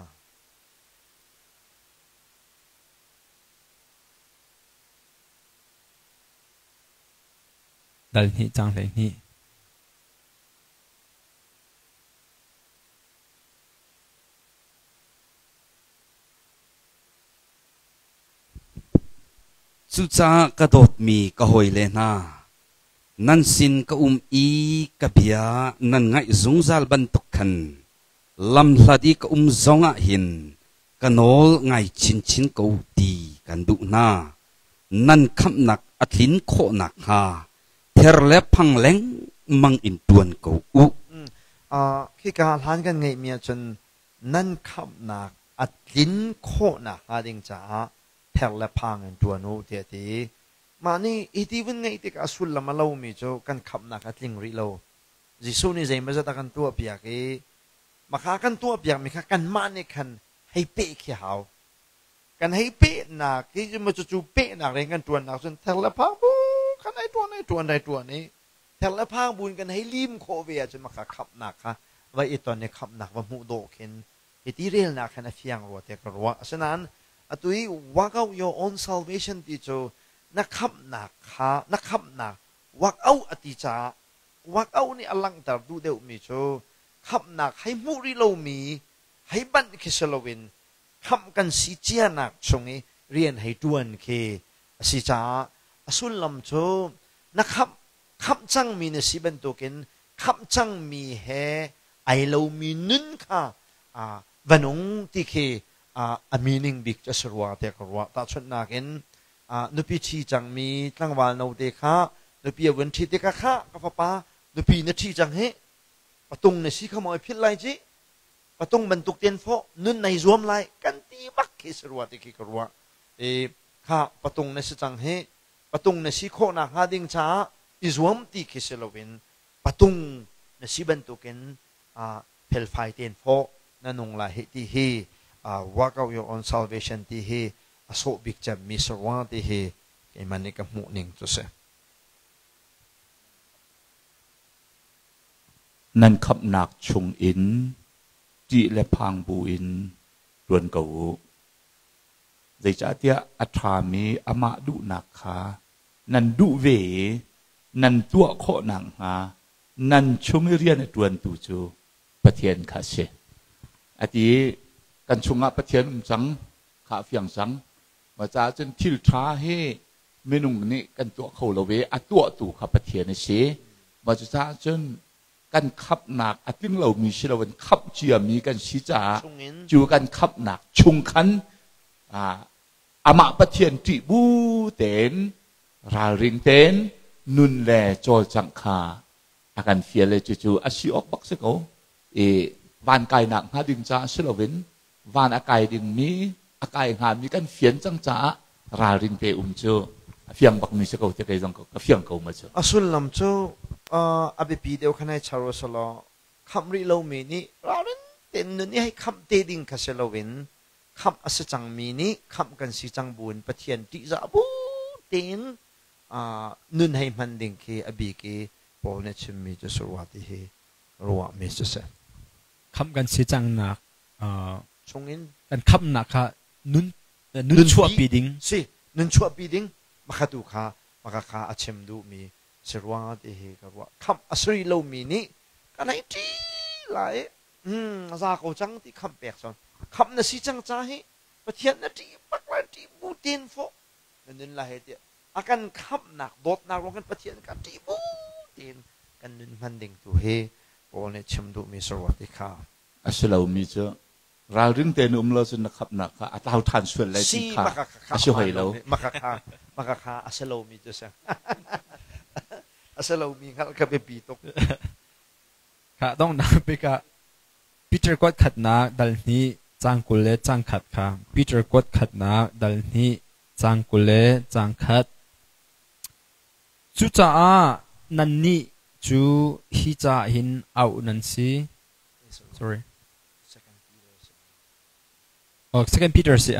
Dal hnih caang 12. Cucaah ka dawtmi ka hawile hna, nan sin ka um i ka bia nan ngaih zungzal bantuk khan lamhlat i ka um zongah hin ka nawl ngai chinchin ko ti kan duh hna. Nan khamhnak a tlin khawh nakhnga ther le phang lengmang in ṭuan ko u. Khika hlan kan ngeihmi ahcun nan khamhnak a tlin khawh nakhnga ding caah ther le phang in ṭuan u tiah a ti. Mah nih hi ti vun ngeih tikah a sullam a lomi cu kan khamhnak a tling rih lo. Jesuh nih zeimawzat a kan tuahpiak i maka kan tuahpiakmi kha kanmah nih khan hei peh khi hau. Kan hei pehnak hi cu cucu pehnak rian kan ṭuannak cun ther le phang bu khan ai ṭuan ai ṭuan ai ṭuan i ther le phang bu in kan hei lim khawh ve ahcun maka khamhnak kha va i ton i khamhnak va hmuh dawh khin Hiti relnak hin a fiang rua tiah ka ruah. Asinain atu i work out your own salvation ti cu na khamhnak kha na khamhnak work out a ti caah work out nih a langhter duh deuhmi cu khamhnak hei hmuh rih lomi hei banh khi si loin khamh kan si cianak chung i rian hei ṭuan khi a si caah a sullam cu na khamh khamh cangmi na si bantukin khamh cangmi he ai lomi nun kha va nung ti khi a meaning bik cu a si rua tiah ka ruah. Tahchunhnak in nupi ṭhi cangmi tlangval note kha nupi a vun ṭhi tikah kha ka fapa nupi na ṭhi cang hi patung na si kha maw i philh lai ci patung bantuk ten fawh nun nai zuam lai kan ti bak khi si rua ti khi ka ruah. I kha patung na si cang hi patung na si khawh nakhnga ding caah i zuam ti khi si loin patung na si bantukin felfai tein fawh na nung lai hi ti hi work out your own salvation ti hi a sawh bik cemmi si rua ti hi keimah nih ka hmuh ning cu si. Nan khamhnak chungin ṭih le phang buin ṭuan ko u. Zeicahtiah a ṭhami amah duhnak kha nan duh ve i nan tuah khawh nakhnga nan chung i rian a ṭuantu cu Pathian kha a si. A ti i kan chungah Pathian um cang kha a fiang cang. Mah caah cun thil ṭha hi minung nih kan tuah kho lo i a tuahtu kha Pathian a si. Mah cucaah cun kan khamhnak a tling lomi si loin khamh ciami kan si caah cu kan khamhnak chung khan amah Pathian ṭih bu tein ralring tein nun le cawlcangh kha a kan fial i cucu a si awk bak si ko. I van kainak hnga ding caah si loin van a kai dingmi a kai hngami kan fian cang caah ralring te um cu a fiang bakmi si ko ti kei zong ka fiang ko ma cu. A sullam cu a biapi deuh khan hei char usalaw khamh rih lomi nih ralrin tein nun i hei khamh te ding kha si loin khamh a si cangmi nih khamh kan si cang buin Pathian ṭihzah bu tein nun hei hman ding khi a bik i Paul nih a chimmi cu si rua ti hi ruahmi cu si. Khamh kan si cangnak chungin kan khamhnak kha nun nun chuahpi ding si nun chuahpi ding makhatu kha maka kha a chim duhmi si ruang ti hi ka ruah. Khamh a si lomi nih kan hei ṭi lai za ko cang ti khamh pek cun khamh na si cang ca hi Pathian na ṭih bak lai, ṭih bu ten fawh na nun lai he tiah a kan khamhnak dawtnak ruang kan Pathian kan ṭih bu tein kan nun hman ding tu hi Paul nih chim duhmi sarua ti kha. A si lomi cu ralring tein um lo cun na khamhnak kha a tlau ṭhan sual lai ti kha a si hoi lo. Maka kha a si lomi cu si. A si lomi hngalh kha biapi tuk. Kha donghnak bik ah Peter kuat khatnak dal hnih caang 20 le caang khat kha Peter kuat khatnak dal hnih caang 20 le caang khat. Cucaah nannih cu hi caah hin auh nan si. Sorry. Oh, Second Peter si.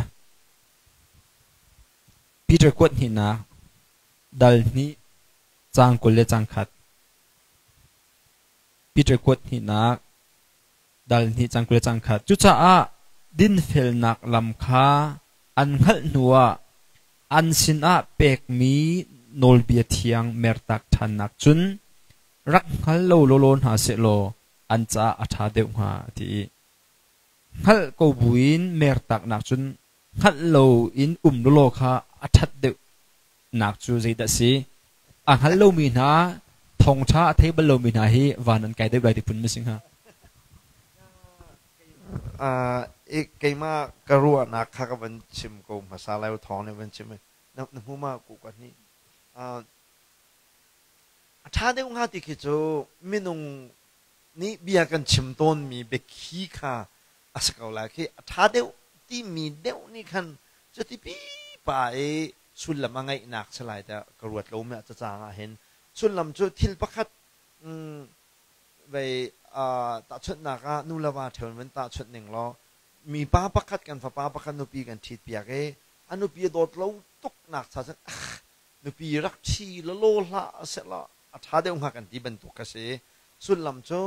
Peter kuat hnihnak dal hnih caang 20 le caang khat. Peter kuat hnihnak dal hnih caang 20 le caang khat. Cucaah dinfelnak lam kha an hngalh hnuah an sinah pekmi nawlbia thiang mertak ṭhannak cun rak hngal lo lawlaw hna sehlaw an caah a ṭha deuh hnga a ti. Hngalh ko buin mertaknak cun hngalh loin um lawlaw kha a ṭhat deuhnak cu zeidah a si? A hngal lomi hna, thawngṭha a thei bal lomi hna hi van an kai deuh lai ti phun ma si hnga? Keimah ka ruahnak kha ka van chim ko hmasa lai, thawng nih van chim. Na hmu ma ku ka hnih. A ṭha deuh hnga ti khi cu minung nih bia kan chim tawnmi biakhi kha a si ko lai khi. A ṭha deuh timi deuh nih khan cuti pipa i sullam a ngeihnak si lai tiah ka ruat lo mi cacang ah hin. Sullam cu thil pakhat vei tahchunhnak ah nu le va ṭheu in van tahchunh ning law, mipa pakhat kan fapa pakhat nupi kan ṭhit piak i a nupi a dawt lo tuk nak cha cun nupi rak ṭhi lawlaw hlah sehlaw a ṭha deuh hnga kan ti bantuk ka si. Sullam cu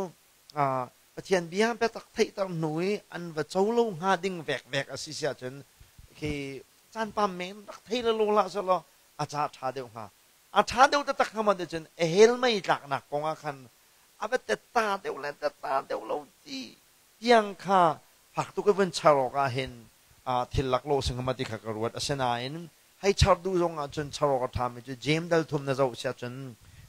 Pathian bia biatak theihter hnu i an va co lo hnga ding vekvek a si si ahcun khi caan pam men rak thei lawlaw hlah sehlaw a ca ṭha deuh hnga. A ṭha deuh taktak hnga maw cun a hell mei tlaknak kong ah khan a va tetta deuh le tetta deuh lo ti tiang kha fak tuk i vun char awk ah hin thil laklawh si hnga maw ti kha ka ruat. Asinain hei char duh zong ah cun char awk a ṭhami cu Jeim dal thum na zoh si ahcun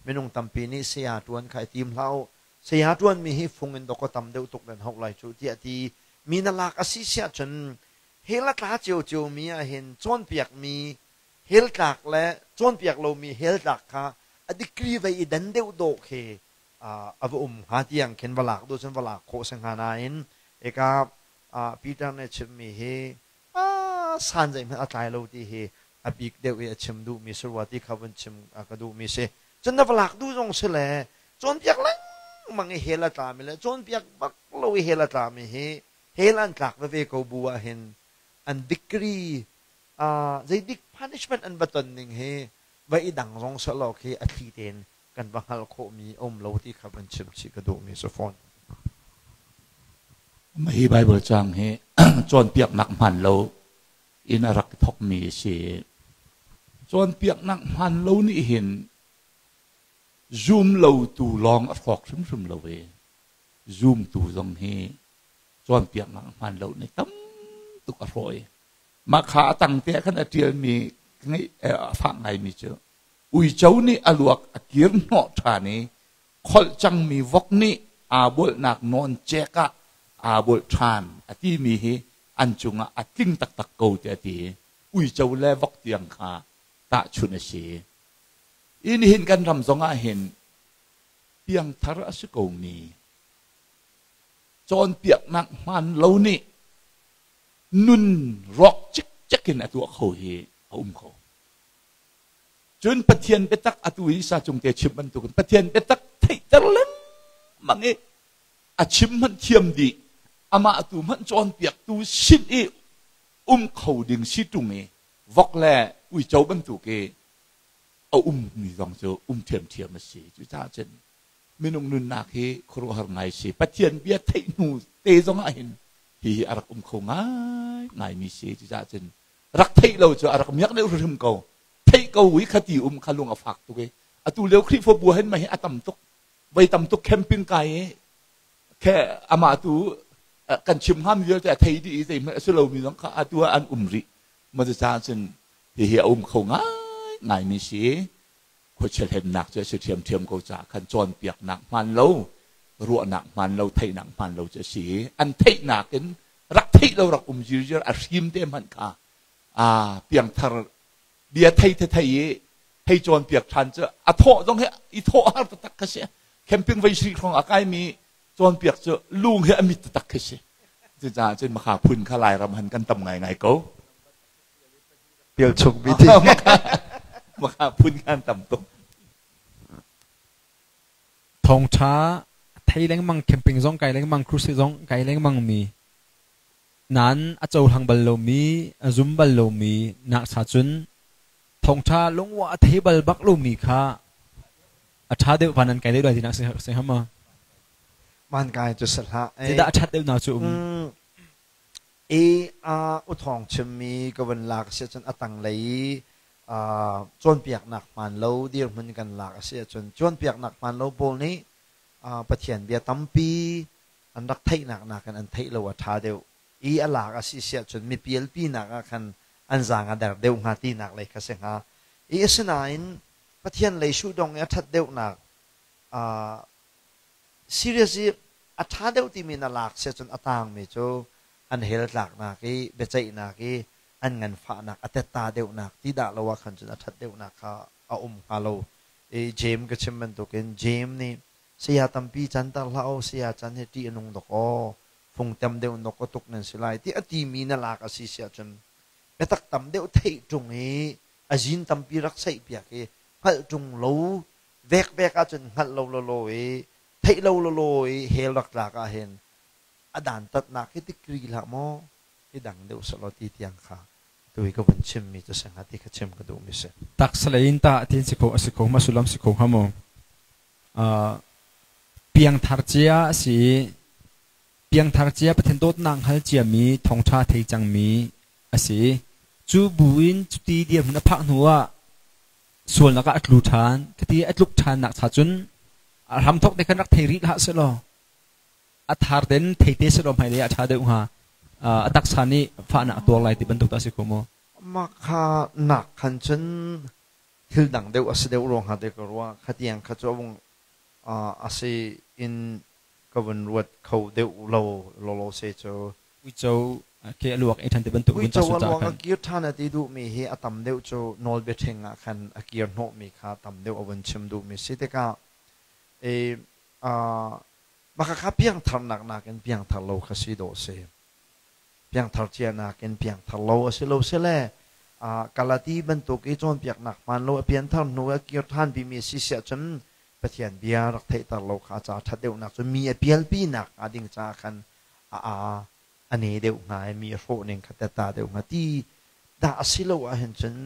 minung tampi nih saya ṭuan kha i tim hlah u, saya ṭuanmi hi fung in dawkaw tam deuh tuk nan hauh lai cu tiah ti mi na lak a si si ahcun hell a tla ciocio mi ah hin cawnpiakmi hell tlak le cawnpiak lomi hell tlak kha a degree vei i dan deuh dawh khi a va um hnga tiang khin va lak duh cun va lak khawh si hnga. Nain eka Peter nih a chimmi hi san zeihmanh a tlai lo ti hi a bik deuh i a chim duhmi surua ti kha vun chim ka duhmi si. Cun na va lak duh zong si le cawnpiak lengmang i hell a tlami le cawnpiak bak lo i hell a tlami hi hell an tlak veve ko bu ah hin an degree zeidik punishment an va ton ning hi va i dang zong selaw khi a thli tein kan va hngalh khawhmi a um lo ti kha van chim chih ka duhmi si fawn. Hi Bible caang hi cawnpiaknak hmaan lo in a rak thawkmi a si. Cawnpiaknak hmaan lo nih hin zum lotu lawng a hrawk hrimhrim lo i zumtu zong hi cawnpiaknak hmaan lo nih tam tuk a hrawh i mah kha a tang te ah khan a ṭialmi ngeih a fak ngaimi cu uico nih a luak a kir hnawh ṭhan i kholh cangmi vok nih aa bualhnak nawn cek ah aa bualh ṭhan a timi hi an cungah a tling taktak ko tiah a ti. Uico le vok tiang kha tahchunh a si. I nihin kan ram zongah hin piangthar a si komi cawnpiaknak hmaan lo nih nun rawk cikcek in a tuah kho hi a um kho. Cun Pathian biatak atu i sa cung te chim bantukin Pathian biatak theihter lengmang i a chim hmanh thiam dih amah tu hmanh cawnpiaktu sin i um kho ding si ṭung i vok le uico bantuk i a ummi zong cu um ṭhiamṭhiam a si. Cucaah cun minung nunnak hi khuaruahhar ngai si. Pathian bia theih hnu te zong ah hin hihi a rak um kho ngaingaimi si. Cucaah cun rak theih lo cu a rak miak deuh hrimhrim ko. Theih ko i khati um kha lung a fak tuk i atu lio Khrihfabu hin mah hi a tam tuk. Voi tam tuk camping kai i khe amah tu kan chim hngami vialte a thei dih i zeihmanh a si lomi zong kha atu ah an um rih. Mah cucaah cun hihi a um kho ngaingaimi si. Khuachia hlennak cu a si ṭhiamṭhiam ko caah khan cawnpiaknak hmaan lo, ruahnak hmaan lo, theihnak hmaan lo cu a si i an theihnak in rak theih lo rak um zirziar a hrim te hmanh kha piangthar bia thei the thei i hei cawnpiak ṭhan cu a thawh zong hi i thawh har taktak kha si. Camping voi sarih hrawng a kaimi cawnpiak cu lung hi a mit taktak khi si. Cucaah cun makha phun kha Lairam han kan tam ngaingai ko. Pial chung mi ti. Makha phun khan tam tuk. Thawngṭha thei lengmang, camping zong kai lengmang, crusade zong kai lengmang mi nain a cohlang bal lomi, a zum bal lomi naksa cun thawngṭha lungwa a thei bal bak lomi kha a ṭha deuh van an kai deuh lai ti nak si hama ma? Man kai cu si hlah. Zeidah a ṭhat deuhnak cu um? I u thawng chimmi ka vun lak a si ahcun a tanglei i cawnpiaknak hmaan lo dirhmun kan lak a si ahcun cawnpiaknak hmaan lo pawl nih Pathian bia tampi an rak theihnak nakin an theih lo a ṭha deuh i a lak a si si ahcun mi pialpinak ah khan an zaang a der deuh hnga tinak lei kha si hnga. I asinain Pathian lei sudong i a ṭhat deuhnak Serious i a ṭha deuh timi na lak si ahcun a taangmi cu an hell tlaknak i biaceihnak i an nganfahnak a tetta deuhnak ti dah lo ah khan cun a ṭhat deuhnak kha a um hnga lo. I Jeim ka chim bantukin Jeim nih saya tampi canter hlah u, saya can hi ṭih a nung dawk aw, fung tam deuh nok aw tuk nan si lai ti a timi na lak a si si ahcun biatak tam deuh theih ṭung i a zin tampi rak saihpiak i hngalh ṭung lo vekvek ahcun hngalh lo lawlaw i theih lo lawlaw i hell rak tlak ahhin a dantatnak hi tikri hlah maw hi dang deuh selaw ti tiang kha tu hi ka vun chimmi cu si hnga ti kha chim ka duhmi si. Taksa lei in tah tin si kho a si kho ma sullam si kho hnga maw? Piangthar cia a si i piangthar cia Pathian dawtnak hngal ciami thawngṭha thei cangmi a si. Cu bu in cuti dirhmun a phak hnu ah sualnak ah a tlu ṭhan. Khati a tluk ṭhannak cha cun a hramthawk te khan rak thei rih hlah sehlaw a thar ten thei te sehlaw hmailei ah a ṭha deuh hnga. A taksa nih fahnak a tuar lai ti bantuk dah a si kho maw? Mah kha nak khan cun thil dang deuh a si deuh rua hnga ti ka ruah. Khatiang kha cu a vung a si in ka vun ruat kho deuh lo lawlaw se cu. Uico ke a luak ei ṭhan ti bantuk Uico a luak a kir ṭhan a ti duhmi hi a tam deuh cu nawlbia ṭhing ah khan a kir hnawhmi kha tam deuh a vun chim duhmi si tikah i mah kha piangtharnak nakin piangthar lo kha si dawh si. Piangthar cia nakin piangthar lo a si lo sile Galati bantuk i cawnpiaknak hmaan lo a pianthar hnu i a kir ṭhan bimi a si siah cun Pathian bia rak theihter lo kha a ca ṭhat deuhnak cu mi a pialpinak hnga ding caah khan a aa a ne deuh hnga i mi a hrawh ning kha tetta deuh hnga ti dah a si lo ahhin cun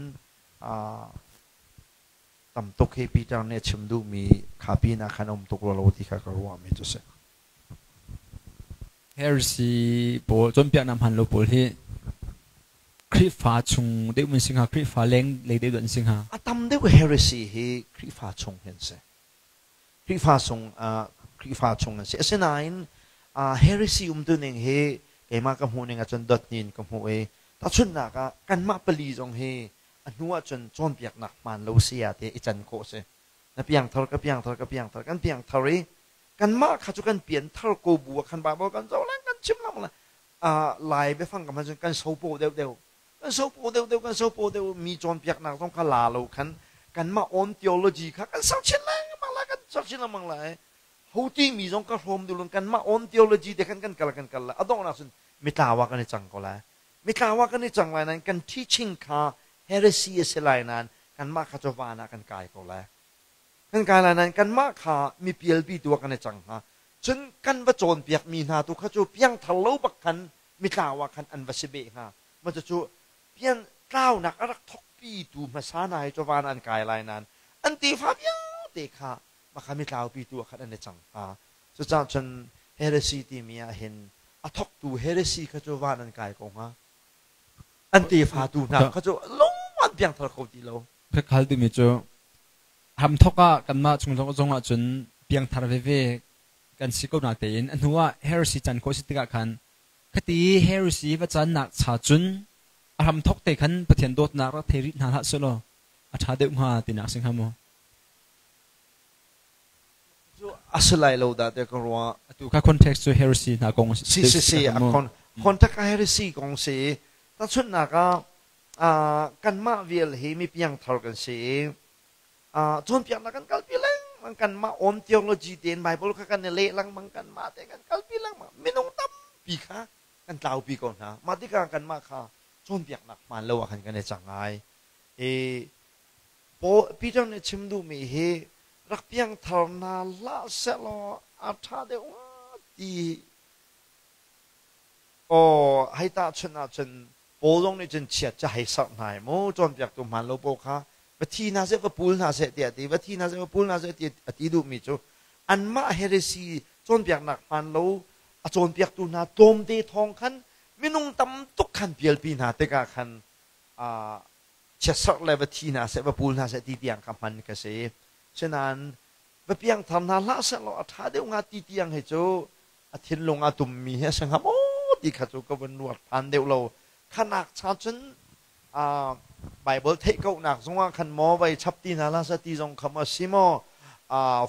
Tam tuk hi Peter nih a chim duhmi kha pin ah khan um tuk rua lo ti kha ka ruahmi cu si. Heresy pawl cawnpiaknak hman lo pawl hi Khrihfa chung deuh mun si hnga, Khrihfa leng lei deuh an si hnga? A tam deuh heresy hi Khrihfa chung hin si. Khrihfa chung Khrihfa chung an si. Asinain heresy umtu ning hi keimah ka hmuh ning ahcun dot in ka hmuh i tahchunhnak ah kanmah pali zong hi a hnu ahcun cawnpiaknak hmaan lo si ah tiah i can khawh si. Na piangthar ka piangthar ka piangthar kan piangthar i kanmah kha cu kan pianthar ko bu ah khan Bible kan zoh lang kan chim lang lai biafang ka hman cun kan sopo deuh deuh kan sopo deuh deuh kan sopo deuh mi cawnpiaknak zong kha la lo khan kanmah own theology kha kan ser chin lengmang lai kan ser chin lengmang lai ho ti mi zong ka hrawm dulun kanmah own theology te khan kan kal kan kal lai a donghnak cun mitlau ah kan i cang ko lai mitlau ah kan i cang lai nain kan teaching kha heresy a si lai nain kanmah kha cu van ah kan kai ko lai kan kai lai nain kanmah kha mi pialpi tu ah kan i cang hnga cun kan va cawnpiak mi hna tu kha cu piangthar lo bak khan mitlau ah khan an va si beh hnga ma cucu pian tlaunak a rak thokpi tu hmasa hna hi cu van an kai lai nain an tefa vialte kha maka mitlaupi tu ah khan an i cang hnga cucaah cun heresy timi ah hin a thoktu heresy kha cu van an kai ko hnga an tefa tu hna kha cu lung an piangthar kho ti lo. Khal timi cu hamthok ah kanmah chung zong ah cun piangthar veve kan si ko na tein a hnu ah heresy can khawh si tikah khan khati heresy va can nak cha cun a hramthok te khan Pathian dawtnak rak thei rih hna hlah selaw a ṭha deuh hnga tinak si hnga maw? Cu a si lai lo dah tiah ka ruah. Atu kha context cu heresy hna kong si si si a context a heresy kong si. Tahchunhnak ah kanmah vial hi mi piangthar kan si i cawnpiaknak kan kalpi lengmang kanmah own theology tein Bible kha kan i leh lengmang kanmah te kan kalpi lengmang minung tampi kha kan tlaupi ko hna. Mah tikah kanmah kha cawnpiaknak hmaan lo ah khan kan i cang ngai. I Peter nih chim duhmi hi rak piangthar hna hlah sehlaw a ṭha deuh hnga ti aw hei tahchunh ahcun Paul zong nih cun chiat cu hei serh hna i mu cawnpiaktu hmaan lo pawl kha va thi hna seh va pul hna seh tiah a ti va thi hna seh va pul hna seh ti a ti duhmi cu anmah heresy cawnpiaknak hmaan lo a cawnpiaktu hna tlawmte thawng khan minung tam tuk khan pialpi hna tikah khan chiatserh le va thi hna seh va pul hna seh ti tiang kha hman ka si. Sinain va piangthar hna hlah seh law a ṭha deuh hnga ti tiang hi cu a thinlung a tummi hi a si hnga maw ti kha cu ka vun ruat phan deuh lo. Khanak cha cun Bible theih kohnak zongah khan maw vai chap ti hna hlah seh ti zong kha maw si maw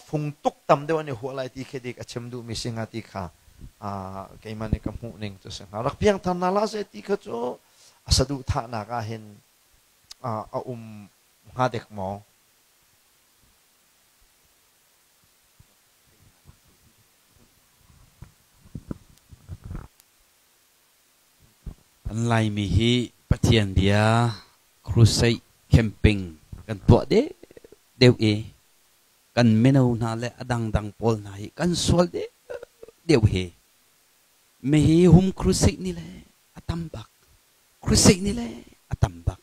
fung tuk tam deuh an i huah lai ti khi dik a chim duhmi si hnga ti kha keimah nih ka hmuh ning cu si hnga. Rak piangthar hna hlah seh ti kha cu a saduhthahnak ah hin a um hnga dek maw? Kan Laimi hi Pathian bia crusade camping kan tuah deuhdeuh i kan mino hna le a dangdang pawl hna hi kan sual deuhdeuh hi mihi hum crusade ni le a tam bak crusade ni le a tam bak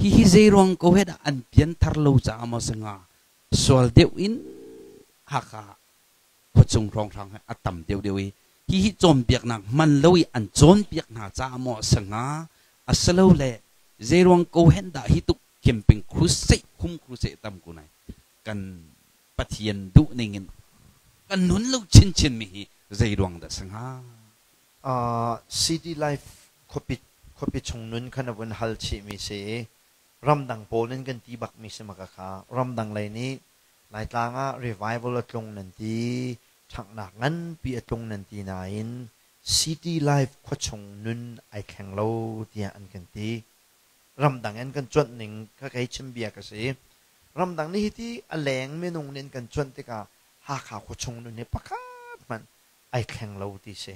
hihi zeiruang ko he dah an pianthar lo caah maw si hnga sual deuh in Hakha khuachung hrawnghrang he a tam deuhdeuh i hihi cawnpiaknak hman lo i an cawnpiak hna caah maw a si hnga a si lo le zeiruang ko hen dah hi tuk camping crusade hum crusade tam ko nai kan Pathian duh ning in kan nun lo chinchin mi hi zeiruang dah si hnga? City Life khuapi khuapi chung nun khan a vun hal chihmi si i ramdang pawl in kan ti bakmi si maka kha ramdang lei nih Laitlang ah revival a tlung nan ti ṭhanghnak nganpi a tlung nan ti nain City Life khuachung nun ai thleng lo tiah an kan ti. Ramdang in kan cuanh ning kha kei chim bia ka si. Ramdang nih hiti a leng minung nih an kan cuanh tikah Hakha khuachung nun hi pakhat hmanh ai thleng lo ti si.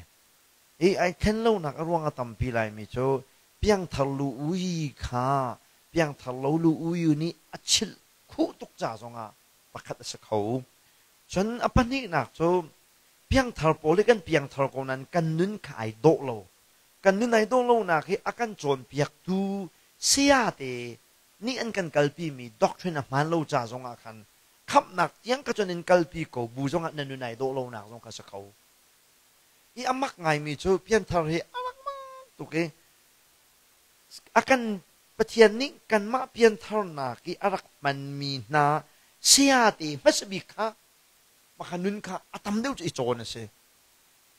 Hi ai thlen lonak a ruang a tampi laimi cu piangthar lu ui kha piangthar lo lu ui nih a chilh khuh tuk ca zongah pakhat a si kho. Cun a pahnihnak cu piangthar pawl hi kan piangthar ko nain kan nun kha ai dawh lo. Kan nun ai dawh lonak hi a kan cawnpiaktu saya te nih an kan kalpi mi doctrine a hmaan lo ca zong ah khan khamhnak tiang ka cun in kalpi ko bu zong ah na nun ai dawh lonak zong kha si kho. I a mak ngaimi cu pianthar hi a rak mak tuk i a kan Pathian nih kanmah piantharnak i a rak hmanmi hna sayate hmasa bik kha maka nun kha a tam deuh cu i cawn a si.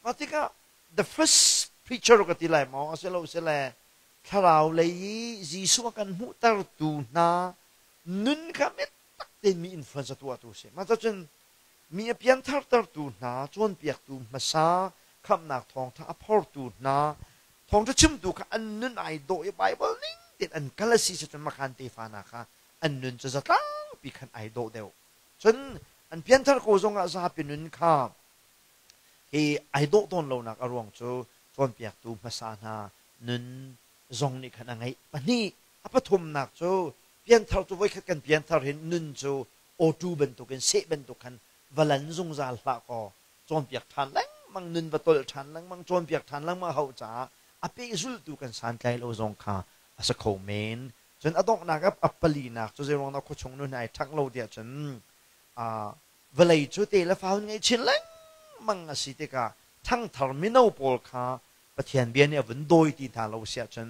Mah tikah the first preacher ka ti lai maw asilo sile thlarau lei i Jesuh a kan hmuhtertu hna nun kha biatak tein mi influence a tuahtu a si. Mah cun mi a pianthartertu hna, cawnpiaktu hmasa, khamhnak thawngṭha a phortu hna, thawngṭha chimtu kha an nun ai dawh i Baibal ning tein an kal a si cun makhan tefa hna kha an nun cu zatlangpi khan ai dawh deuh. Cun an pianthar ko zongah zapi nun kha hi ai dawh tawn lonak a ruang cu cawnpiaktu hmasa hna nun zong nih khan a ngeih. Pahnih, a pathumnak cu pianthar cu voikhat kan pianthar hin nun cu awtu bantukin seh bantuk khan va lan zungzal hlah kaw cawnpiak ṭhan lengmang nun va tolh ṭhan lengmang cawnpiak ṭhan lengmang hauh caah a pehzultu kan santlai lo zong kha a si kho men. Cun a donghnak a palinak cu zeiruang dah khuachung nun ai ṭhangh lo tiah cun vawlei cu te le fa hun ngei chin lengmang a si tikah ṭhangthar mino pawl kha Pathian bia nih a vun dawi ti hna lo siah cun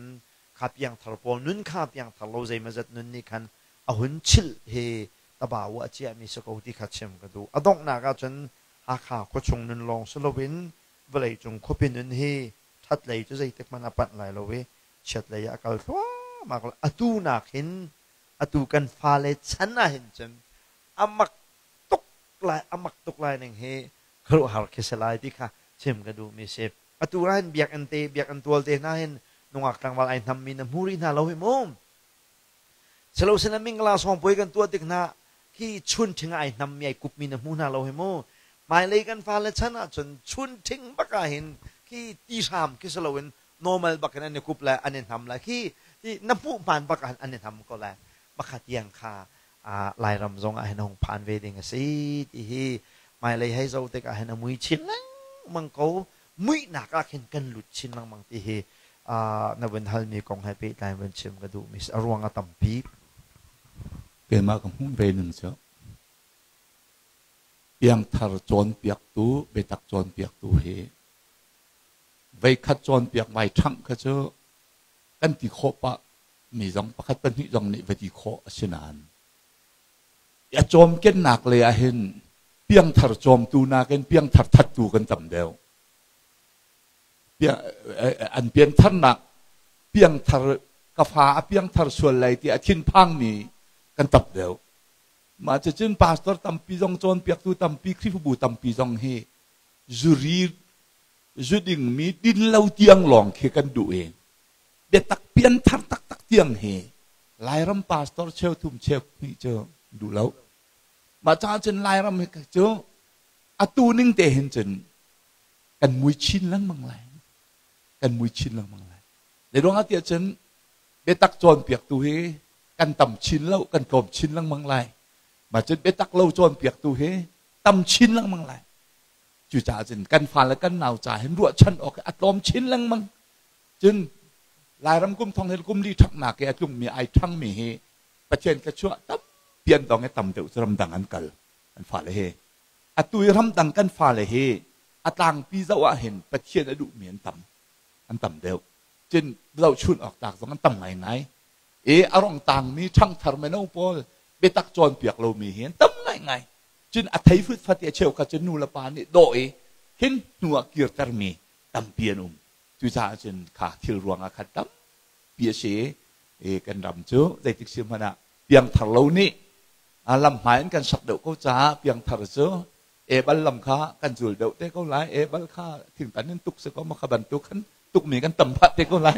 kha piangthar pawl nun kha piangthar lo zeimawzat nun nih khan a hun chilh hi tabau ah a ciahmi si ko ti kha chim ka duh. A donghnak ah cun Hakha khuachung nun lawng si loin vawleicung khuapi nun hi ṭhatlei cu zeitik hmanh a panh lai lo i chiatlei ah a kal thluahmah ko lai. Atu nakin atu kan fale chan ah hin cun a mak tuk lai a mak tuk lai ning hi khuaruahhar khi si lai ti kha chim ka duhmi si. Atu ah hin biakinn te biakinn tual te hna hin nungak tlangval ai hnammi na hmu rih hna lo hi mu. Silosina mingla sawngpuai kan tuah tik hna khi chun ṭhing ai hnammi ai kupmi na hmu hna lo hi mu. Hmailei kan fale chan ahcun chun ṭhing bak ah hin khi ti hram khi si loin normal bak in an i kup lai an i hnam lai khi na hmuh hmaan bak ah an i hnam ko lai. Pakhat tiang kha Lairam zong ah hin a hung phan ve ding a si ti hi hmailei hei zoh tikah hin a mui chin lengmang ko. Muihnak ah khin kan lut chin lengmang ti hi na vun halmi kong he pehtlai vun chim ka duhmi a ruang a tampi. Keimah ka hmuh ve ning cu piangthar cawnpiaktu biatak cawnpiaktu hi veikhat cawnpiak vai ṭhangh kha cu kan ti khawh pah mi zong pakhat pahnih zong nih va ti khawh a si nain a cawmkennak lei ah hin piangthar cawmtu nakin piangthar thattu kan tam deuh. An piantharnak piangthar ka fa a piangthar sual lai ti a thinphangmi kan tam deuh. Mah cucun pastor tampi zong cawnpiaktu tampi Khrihfabu tampi zong hi zuri zu dingmi din lo tiang lawng khi kan duh i biatak pianthar taktak tiang hi Lairam pastor cheuthum cheuhnih cu duh lo. Mah caah cun Lairam hi cu atu ning te hin cun kan mui chin lengmang lai. Kan mui chin lengmang lai. Zei ruangah tiah cun biatak cawnpiaktu hi kan tam chin lo, kan tlawm chin lengmang lai. Mah cun biatak lo cawnpiaktu hi tam chin lengmang lai. Cucaah cun kan fale kan nau ca hin ruahchan awk a tlawm chin lengmang. Cun Lairam kum thong hi kum li ṭhangnak i a tlungmi ai ṭhangmi hi Pathian thluachuah tampi an dong i tam deuh cu ramdang an kal an fale hi. Atu i ramdang kan fale hi a tlangpi zoh ah hin Pathian a duhmi an tam an tam deuh. Cun zohchun awk tlak zong an tam ngaingai. I a rong tangmi ṭhangthar mino pawl biatak cawnpiak lomi hi an tam ngaingai. Cun a thei futfat i a cheukhat cu nu le pa nih dawh i hin hnu ah kirtermi tampi an um. Cucaah cun kha thil ruangah khan tampi a si i kan ram cu zeitik si hmanh ah piangthar lo nih lam hmai in kan sak deuh ko caah piangthar cu ebal lam kha kan zul deuh te ko lai. Ebal kha thingtan in tuk si ko ma kha bantuk khan tukmi kan tam phah te ko lai.